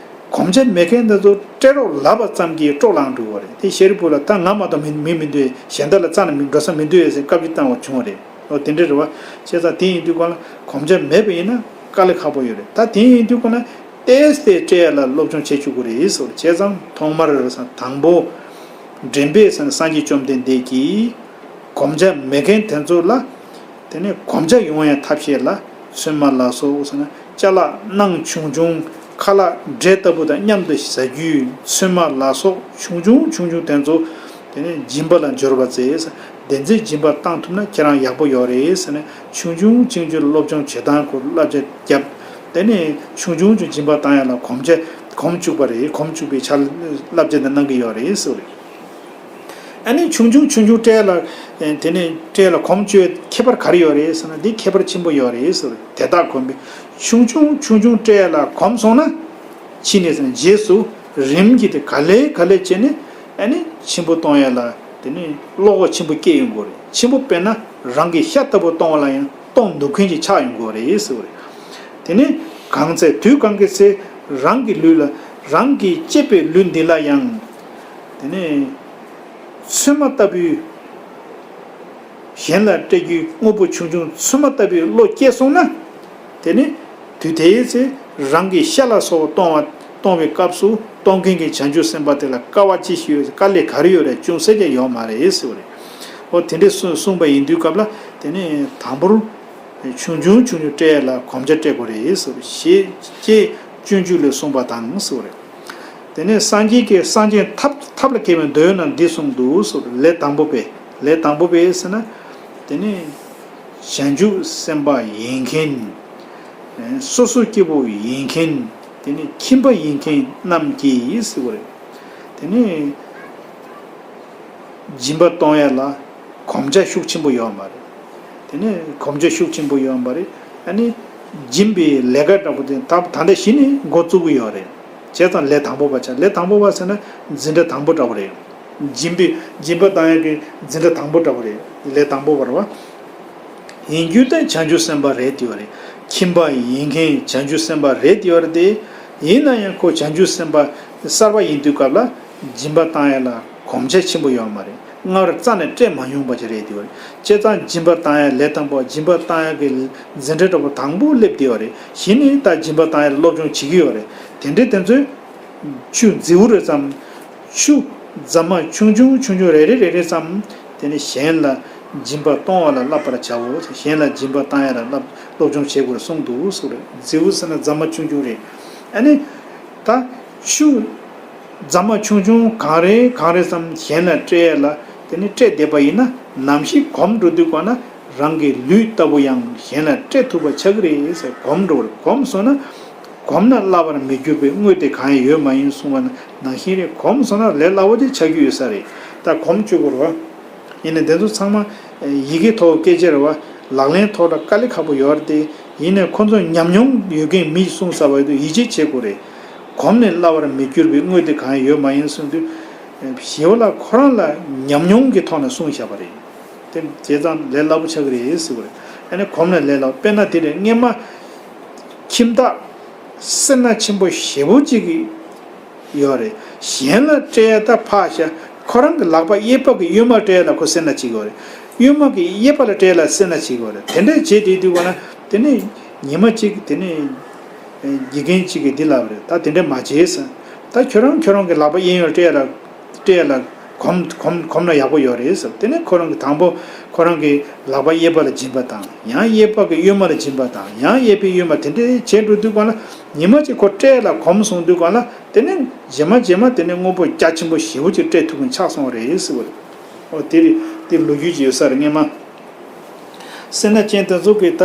གོམས་ཆ་མེད་མཁན་དེ་ཚོ་སྤྲད་རོགས་ལབ་པ་ཙམ་གྱིས་སྤྲོ་ལངས་འགྲོ་གི་ཡོད་རེད། དེ་ཤཱ་རིའི་བུ་ལ་ད་ང་མ་གཏོགས་མི་མི་མི་འདུག་གཞན་དག་ལ་རྩ་ནས་མི་འགྲོ་ས་མི་འདུག་ཟེར་བཀའ་བཀྱོན་བཏང་བ་བྱུང་བ་རེད། འོ་དེ་འདྲ་རེད་བ། བྱས་ཙང་དེ་ཡིན་དུས་གང་ལ་གོམས་ཆ་མེད་པ་ཡིན་ན་དཀའ་ལས་ཁག་པོ་ཡོད་རེད། ད་དེ་ཡིན་དུས་གང་ལ་ཏོག་ཙམ་སྤྲད་ཡ་ལ་སློབ་སྦྱོང་བྱེད་བཅུག་གི་རེད་ཟེར་བ་རེད། བྱས་ཙང་ཐོག་མར་དང་པོ་འདྲེན་པའི་ས་ནས་སངས་རྒྱས་བཅོམ་ལྡན་འདས་ཀྱིས་གོམས་ཆ་མེད་མཁན་དེ་ཚོ་ལ་དེ་ནས་གོམས་ཆ་ཡོང་ཡ་ཐབས་ཤེས་ལ་ཚོད་མ་ལ་སོགས་ཟེར་ན་ཅ་ལག་སྣང་ཆུང་ཆུང་ཁ་ལག་འབྲས་ལྟ་བུ་དང་མཉམ་དུ་ཟ་རྒྱུའི་ཚོད་མ་ལ་སོགས་ཆུང་ཆུང་ཆུང་ཆུང་དེ་ཚོ་དེ་ནས་སྦྱིན་པ་ལ་འབྱོར་བ་མཛད། དེ་ཚོའི་སྦྱིན་པ་བཏང་ཐུབ་ན་ཁྱེད་རང་ཡག་པོ་ཡོད་རེད་ཟེར་ནས་ཆུང་ཆུང་ཆུང་ཆུང་སློབ་སྦྱོང་བྱེད་སྟངས་སྐོར་བསླབ་བྱ་བརྒྱབ། དེ་ནས་ཆུང་ཆུང་ཆུང་སྦྱིན་པ་བཏང་ཡ་ལ་གོམས་ཆ་གོམས་བཅུག་པ་རེད། གོམས་བཅུག་པའི་ཆ་བསླབ་བྱ་འདི་གནང་གི་ཡོད་རེད་ཟེར་བ་རེད། ཨ་ནི་ཆུང་ཆུང་ཆུང་ཆུང་སྤྲད་ལ་དེ་ནས་སྤྲད་ལ་གོམས་བཅོས་ཁྱད་པར་ག་རེ་ཡོད་རེད་ཟེར་ན་འདི་ཁྱད་པར་ཆེན་པོ་ཡོད་རེད་ཟེར་བ་རེད། དེ་དག་གོམས་པས་ཆུང་ཆུང་ཆུང་ཆུང་སྤྲད་ལ་གོམས་སོང་ན་ཕྱི་ནས་ཟེར་ན་རྗེས་སུ་རིམ་གྱིས་དེ་ག་ལེ་ག་ལེ་བྱས་ནས་ཨ་ནི་ཆེན་པོ་གཏོང་ཡ་ལ་དེ་ནི་བློ་ཁོག་ཆེན་པོ་སྐྱེ་ཡོང་གི་རེད། ཆེན་པོ་དཔེར་ན་རང་གི་ཤ་ལྟ་བུ་གཏོང་བ་ལ་ཡང་གཏོང་འདུག་མཁན་གྱི་ཆགས་ཡོང་གི་རེད་ཟེར་བ་རེད། དེ་ནི་གང་ཚེ་དུས་གང་གི་ཚེ་རང་གི་ལུས་ལ་རང་གིས་གཅེས་པའི་ལུས་འདི་ལ་ཡང་དེ་ནི་ཚོད་མ་ལྟ་བུའི་གཞན་ལ་སྤྲད་རྒྱུའི་དངོས་པོ་ཆུང་ཆུང་ཚོད་མ་ལྟ་བུའི་བློ་སྐྱེས་སོང་ན། དེ་ནི་དུས་དེའི་ཚེ་རང་གི་ཤ་ལ་སོགས་གཏོང་བ་གཏོང་བའི་སྐབས་སུ་གཏོང་མཁན་གྱི་བྱང་ཆུབ་སེམས་དཔའ་དེ་ལ་དཀའ་བ་ཅི་ཞིག་ཡོད། དཀའ་ལས་ག་རེ་ཡོད་རེད། ཅུང་ཟད་ཀྱང་ཡོད་མ་རེད་ཟེར་བ་རེད། འོ་དེ་འདྲས་གསུངས་གསུངས་པ་ཡིན་དུས་སྐབས་ལ་དེ་ནི་དང་པོར་ཆུང་ཆུང་ཆུང་ཆུང་སྤྲད་ལ་གོམས་ཆ་སྤྲད་དགོས་རེད་ཟེར་བ་ཞེས་ཅེས་སྤྱོད་འཇུག་ལས་གསུངས་པ་དང་ཟེར་བ་རེད། དེ་ནས་སངས་རྒྱས་ཀྱིས་སངས་རྒྱས་ཐབས་ཐབས་ལ་མཁས་པའི་མདོའི་ནང་འདི་གསུངས་འདུག་ཟེར་བ་རེད། ལས་དང་པོ་པས་ལས་དང་པོ་པས་ཟེར་ན་དེ་ནི་བྱང་ཆུབ་སེམས་དཔའ་ཡིན་མཁན། སོ་སོ་སྐྱེ་བོ་ཡིན་མཁན། དེ་ནི་ཁྱིམ་པ་ཡིན་མཁན་རྣམས་ཀྱིས་ཟེར་བ་རེད། དེ་ནི་སྦྱིན་པ་གཏོང་ཡ་ལ་གོམས་ཆ་ཤུགས་ཆེན་པོ་ཡོད་མ་རེད། དེ་ནི་གོམས་ཆ་ཤུགས་ཆེན་པོ་ཡོད་མ་རེད། ཨ་ནི་སྦྱིན་པའི་ལས་ཀ་འདྲ་པོ་དེ་ད་ད་ལྟ་གཞི་ནས་འགོ་བཙུགས་ཀྱི་ཡོད་རེད། བྱས་ཙང་ལས་དང་པོ་པ་ཆགས། ལས་དང་པོ་པ་ཟེར་ན་འཛིན་གྲྭ་དང་པོ་འདྲ་པོ་རེད། སྦྱིན་པའི་སྦྱིན་པ་བཏང་ཡག་གི་འཛིན་གྲྭ་དང་པོ་འདྲ་པོ་རེད། ལས་དང་པོ་བར་བ། ཡིན་རྒྱུ་དེ་བྱང་ཆུབ་སེམས་དཔའ་རེད་དེ་བ་རེད། ཁྱིམ་པ་ཡིན་མཁན་བྱང་ཆུབ་སེམས་དཔའ་རེད་དེ་བ་རེད་དེ། ཡིན་ན་ཡང་ཁོ་བྱང་ཆུབ་སེམས་དཔའ་གསར་པ་ཡིན་དུས་སྐབས་ལ་སྦྱིན་པ་བཏང་ཡག་ལ་གོམས་ཆ་ཆེན་པོ་ཡོད་མ་རེད། སྔར་རྩ་ནས་སྤྲད་མ་མྱོང་པ་ཅིག་རེད་དེ་བ་རེད། བྱས་ཙང་སྦྱིན་པ་བཏང་ཡག་ལས་དང་པོ་སྦྱིན་པ་བཏང་ཡག་གི་འཛིན་གྲྭ་འདྲ་པོ་དང་པོ་སླེབས་དེ་བ་རེད། གཞི་ནས་ད་སྦྱིན་པ་བཏང་ཡག་ལ་སློབ་སྦྱོང་བྱེད་ཀྱི་ཡོད་རེད། དེ་འདྲའི་དེ་ཚོས་ཆུ་རྫིའུ་རེ་ཙམ། ཆུ་རྫ་མ་ཆུང་ཆུང་ཆུང་ཆུང་རེ་རེ་རེ་རེ་ཙམ། དེ་ནི་གཞན་ལ་སྦྱིན་པ་གཏོང་བ་ལ་བསླབ་པར་བྱའོ། གཞན་ལ་སྦྱིན་པ་བཏང་ཡ་ལ་བསླབ་སློབ་སྦྱོང་བྱེད་དགོས་གསུངས་འདུག་ཟེར་རེད། རྫིའུ་ཟེར་ན་རྫ་མ་ཆུང་ཆུང་རེད། ཨ་ནི་ད་ཆུ་རྫ་མ་ཆུང་ཆུང་གང་རེ་གང་རེ་ཙམ་གཞན་ལ་སྤྲད་ཡ་ལ་དེ་ནི་སྤྲད་བསྡད་པ་ཡིན་ན་ནམ་ཞིག་གོམས་འགྲོ་དུས་གོ་ན་རང་གི་ལུས་ལྟ་བུ་ཡང་གཞན་ལ་སྤྲད་ཐུབ་པ་ཆགས་ཀྱི་རེད་ཟེར། གོམས་འགྲོ་བར་གོམས་སོང་ན། གོམས་ན་བསླབ་པར་མི་འགྱུར་བའི་དངོས་དེ་གང་ཡང་ཡོད་མ་ཡིན་གསུངས་པ་ནང་བཞིན་རེད། གོམས་སོང་ན་ལས་སླ་བོ་དེ་ཆགས་རྒྱུ་ཡོད་ས་རེད། ད་གོམས་བཅུག་དགོས་རེད་བ། ཡིན་ནའི་དེ་ཚོ་ཚང་མ་ཡི་གེ་ཐོག་སྐད་ཆ་རེད་བ། ལག་ལེན་ཐོག་ལ་དཀའ་ལས་ཁག་པོ་ཡོད་རེད་དེ། ཡིན་ནའི་ཁོ་ཚོ་ཉམས་མྱོང་ཡོད་མཁན་མིས་གསུངས་ཚར་བ་ཡོད་དུས་ཡིད་ཆེས་བྱེད་དགོས་རེད། གོམས་ནས་བསླབ་པར་མི་འགྱུར་བའི་དངོས་དེ་གང་ཡང་ཡོད་མ་ཡིན་གསུངས་དུས། ཞི་བ་ལྷ་ཁོ་རང་ལ་ཉམས་མྱོང་གི་ཐོག་ནས་གསུངས་བཞག་པ་རེད། དེ་བྱས་ཙང་ལས་སླ་པོ་ཆགས་ཀྱི་རེད་ཟེར་བ་རེད། ཨ་ནི་གོམས་ནས་ལས་སླ་པོ་དཔེར་ན་དེ་རེད། སྔན་མ་ཁྱིམ་བདག་སེར་སྣ་ཆེན་པོ་ཞེ་པོ་ཅིག་གི་ཡོད་རེད། གཞན་ལ་སྤྲད་ཡ་ད་ཕར་བཞག་ཁོ་རང་གི་ལག་པ་གཡས་པ་གི་གཡོན་མ་སྤྲད་ཡ་ལ་ཁོ་སེར་སྣ་ཅིག་ཡོད་རེད། གཡོན་མ་གི་གཡས་པ་ལ་སྤྲད་ཡ་ལ་སེར་སྣ་ཅིག་ཡོད་རེད། དེ་འདྲ་བྱེད་དུས་དུས་ག་ལ་དེ་ནས་ཉི་མ་གཅིག་དེ་ནས་དགེ་རྒན་གཅིག་གིས་འདི་ལབ་རེད། ད་དེ་འདྲ་མ་བྱེད་ཟེར། ད་ཁྱོད་རང་ཁྱོད་རང་གི་ལག་པ་གཡས་གཡོན་སྤྲད་ཡ་ལ་སྤྲད་ཡ་ལ་གོམས་གོམས་གོམས་ན་ཡག་པོ་ཡོད་རེད་ཟེར། དེ་ནས་ཁོ་རང་གི་དང་པོ་ཁོ་རང་གི་ལག་པ་གཡས་པ་ལ་སྦྱིན་པ་དང་ཡང་གཡས་པ་གི་གཡོན་མ་ལ་སྦྱིན་པ་དང་ཡང་གཡས་པའི་གཡོན་མ་དེ་འདྲ་བྱས་འགྲོ་དུས་ག་ལ་ཉི་མ་གཅིག་ཁོ་སྤྲད་ཡ་ལ་གོམས་སོང་དུས་ག་ལ། དེ་ནས་རྗེས་མ་རྗེས་མ་དེ་ནས་དངོས་པོ་རྒྱ་ཆེན་པོ་ཞེ་པོ་ཅིག་སྤྲད་ཐུབ་མཁན་ཆགས་སོང་བ་རེད་ཟེར་བ་རེད། འོ་དེ་རེད། དེ་ལོ་རྒྱུས་ཅིག་ཡོད་ས་རེད། སྔན་མ་སེར་སྣ་ཅན་དེ་ཚོ་གིས་ད་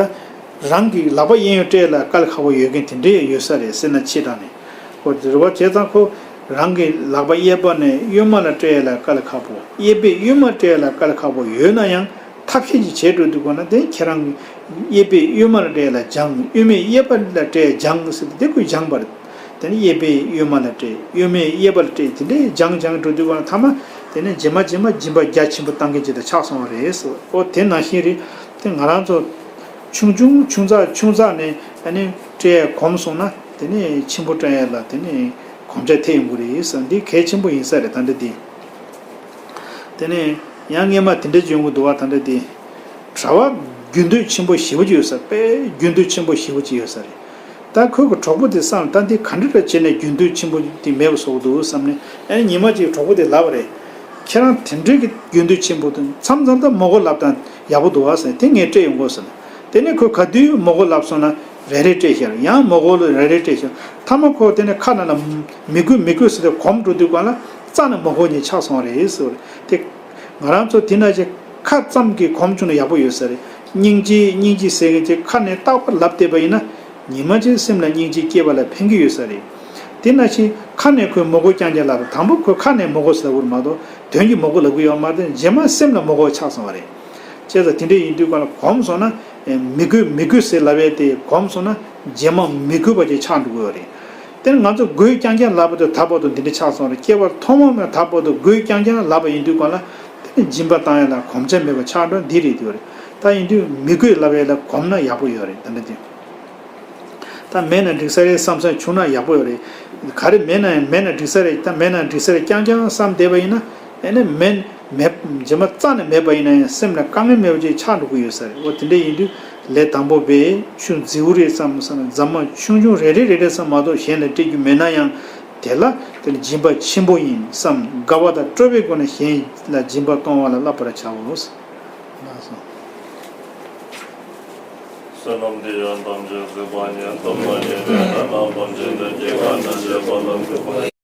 རང་གི་ལག་པ་གཡས་གཡོན་སྤྲད་ལ་དཀའ་ལས་ཁག་པོ་ཡོད་མཁན་དེ་འདྲས་ཡོད་ས་རེད། སེར་སྣ་ཆེ་དྲགས་ནས། ཁོ་རེ་བ་བྱས་ཙང་ཁོ་རང་གི་ལག་པ་གཡས་པ་ནས་གཡོན་མ་ལ་སྤྲད་ཡ་ལ་དཀའ་ལས་ཁག་པོ། གཡས་པས་གཡོན་མ་སྤྲད་ཡ་ལ་དཀའ་ལས་ཁག་པོ་ཡོད་ན་ཡང་ཐབས་ཤེས་ཅིག་བྱེད་འགྲོ་དུས་གོ་ན་དེ་ཁྱེད་རང་གཡས་པས་གཡོན་མ་ལ་སྤྲད་ཡ་ལ་སྦྱང་། གཡོན་མས་གཡས་པ་ལ་སྤྲད་ཡ་སྦྱང་ཟེར་ཏེ་དེ་ཁོས་སྦྱངས་པ་རེད། དེ་ནས་གཡས་པས་གཡོན་མ་ལ་སྤྲད། གཡོན་མས་གཡས་པ་ལ་སྤྲད། དེ་འདྲས་སྦྱངས་སྦྱངས་འགྲོ་དུས་གོ་ན་ཐ་མ་དེ་ནས་རྗེས་མ་རྗེས་མ་སྦྱིན་པ་རྒྱ་ཆེན་པོ་བཏང་མཁན་ཅིག་ཏུ་ཆགས་སོང་བ་རེད་ཟེར། ཨོ་དེ་ནང་བཞིན་རེད། དེ་ང་རང་ཚོ་ཆུང་ཆུང་ཆུང་ཙག་ཆུང་ཙག་ནས་ཨ་ནི་སྤྲད་ཡ་གོམས་སོང་ན་དེ་ནས་ཆེན་པོ་སྤྲད་ཡ་ལ་དེ་ནས་གོམས་ཆ་ཐེབས་ཡོང་གི་རེད་ཟེར། འདི་གལ་ཆེན་པོ་ཡིན་ས་རེད། ད་འདྲ་དེ། དེ་ནས་ཡང་སྔས་མ་དེ་འདྲ་ཅིག་ཡོང་གི་འདུག་བ། ད་འདྲ་དེ། གྲྭ་པ་རྒྱུན་དུ་ཆེན་པོ་ཞེ་པོ་ཅིག་ཡོད་ས་རེད། དཔེ་རྒྱུན་དུ་ཆེན་པོ་ཞེ་པོ་ཅིག་ཡོད་ས་རེད། ད་ཁོས་གི་གྲོགས་པོ་དེ་བསམ། ད་འདི་ག་འདྲ་འདྲ་བྱས་ནས་རྒྱུན་དུ་ཆེན་པོ་དེ་མེད་པ་བཟོ་གི་འདུག་བསམ་ནས། ཨ་ནི་ཉི་མ་གཅིག་གྲོགས་པོ་དེ་ལབ་པ་རེད། ཁྱེད་རང་དེ་འདྲའི་གི་རྒྱུན་དུ་ཆེན་པོ་དེ་མཚམས་མཚམས་ད་མོག་གོ་ལབ་དང་ཡག་པོ་འདུག་བ་ཟེར། དེ་ངས་སྤྲད་ཡོང་གོ་ཟེར། དེ་ནས་ཁོས་ག་དུས་མོག་གོ་ལབ་སོང་ན་རེ་རེ་སྤྲད་ཤར། ཡང་མོག་གོ་ལ་རེ་རེ་སྤྲད་ཤར། ཐ་མ་ཁོ་དེ་ནས་ཁ་ནང་ལ་མི་དགོས་མི་དགོས་ཟེར་ཏེ་གོམས་འགྲོ་དུས་གང་ལ་རྩ་ནས་མོག་གོ་ཉིད་ཆགས་སོང་བ་རེད་ཟེར་བ་རེད། དེ་ང་རང་ཚོ་དེ་ན་ཅིག་ཁ་ཙམ་གྱིས་གོམས་བྱུང་ན་ཡག་པོ་ཡོད་ས་རེད། སྙིང་རྗེ་སྙིང་རྗེ་ཟེར་མཁན་ཅིག་ཁ་ནས་རྟག་པར་ལབ་བསྡད་པ་ཡིན་ན། ཉི་མ་གཅིག་སེམས་ལ་སྙིང་རྗེ་སྐྱེས་པ་ལ་ཕན་གྱི་ཡོད་ས་རེད། དེ་ནང་བཞིན་ཁ་ནས་ཁོས་མོག་གོ་རྐྱང་རྐྱང་ལབ་པ། དང་པོ་ཁོས་ཁ་ནས་མོག་གོ་ཟེར་བ་མ་གཏོགས་དོན་གྱིས་མོག་གོ་ལབ་ཀྱི་ཡོད་མ་རེད། རྗེས་མ་སེམས་ལ་མོག་གོ་ཆགས་སོང་བ་རེད། བྱས་ཙང་དེ་འདྲ་ཡིན་དུས་གང་ལ་གོམས་སོང་ན། མི་དགོས་མི་དགོས་ཟེར་ལབ་པའི་དེ་གོམས་སོང་ན་རྗེས་མ་མི་དགོས་པ་ཅིག་ཆགས་འགྲོ་གི་ཡོད་རེད། དེ་ནི་ང་ཚོ་དགོས་རྐྱང་རྐྱང་ལབ་པ་དང་ད་བར་དུ་འདི་འདྲ་ཆགས་སོང་རེད། སྐྱེ་བ་ཐོག་མ་ནས་ད་བར་དུ་དགོས་རྐྱང་རྐྱང་ལབ་པ་ཡིན་དུས་གང་ལ་དེ་ནི་སྦྱིན་པ་བཏང་ཡ་ལ་གོམས་ཆ་མེད་པ་ཆགས་འགྲོ་འདི་རེད་འདུག་རེད། ད་ཡིན་དུས་མི་དགོས་ལབ་ཡ་ལ་གོམས་ན་ཡག་པོ་ཡོད་རེད། ད་འདྲ་དེ། ད་མེད་ན་འགྲིག་ས་རེད་བསམ་ས་བྱུང་ན་ཡག་པོ་ཡོད་རེད། ག་རེ་མེད་ན་ཡང་མེད་ན་འགྲིག་ས་རེད། ད་མེད་ན་འགྲིག་ས་རེད་རྐྱང་རྐྱང་བསམ་བསྡད་པ་ཡིན་ན། ཨེ་ནི་མེད་མེད་རྗེས་མ་རྩ་ནས་མེད་པ་ཡིན་ན་ཡང་སེམས་ལ་དཀའ་ངལ་མེད་པ་ཅིག་ཆགས་འགྲོ་གི་ཡོད་ས་རེད། འོ་དེ་འདྲ་ཡིན་དུས་ལས་དང་པོ་པས་ཆུ་མཛེའུ་རེད་བསམ་བསམ་ན་རྫ་མ་ཆུང་ཆུང་རེ་རེ་རེ་རེ་ཙམ་མ་གཏོགས་གཞན་ལ་སྤྲད་རྒྱུ་མེད་ན་ཡང་དེ་ལ་དེ་ནི་སྦྱིན་པ་ཆེན་པོ་ཡིན་བསམ་དགའ་བ་དང་སྤྲོ་བའི་སྒོ་ནས་གཞན་ལ་སྦྱིན་པ་གཏོང་བ་ལ་བསླབ་པར་བྱའོ། ལགས་སོ། བསོད་ནམས་འདི་ཡང་དམ་ཆོས་སྲིད་པ་ཉིད། ཐོབ་ནས་ཉེས་པའི་དགྲ་རྣམས་ཕམ་བྱས་ཏེ། སྐྱེ་རྒ་ན་འཆིའི་རྦ་རླབས་འཁྲུགས་པ་ཡི།